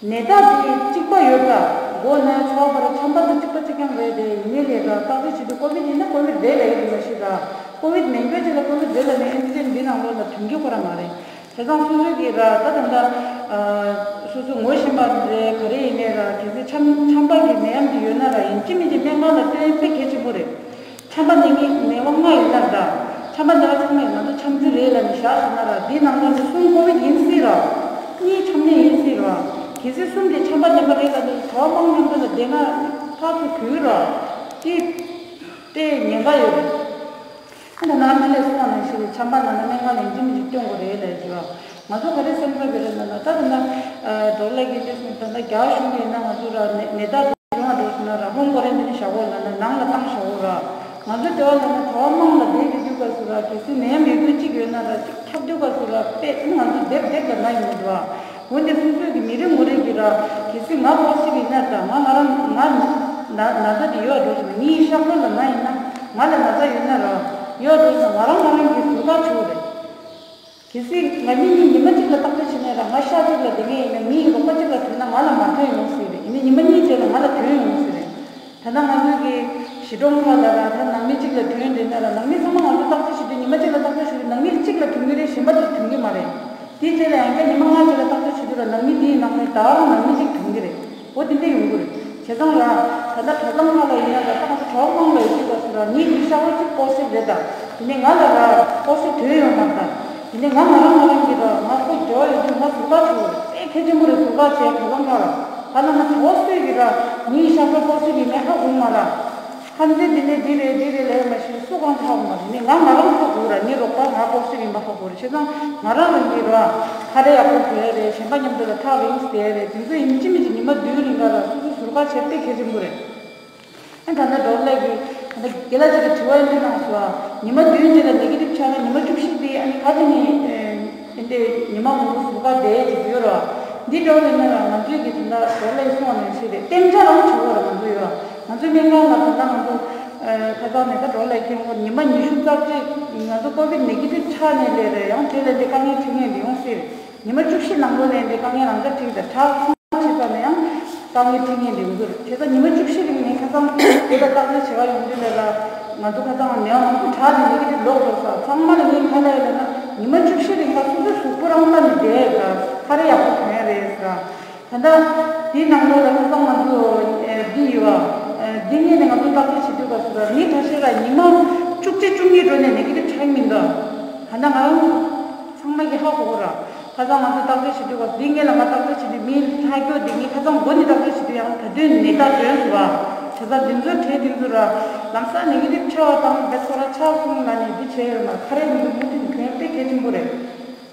ནད་རྟགས་དེ་གཅིག་པ་ཡོད་ད། མགོ་ན་ཚ་བ་ར་ཆམ་པ་དང་གཅིག་པ་གཅིག་རྐྱང་རེད་དེ། ཡིན་ནའི་ལས་ཀ་བརྟག་དཔྱད་བྱེད་དུས་ཀོ་བིད་ཡིན་ན་ཀོ་བིད་རེད་ལབ་ཡོད་རེད་མ་གཞི་ར། ཀོ་བིད་མིན་པའི་ཆ་ལ་ཀོ་བིད་རེད་ལབ་ནས་ཨེན་ཊི་ཇེན་འདི་ནང་ལོགས་ལ་ཐོན་རྒྱུ་ཁོ་རང་མ་རེད། བྱས་ཙང་སོ་སོ་གིས་ར་ད་ད་ལྟ་སོ་སོ་ངོ་ཤེས་པ་རེད། ག་རེ་ཡིན་ནའི་ར་གལ་སྲིད་ཆམ་ཆམ་པ་གི་ནད་ཡམས་དེ་ཡོད་ན་ར་ཡིན་གཅིག་མིན་གཅིག་སྨན་ཁང་ལ་སྟོན་དཔེ་གལ་ཆེན་པོ་རེད། ཆམ་པ་ནད་ངན་ནད་པ་ལྔ་ཡོད་ན་ར། ཆམ་པ་ནད་པ་ཚང་མས་ང་ཚོ་ཆམ་ཚུལ་རེད་ལབ་ནས་བཞག་སོང་ན་ར། འདི་ནང་ལོགས་ནས་གསུམ་ཀོ་བིད་ཡིན་སྲིད་ར། གཉིས་ཆམ་ནད་ཡིན་སྲིད་ར། གལ་སྲིད་གསུམ་དེ་ཆམ་པ་ནད་པ་རེད་ལབ་ནས་གྲྭ་པ་དམངས་མཉམ་དུ་ལ་བསྡད་ན་ཕར་ཚུར་འགུལ་ར། དེ་དཔེ་ཉེན་ཁ་ཡོད་རེད། ད་ནང་མི་ལས་སོང་ནང་ཞིག་ཆམ་པ་ན་ན་སྨན་ཁང་ལ་ཡིན་གཅིག་མིན་གཅིག་སྟོན་དགོས་རེད་ལབ་ཀྱི་ཡོད། ང་ཚོ་ག་རེ་སེམས་ཁྲལ་བྱེད་རེད་ལབ་ན། ད་ད་ན་ཌོག་ལགས་ཀྱིས་ཅི་གསུངས། ད་ལྟ་རྒྱ་གཞུང་གིས་ཡིན་ན་ང་ཚོ་ར་ནད་ནད་རྟགས་དེ་བྱུང་བ་འགྲོ་སོང་ན་ར་ཧོམ་ཀོ་རན་ཊིན་བཞག་དགོས་ལབ་ན་ནང་ལ་བཏང་བཞག་དགོས་ར། ང་ཚོ་དེ་བ་ལབ་ན་གྲྭ་པ་དམངས་ལ་བསྡད་དེ་དུས་སྐབས་སུ་ར་གལ་སྲིད་ནད་ཡམས་ཡོད་རྒྱུ་གཅིག་ཡོད་ན་ར་གཅིག་ཁྱབ་དུས་སྐབས་སུ་ར་དཔེ་ང་ཚོ་སྡེབ་སྡེབ་ལ་ན་ཡོང་གི་འདུག་ཨ། འོན་ཏེ་སོ་སོས་ཀྱི་མི་རེ་ངོ་རེ་གིས་ར་གལ་སྲིད་ང་པོ་སི་ཊིབ་ཡིན་ན་ད་ང་ང་རང་ང་ན་ན་ཚ་དེ་ཡོད་འགྲོ་སོང་ན་ངའི་ཤག་ལོ་ལ་ན་ཡིན་ན་ང་ལ་ན་ཚ་ཡོད་ན་ར་ཡོད་འགྲོ་སོང་ན་ང་རང་ང་རང་གིས་ཟུར་བཀག་བྱེད་དགོས་རེད། གལ་སྲིད་ང་གཉིས་གཉིས་ཉི་མ་གཅིག་ལ་བརྟག་དཔྱད་བྱས་ནས་ར་ང་ཤག་གཅིག་ལ་བསྡད་མཁན་ཡིན་ན་ངའི་རོགས་པ་གཅིག་ལ་ཐོན་ན་ང་ལ་མ་ཐོན་ཡོང་སྲིད་རེད། ཡིན་ན་ཉི་མ་གཉིས་རྗེས་ལ་ང་ལ་ཐོན་ཡོང་སྲིད་རེད། ད་ལྟ་ང་ཚོའི་གི་གཞིས་གྲོང་ཁག་ལ་ར་ད་ནང་མི་གཅིག་ལ་ཐོན་བསྡད་ན་ར་ནང་མི་ཚང་མ་ང་ཚོ་བརྟག་དཔྱད་བྱེད་དུས་ཉི་མ་གཅིག་ལ་བརྟག་དཔྱད་བྱེད་དུས་ནང་མི་གཅིག་ལ་ཐོན་གྱི་རེད། གཞན་པ་ཚོ་ཐོན་གྱི་མ་རེད། དེའི་རྗེས་ལ་ཡང་བསྐྱར་ཉི་མ་ལྔ་རྗེས་ལ་བརྟག་དཔྱད་བྱེད་དུས་ར་ནང་མི་དེའི་ནང་ནས་ད་རུང་ནང་མི་གཅིག་ཐོན་གྱི་རེད། འོ་དེ་འདྲ་ཡོང་གི་རེད། བྱས་ཙང་ར་ད་ལྟ་གྲྭ་ཚང་ཁག་ལ་ཡིན་ན་ར་ད་ང་ཚོ་གྲྭ་པ་དམངས་ལ་ཡོད་དུས་སྐབས་སུ་ར་ངའི་གི་ཤག་ལོ་གཅིག་པོ་སི་ཊིབ་རེད་ད། དེ་ནས་ང་ལ་ར་པོ་སི་ཊིབ་ཐོན་ཡོད་མ་རེད་ད། དེ་ནས་ང་ང་རང་ང་རང་གི་ར་ང་ཁོ་འབྲེལ་བ་ཡོད་དུས་ང་ཟུར་བཀག་བྱེད་དགོས་རེད། དཔེ་གལ་ཆེན་པོ་རེད། ཟུར་བཀག་བྱས་གྲྭ་ཚང་ཁག་ལ་ད་ལ་ང་གྲྭ་པ་སུས་ཀྱི་ར་ངའི་ཤག་ལོ་པོ་སི་ཊིབ་ཡིན་མིན་ཧ་གོ་མ་ར། ཧམ་ཚེ་འདི་ནས་འདི་རེད་འདི་རེད་ལབ་མ་ཤེས། སུ་གང་ཧ་གོ་མ་རེད། ནི་ང་ང་རང་ཧ་གོ་ར། ནི་རོགས་པ་ང་པོ་སི་ཊིབ་ཡིན་པ་ཧ་གོ་རེད། བྱས་ཙང་ང་རང་རང་གི་ར་ཁ་རས་ཡག་པོ་གྱོན་རེད། གཞན་པ་མཉམ་དུ་ལ་ཐག་རིང་བསྡད་རེད། དེ་ཚོ་ཡིན་གཅིག་མིན་གཅིག་ཉི་མ་བདུན་རིང་ག་ར་སོ་སོ་ཟུར་བཀག་བྱས་དཔེ་གལ་ཆེན་པོ་རེད། ཨ་ད་ལྟ་ཌོག་ལགས་ཀྱིས་ད་ལྟ་རྒན་ལགས་ཅིག་གིས་དྲི་བ་འདི་གནང་སོང་ཨ། ཉི་མ་བདུན་རྗེས་ལ་ནེ་གེ་ཊིབ་ཆགས་ན་ཉི་མ་བཅུ་བཞི་དེ་ཨ་ནི་ག་ཚོད་ནས་ཨེ་འདི་ཉི་མ་མང་པོ་ཟུར་བཀག་བསྡད་ཀྱི་ཡོད་རེད་བ། འདི་འདྲ་བོ་ཡིན་ན་ར་ང་ཚོས་ཀྱི་ད་ལྟ་ཌོག་ལགས་གསུངས་པ་ནང་བཞིན་རེད། གཏན་འཇགས་རང་བྱེད་དགོས་རེད། ང་ཚོ་ཡོད་ང་ཚོའི་སྨན་ཁང་ལ་ད་ལྟ་ང་ཚོ་ཨེ་ཁ་སང་ནས་ད་ཌོག་ལགས་ཁྱེད་ངོ་ཉི་མ་ཉི་ཤུ་རྩ་གཅིག་ང་ཚོ་ཀོ་བིད་ནེ་གེ་ཊིབ་ཆགས་ནས་སླེབས་རེད། ཡང་དེ་ལས་འདི་དཀའ་ངལ་འཕྲད་མཁན་འདི་ཡོང་སྲིད་རེད། ཉི་མ་བཅུ་བཞི་ནང་ལོགས་ལ་འདི་དཀའ་ངལ་རང་འདྲ་འཕྲད་ཀྱི་རེད། ཁྲག་ཚང་མ་ཆད་ཚར་ན་ཡང་དཀའ་ངལ་འཕྲད་མཁན་འདི་ཡོང་གི་རེད། བྱས་ཙང་ཉི་མ་བཅུ་བཞི་རིང་ནས་ཁ་སང་དེ་ལ་བརྟག་དཔྱད་བྱེད་ག་ཡོང་དུས་ལ་ལ་ང་ཚོ་ཁ་སང་ནད་པ་མང་པོ་དྲག་ནས་ནེ་གེ་ཊིབ་ལོག་འགྲོ་ས། ཚང་མ་ལ་ངས་ག་ལབ་ཡོད་ལབ་ན་ཉི་མ་བཅུ་བཞི་རིང་ལ་སོ་སོའི་གཟུགས་པོ་རང་ལྟ་ནས་བསྡད་ཡོད་ས། ཁ་རས་ཡག་པོ་གྱོན་ཡོད་རེད་ས། ད་ལྟ་དེའི་ནང་ལོགས་ལ་ཁ་སང་ང་ཚོ་ཨེ་འདི་ཡོད་ཨ། འདི་ངོས་ནས་ང་ཚོ་བརྟག་དཔྱད་བྱེད་དུས་སྐབས་སུ་ལ་མི་ཁ་ཤས་ལ་ཉི་མ་བཅུ་གཅིག་བཅུ་གཉིས་འགྲོ་ནས་ནེ་གེ་ཊིབ་ཆགས་ཀྱི་མི་འདུག་ད་ལྟ་ང་རང་ཚང་མ་གིས་ཧ་གོ་གོ་ར། ཁ་སང་ང་ཚོ་བརྟག་དཔྱད་བྱེད་དུས་སྐབས་འདི་ངོས་ལ་ང་བརྟག་དཔྱད་བྱེད་དུས་མི་ལྷག་རྒྱུ་འདི་ངས་ཁ་སང་འགོ་ནས་བརྟག་དཔྱད་བྱེད་དུས་ཡང་ད་དུང་ནད་རྟགས་ཐོན་སོང་བ། བྱས་ཙང་འདི་ཚོ་གྲས་འདི་ཚོ་ར་ལམ་སང་ནེ་གེ་ཊིབ་ཆགས་པ་དང་བེད་ཁོ་ར་ཆགས་སོང་ལབ་ནས་འདི་བྱས་ཡོད་མ། ཁ་རས་འདི་ཚོ་མུ་མཐུད་གྱོན་དཔེ་གལ་ཆེན་པོ་རེད།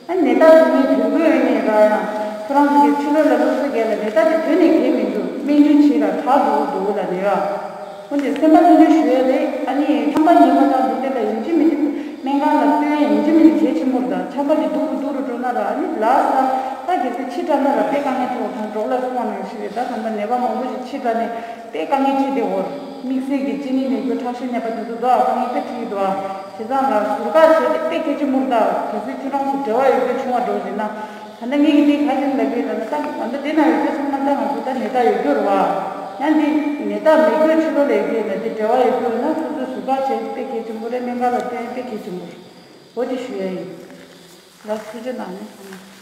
ཨ་ནད་རྟགས་འདི་ནས་དུས་འགོས་ཡོད་ནས་ར་ཡང་ཁོ་རང་ཚོ་གི་ཕྱི་ལོགས་ལ་སློབ་གསོ་རྒྱག་ལ་ནད་རྟགས་དེ་དོན་ནས་གལ་མི་འདུག་སྨན་ཉུལ་བྱེད་ལ་དྲག་འདུག་འདུག་ལ་ནད་ཡོད། འོན་ཏེ་སེམས་པ་ལྷོད་ལྷོད་ཞུ་ཡ་རེད། ཨ་ནི་ཁྲམ་པ་ཉེས་པ་དང་འདི་འདྲ་ལ་ཡིན་གཅིག་མིན་གཅིག་སྨན་ཁང་ལ་སྟོན་ཡ་ཡིན་གཅིག་མིན་གཅིག་གལ་ཆེན་པོ་རེད། ད་ཁྲམ་པ་དེ་སྡུག་རུ་སྡུག་རུ་འགྲོ་ན་ར་ཨ་ནི་ལ་ས་ད་གལ་སྲིད་ཕྱི་དྲགས་ན་ར་དཔེ་དཀའ་ངལ་འཕྲད་པ་དང་འབྲོག་ལ་སོང་བ་ནང་བཞིན་རེད། ད་ད་ལྟ་ནད་པ་མང་པོ་ཞིག་ཕྱི་དྲགས་ནས་དཔེ་དཀའ་ངལ་འཕྲད་བསྡད་ཡོད་རེད། དམིགས་བསལ་གྱི་གཅིན་སྙི་ནད་འགོས་ཁྲག་ཤེད་ནད་པ་དེ་ཚོ་དོ་དཀའ་ངལ་དཔེ་འཕྲད་ཀྱི་འདུག་ཨ། བྱས་ཙང་ར་ཟུར་བཀག་བྱས་ཏེ་དཔེ་གལ་ཆེན་པོ་རེད། ད་གལ་སྲིད་ཁྱོད་རང་ཚོ་འབྲེལ་བ་ཡོད་རྒྱུ་བྱུང་བ་འགྲོ་ཟིན་ན། ད་ལྟ་ངས་ཀྱི་དེ་ག་རེ་ལབ་ཀྱི་ཡོད་ལབ་ན་ད་ད་ལྟ་དེ་ན་ཡོད་རྒྱུ་ཚང་མ་ད་ང་ཚོ་ད་ནད་རྟགས་ཡོད་རྒྱུ་རེད་བ། ཡང་འདི་ནད་རྟགས་མེད་རྒྱུ་ཕྱི་ལོགས་ལ་ཡོད་རྒྱུ་ཡོད་ན་དེ་འབྲེལ་བ་ཡོད་རྒྱུ་ཡོད་ན་སོ་སོས་ཟུར་བཀག་བྱས་དཔེ་གལ་ཆེན་པོ་རེད། སྨན་ཁང་ལ་སྟོན་དཔེ་གལ་ཆེན་པོ་རེད། འོ་དེ་ཞུ་ཡ་ཡིན། ལགས་སོ། ཐུགས་རྗེ་གནང་ནས་སོང་།